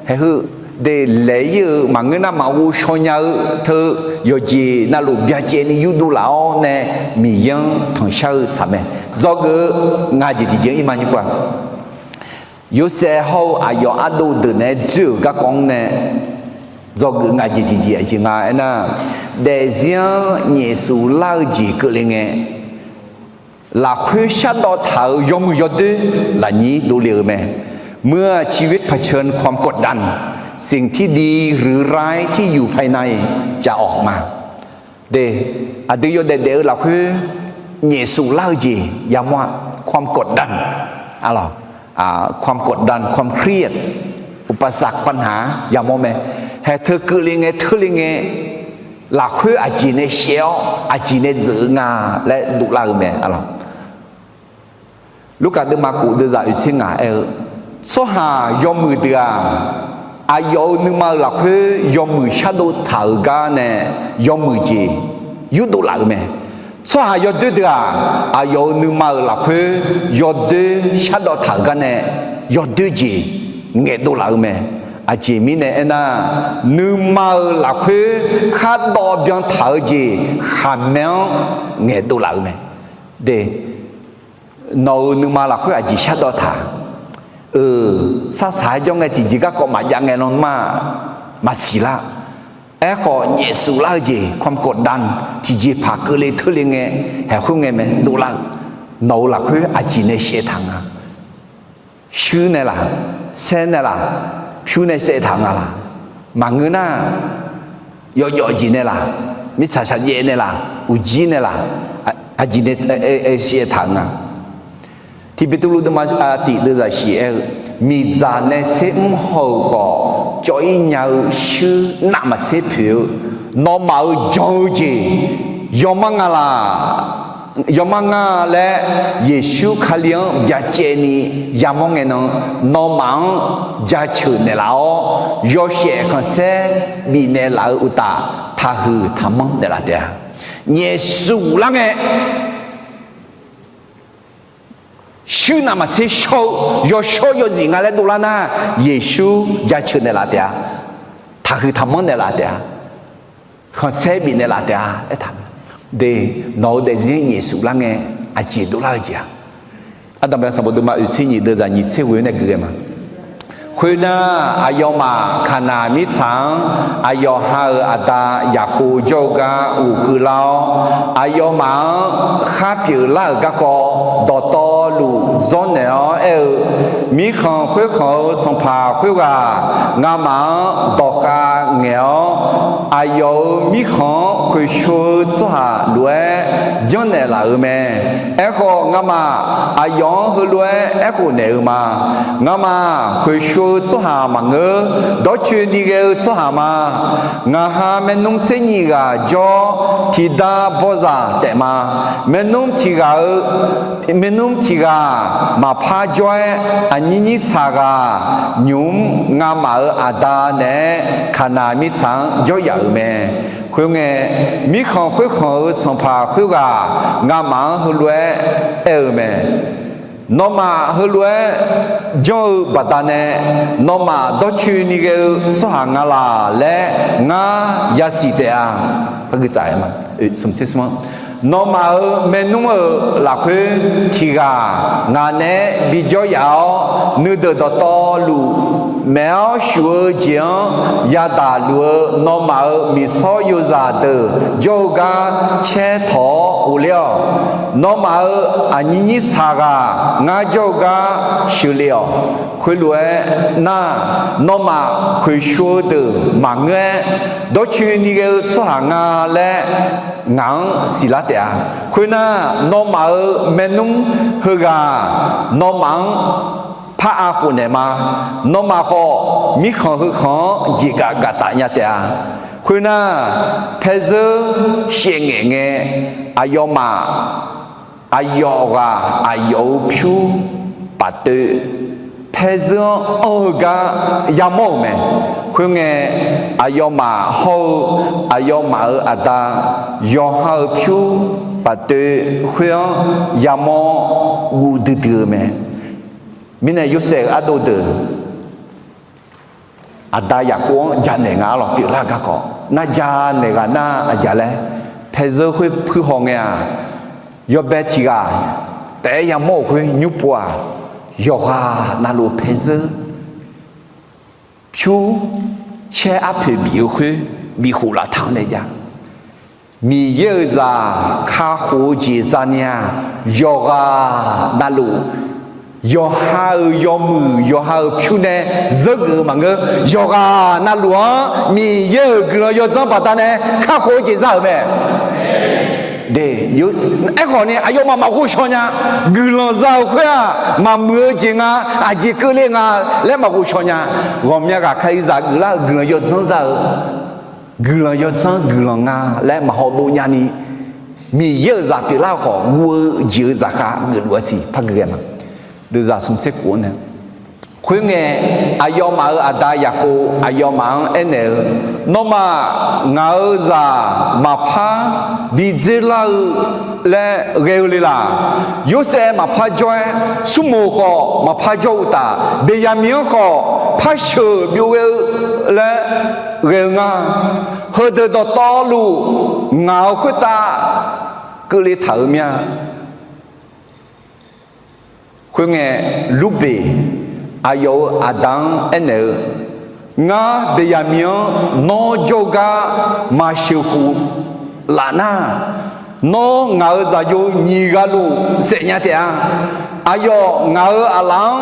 haeq heu de laeq-ir-eu maqngeur nar maqghov shaw nya-eu teu, yawqjeq navluf byacaevni yurdov laf-awr nae Miqyaer-anr tanqshar-eu tsaq mae. Dzawgeuf-eu ngaq jeq tiqjeq-anr ir ma nymr-aq, Yorsaev hawr-eu aqyawf ardov deuq naeq-aer dzoer-euq garkawv-anr nae dzawgeuf ngaq jeq tiqjeq aqjeq nga aernar, daefzir-anr nyaefsuf lar-eu jeq keuvle ngae, lafkhoer shardawv taq-euq yawmuiq yawdoer lafnyir dovle-eu mae. เมื่อชีวิตเผชิญความกดดัน สิ่งที่ดีหรือร้ายที่อยู่ภายในจะออกมา De, aqdui yawdaef daef-eu lafkhoer nyaefsuf lar-eu jeq yamawr-a, ความกดดัน aqlawq, ความกดดัน ความเครียด อุปสรรค ปัญหา yamawr mae. Haeq teu keuvle ngae teurle ngae, lafkhoer aqjeq nae shaev-awr aqjeq nae dzeuf-eu nga laer dovlar-eu mae. Lurkaf deuvma kof deuvzaq oeqtser ngaq aer-eu, tsawrhaq yawmuiq deuq-aq, aqyawf-euq nuima-euq lafkhoer yawmuiq shardov taq-euq gar nae yawmuiq jeq yurdov laf-euq mae. Tsawrhaq yawdoer deuq-aq, aqyawf-euq nuima-euq lafkhoer yawdoer shardov taq-euq gar nae yawdoer jeq ngaeqdov laf-eu mae. Aqjeq mirnae aernar, nuima-euq lafkhoer khardawv byan taq-eu jeq khaqmae-anr ngaeqdov laf-eu mae. De, nawq-euq nuima lafkhoer aqjeq shardawv taq-a? Euq, sarsaq-aer jawr ngae tiqjeq garkawv maqjav ngae lanma maqsiq lar. Aerkhawf, nyaefsuf lar-eu jeq ความกดดัน tiqjeqpaq keuvle teurle ngae, haeq khoerngae mae dovlar-eu, nawq-euq lafkhoer aqjeq nae shaev taq nga? Shuir nae laq, saer nae laq, pyur nae saev taq nga laq? Maqngeur nar, yawjawf jeq nae laq, mirtsaq shaqjaev nae laq, uqjir nae laq, aqjeq nae shaev taq-eu nga? Tiq Beqtuvluv deuvma tiq deuvzaq shiq aer-eu, miqdzaq nae tser mr haw-euq khawf, cawv-ir nya-eu shuir navmaqtser poeq-eu, nawmaf-euq jan-eu jeq yawmar nga laq? Yawmar nga laer Yeqsur Kali-anr byacaevni yamawr ngae nan, nawmaf-anr jaceuq naeqlaf-awr, yawshaef khanqsaer bifnaeq laf-eu uqtaf, taqhuiq taqmanr naeqlaf taef-a. Nyaefsuf lar ngae, shuir navmaqtser shawr-eu yawshawr yawzif nga laer dovlar nar, Yeqsur jaceuq naeqlaf taef-a. Taqhuiq taqmanr naeqlaf taef-a. Khanqsaer bifnaeq laf taef-a aertaq-a. De, nawq-eu daefzir nyaefsuf lar ngae, aqjeq dovlar-eu jeq-a? Ardanqbae sanqbof deuvma oeqtser nyiq deuvzaq nyiq tser ghoe nae gui ghae ma. Khoernar, aqyawfmaf Kaqnaq mirtsaq-anr aqyawf ha-euq aqda Yaqkov jawr-eu gar ghofkeuv lar-awr, aqyawfmaf-anr khar pyeuflar-euq garkawv dawqtawvluf dzawrnaeq-awr aer-eu, Mirkhanq khoerkhanq-eu sanqpaq khoerghaq ngamaf-anr dawqkhav ngaeq-awr, aqyawf-euq mirkhanq-anr khoeqsho-eu tsawrhaq lof-aer janrnaeq laf-euq mae. Aerkhawf, ngamaf aqyawf-anr heulof-aer aerkhof naeq-eu ma. Ngamaf khoeqsho-eu tsawrhaq maqngeur. Dawrcoeni ghae-eu tsawrhaq ma. Ngaq ha maernmr tser nyif ghaq jawr tiqda bawzaq taef ma. Maernmr tiq ghaq-eu, maernmr tiq ghaq maqpar jawr-aer aqnyir nyir saq ghaq nymq-mr ngamaf-euq aqda naeq-aer Kaqnaq mirtsaq-anr jawryaf-euq mae. Khoerngae, mirkhanq khoerkhanq-eu sanqpaq khoerghaq ngamaf-anr heulof-aer aer-eu mae. Nawmaf heulof-aer janr-eu baqdanae, nawmaf dawrcoeni ghae-eu tsawrhaq nga laq laer ngar yasiq taef-a. Nawmaf-euq maernmr-euq lafkhoer tiq ghaq ngaq naeq-aer bijawr yaf-awr, nuideuq dawqtawvluf maeq-awr shuf-eu jeq-anr yadaq luf-eu nawmaf-euq miqsawr yozaq deuq jawr-eu gar caer tawq-awr ghofler-awq. Nawmaf-euq aqnyir nyir saq ghaq ngar jawr-eu gar sheuqle-awq. Khoerlof-aer nar, nawmaf khoeqsho-eu deuq maqngeur-aer, dawrcoeni ghae-eu tsawrhaq nga laer ngaq-anr siqlar taef-a. Khoernar, nawmaf-euq maernmr heughaq nawmaf-anr par-a khofnaeq ma. Nawmaf khawf, mirkhanq heukhanq-anr jeqgaf gaf taf nya taef-a. Khoernar, paerzeur shaevngaeq ngae, aqyawfmaf aqyawf ghaq aqyawf-euq pyur paftoev paerzeur-anr anr-eu gar yamawr-euq mae. Khoerngae, aqyawfmaf hawr-eu aqyawfmaf-euq aqda yawqha-euq pyur paftoev khoer-anr yamawr guv duidui-eu mae. Mirnae Yorsaev-euq ardov deuq aqda Yaqkov-anr janaeq nga arlawq pyeuflar-eu garkawv nar, janaeq ghaq nar aqjaq laer, paerzeur khoer puir haw ngae-aq, yawbae tiq ghaq taef-aer yamawr-euq khoer nymr pov-aq, yawqghaq navluf paerzeur pyur caer arpoeq bif-eu khoer bif khof laftaq-anr nae jav. Miqyaer-euq zaq kakhof-eu jeq za'ni-aq, yawqghaq navluf yawqha-euq yawmuiq yawqha-euq pyur nae zeurgeuf-eu maqngeur. Yawqghaq navluf-anr Miqyaer-euq guiqlanq yawdzanr baqdanae kakhof-eu jeq za-euq mae. Aerkhawf ni aqyawfmaf maqghov shaw nya. Guiqlanq za-euq khoer-aq, maqmuiq-eu jeq nga, aqjeq keuvle nga laer maqghov shaw nya. Ghawqmya ghaq Kalizaq geuflar-euq guiqlanq yawdzanr za-eu guiqlanq yawdzanr guiqlanq nga laer maqhaw dov nyani, Miqyaer-euq zaq pyeuflar-eu khawf guv-eu jeq-eu zaqkhav geufluf-a siq par gui ghae ma. Deuvzaq smq tser khof-anr nae, khoerngae, aqyawfmaf-euq aqda Yaqkov aqyawfmaf-anr aernaeq-eu, Nawmaf ngaq-euq zaq maqpar bi dzerlar-eu laer ghae-eu le laq? Yorsaev maqpar jawr-aer, Smrmoq khawf maqpar jawr-eu uqtaf, Beqyaqmiq-anr khawf par sheuq byov ghae-eu laer ghae-eu nga. Heudeuq dawqtawvluf ngaq-euq khoertav keuvle taq-euq mir-a. Khoerngae, Lurbeq aqyawf-euq aqda-anr aernaeq-eu, Ngar Beqyaqmiq-anr nawr jawr-eu gar maqsheuq khof laf nar, nawr ngaq-euq zaqyo nyiq ghaq luf saef nya taef-a. Aqyawf ngaq-euq aqlaf-anr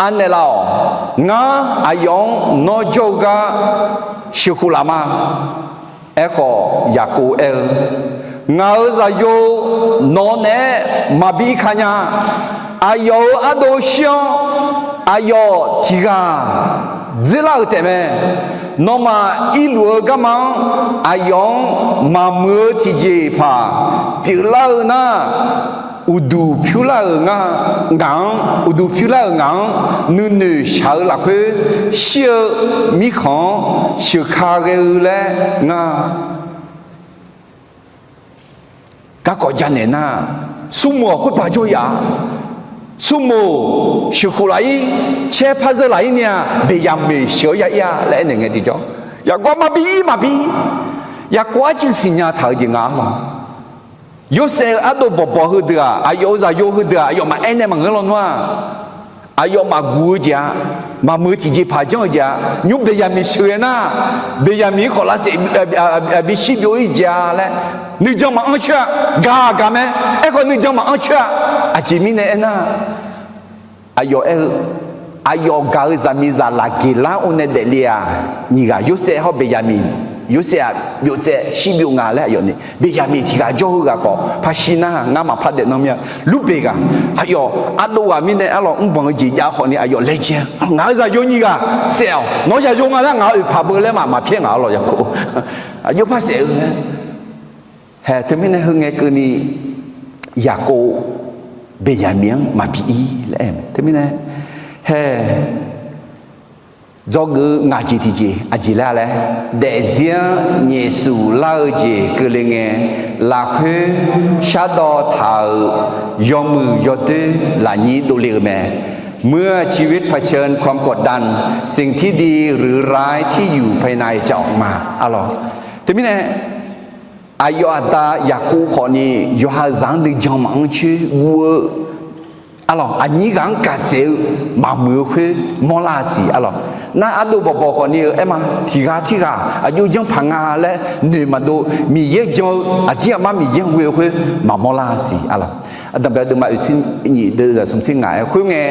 anaeq laf-awq. Ngar aqyawf-anr nawr jawr-eu gar sheuq khof laf ma. Aerkhawf, Yaqkov aer-eu, Ngaq-euq zaqyo nawq-eu naeq-aer maqbi ka nya. Aqyawf-euq ardov shir-anr aqyawf tiq ghaq dzerlar-euq taefmae. Nawmaf irluf-eu garma-anr aqyawf-anr maqmuiq-eu tiqjeqpaq pyeuflar-eu nar, uqduq pyur lar-euq nga, ngaq-anr, uqduq pyur lar-euq ngaq-anr nuinoeq shaq-eu lafkhoer shir-eu mirkhanq-anr sheuq ka ghae-eu laer ngar garkawv janaeq nar, Smrmoq-aq khoerpaq jawr yaf-a. Smrmoq sheuq khof laf-ir, caer par zeur laf-ir ni-aq, Beqyaqmiq sheuq-awr ya-ir-a laer aernaeq ngae tiqjawr, Yaqkov maqbi ir maqbi ir. Yaqkov arcuiv siqnya taq-eu jeq nga arlawq. Yorsaev-eu ardov bawqbawq heudeuq-aq, aqyawf-euq zaqyo heudeuq-aq, aqyawfmaf aernaeq maqngeur lawnmr-aq, aqyawfmaf guq-eu jeq-aq, maqmuiq-eu tiqjeqpaq janr-eu jeq-aq, nymr Beqyaqmiq sheuq ghae nar, Beqyaqmiq-anr khawf lavsaef bishir byov-ir jeq-a laer, nuijan maqanr coer-a. Gaq gaq mae. Aerkhawf nuijan maqanr coer-a. Aqjeq mirnae aernar, aqyawf aer-eu, aqyawf gaq-eu zaqmiqzaq lafgeq lar-awr nae daefle-aq, nyiq ghaq Yorsaev hawr Beqyaqmiq, Yorsaev-aq byov tsaev shir byov nga laer aqyawf ni, Beqyaqmiq tiq ghaq jawr-eu ghaq khawf par shir nar, ngar maqpar daef nanr mir-a. Lurbeq ghaq, aqyawf ardov ghaq mirnae arlawq mrbanq-eu jeq jav khawf ni aqyawf laejae-a. Ngaq-euq zaqyo nyiq ghaq saef-awq. Nawr zaqyo nga laer ngaq-euq oeqpaq beu laer maq maqpyaer ngaq arlawq Yaqkov. Aqjox par saef-eu laer. Hae, teumirnae heu ngae keuvni Yaqkov Beqyaqmiq-anr maqbi ir laer aer-eu mae. Teumirnae hae, dzawgeuf-eu ngaq jeq tiqjeq aqjeq laer laer, daefzir-anr nyaefsuf lar-eu jeq keuvle ngae, lafkhoer shardawq taq-euq yawmuiq yawdoer lafnyir dovle-eu mae. เมื่อชีวิตเผชิญความกดดัน สิ่งที่ดีหรือร้ายที่อยู่ภายในจะออกมา arlawq. Teumirnae aqyawf aqda Yaqkov khawfni yawqha-euq zaq-anr nuijan maqanr coer guv-eu arlawq, aqnyir ghaq-anr gaq dzaeq-eu maqmuiq-eu khoer mawrlar-a siq arlawq. Nar ardov bawqbawq khawfni-eu aer ma, tiq ghaq tirghaq aqjox janr paq nga laer noeq maqdov, Miqyaer jan-eu aqdir aqmar Miqyaer-anr ghoe-eu khoer maqmawr lar-a siq arlawq. Aqdanqbae deuvma oeqtser nyif deuv zaqsmq tser ngaq-aer khoerngae,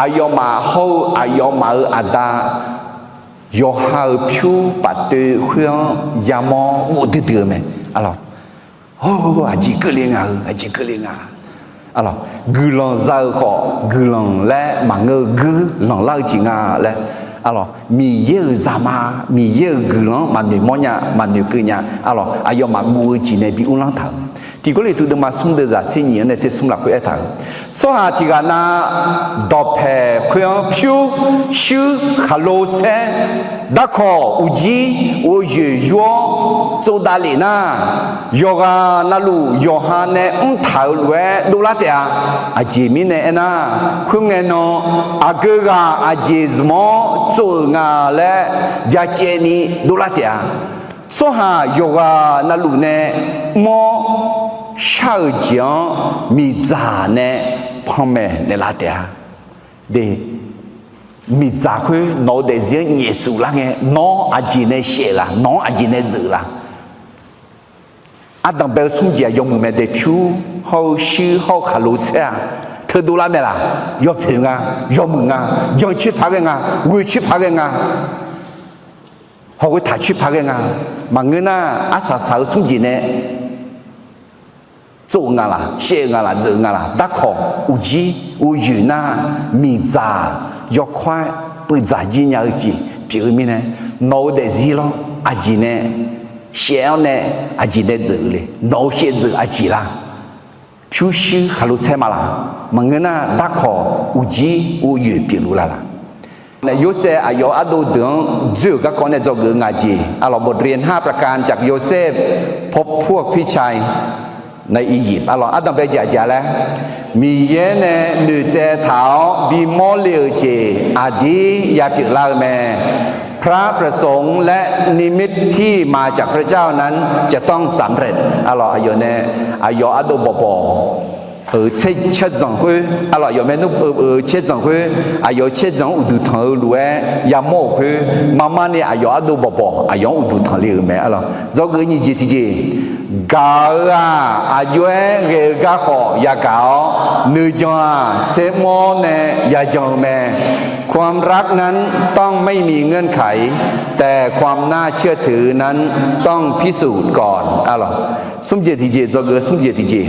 aqyawfmaf hawr-eu aqyawfmaf-euq aqda yawqha-euq pyur paftoev khoer-anr yamawr ghofdui dui-eu mae arlawq. Hawr, aqjeq keuvle nga-eu, aqjeq keuvle nga. Arlawq, guiqlanq za-eu khawf guiqlanq laer maqngeur-eu guir lanqlar-eu jeq nga laer, arlawq, Miqyaer-euq zaqma, Miqyaer-euq guiqlanq-anr maqnoeq mawrnya, maqnoeq keuvnya. Arlawq, aqyawfmaf guv-eu jeq nae bi uvlanr taq-euq. Tiq Gawrliqtu deuvma smr deuv zaq tser nyiq-anr nae tser smr lafkhoer aertaq-euq, tsawrhaq tiq ghaq na dawqpaeq khoer-anr pyur, shuir, khaqlo saer, darkawq, uqjir, ghoeyoeq yur-awr tsovdav lef nar, yawqghaq navluf yawqha nae mrtaq-euq lof-aer dovlar taef-a. Aqjeq mirnae aernar, khoerngae nan aqgeu ghaq aqjeq zmq-anr tsov-euq nga laer byacaevni dovlar taef-a. Tsawrhaq yawqghaq navluf nae mr-awr shar-euq jeq-anr miqdzaq nae panmaeq naeqlaf taef-a. De, miqdzaq khoer nawq-eu daefzir-anr nyaefsuf lar ngae, nawq-anr aqjeq nae shaef-eu la, nawq-anr aqjeq nae dzeuq-eu la. Ardanqbae-eu smr jeq-aq yawmuiq mae. Daefpyur hawr-eu shuir hawr-eu khaqlo saer-aq, teudov lar mae laq? Yawpoeq nga, yawmuiq nga, jan coer paq ghae nga, ghoe coer paq ghae nga, hawghoe taq coer paq ghae nga. Maqngeur nar, arsaq saq-eu smr jeq nae tsov-eu nga laq, shaev-eu nga laq, dzeuq-eu nga laq, darkawq, uqjir, ghoeyoeq nar, miqdzaq yawkawr-aer puivdzaq jir nya-eu jeq pyeuf-eu mirnae, nawq-eu daefzir lawr aqjeq nae shaev-awr nae aqjeq nae dzeuf-eu le. Nawq-euq shaevdzeuf aqjeq la? Pyurshuir khaqlo saer ma laq? Maqngeur nar, darkawq uqjir uvyoeq pyeufluf la laq? Nae Yorsaev aqyawf ardov deuq-anr dzoer-euq garkawv nae dzawgeuf-eu ngaq jeq, arlawq, บทเรียนห้าประการจากโยเซฟ พบพวกพี่ชายในอียิปต์ arlawq, ardanqbae jeq aqjeq laer, Miqyaer nae noeqtsaev taq-awr bimawr le-euq jeq aqdir yapyeuf lar-eu mae. พระประสงค์และนิมิตที่มาจากพระเจ้านั้นจะต้องสำเร็จ arlawq, aqyawf nae, aqyawf ardov bawqbawq-euq caerzanq khoer, arlawq, aqyawf maernmr-eu caerzanq khoer, aqyawf caerzanq-anr uqduq tanq-eu lof-aer yamawr-euq khoer, marmar ni aqyawf ardov bawqbawq aqyawf-anr uqduq tanq le-euq mae, arlawq. Dzawgeuf nyiq jeq tiqjeq, gaq-eu-aq aqjox-aer ghae-eu gar khawf yagaq-awr, nuijan-aq tsermr-awr nae yajan-eu mae. ความรักนั้นต้องไม่มีเงื่อนไข แต่ความน่าเชื่อถือนั้นต้องพิสูจน์ก่อน arlawq. Smr jeq tiqjeq, dzawgeuf smr jeq tiqjeq,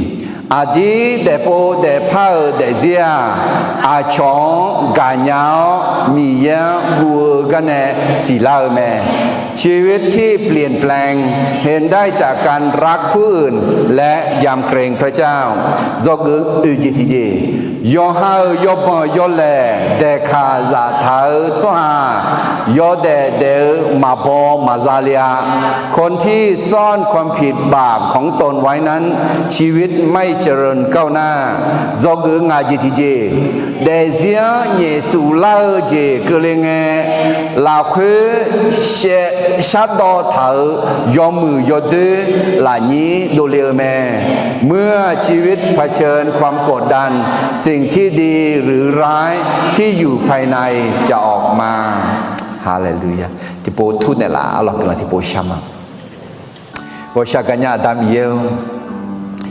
aqdir daefpov daefpar-euq daefzir-aq, aqcawq-anr gaqnya-awr Miqyaer-anr guv-eu garnae siqlar-eu mae. ชีวิตที่เปลี่ยนแปลง เห็นได้จากการรักผู้อื่น และยำเกรงพระเจ้า Dzawgeuf oeq jeq tiqjeq, yawqha-euq yawbanq yawlaeq daeqkaq zaftaq-eu tsawrhaq-aq, yawdaef daef-eu maqbaw maqza le-a. คนที่ซ่อนความผิดบาปของตนไว้นั้น ชีวิตไม่เจริญก้าวหน้า Dzawgeuf ngaq jeq tiqjeq, daefzir-anr nyaefsuf lar-eu jeq keuvle ngae, lafkhoer shardawv taq-euq yawmuiq yawdoer lafnyir dovle-eu mae. เมื่อชีวิตเผชิญความกดดัน สิ่งที่ดีหรือร้ายที่อยู่ภายในจะออกมา Haleluya. Tiqpov tur naeqlaf, arlawq, guiqlanq tiqpov shar ma. Ghawqshaq gaqnya Aqda Miqyaer-or,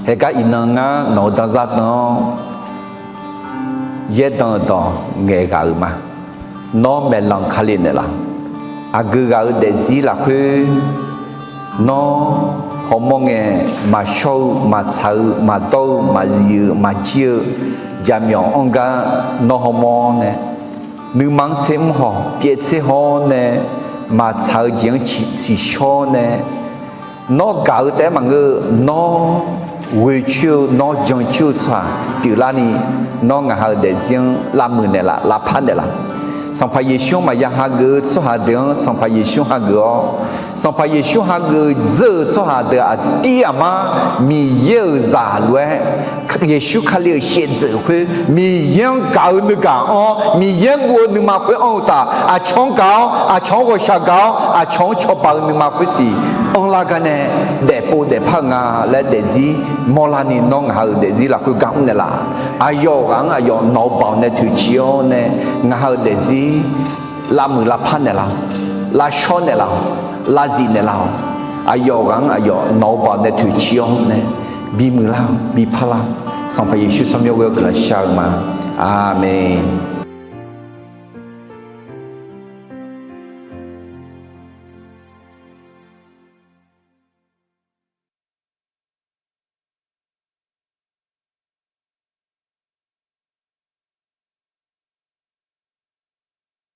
haeqgar iqnan ngar nawq-eu danzar dan-awr yaerdan-eu dawq ngaeqghaq-euq ma. Nawr maeqlanq kali naeqlaf. Aqgeu ghaq-eu daefzir lafkhoer nawr hawmawr ngae, maqshawr-eu, maqtsaq-eu, maqdawr-eu, maqzif-eu, maqjir-eu jaqmyawf anr gar nawr hawmawr nae, nuima-anr tser mr haw, pyaev tser haw-awr nae, maqtsaq-eu jeq-anr tsiqshawr nae, nawr gaq-eu taef-aer maqngeur-eu, nawr ghoecoer-eu, nawr jancoer-eu tsawrhaq pyeuflarni, nawr ngaq ha-euq daefzir-anr lavmuiq naeqlaf, lavpar naeqlaf. Sanqpaq Yeqsur-anr maqya hageuf-eu tsawrhaq deuq-anr Sanqpaq Yeqsur hageuf-awr, Sanqpaq Yeqsur hageuf dzeur-eu tsawrhaq deuq aqdir aqmar Miqyaer-euq zaq lof-aer, Yeqsur Kali-euq shaevdzeuf khoer Miqyaer-anr gaq-eu nuigaq anr-awr, Miqyaer-anr guv-eu nuima khoer anr-eu taf, aqcawq-anr gaq-awr, aqcawq-anr ghawqshaq gaq-awr, aqcawq-anr cawba-eu nuima khoer siq anrlar gar nae, daefpov daefpar-eu nga laer daefzir mawrlarni, nawr ngaq ha-euq daefzir lafkhoer gar mr naeqlaf. Aqyawf ghaq-anr aqyawf nawq-eu baoq nae toeqciv-awr nae, ngaq ha-euq daefzir lavmuiq lavpar naeqlaf-awq, lavshawr naeqlaf-awq, lavzif naeqlaf-awq. Aqyawf ghaq-anr aqyawf nawq-eu baoq nae toeqciv-awr nae, bimuiq lar-awq, bipar lar-awq. Sanqpaq Yeqsur tsawrmyanr ghoer-awr guiqlanq shar-eu ma. Aqmeq.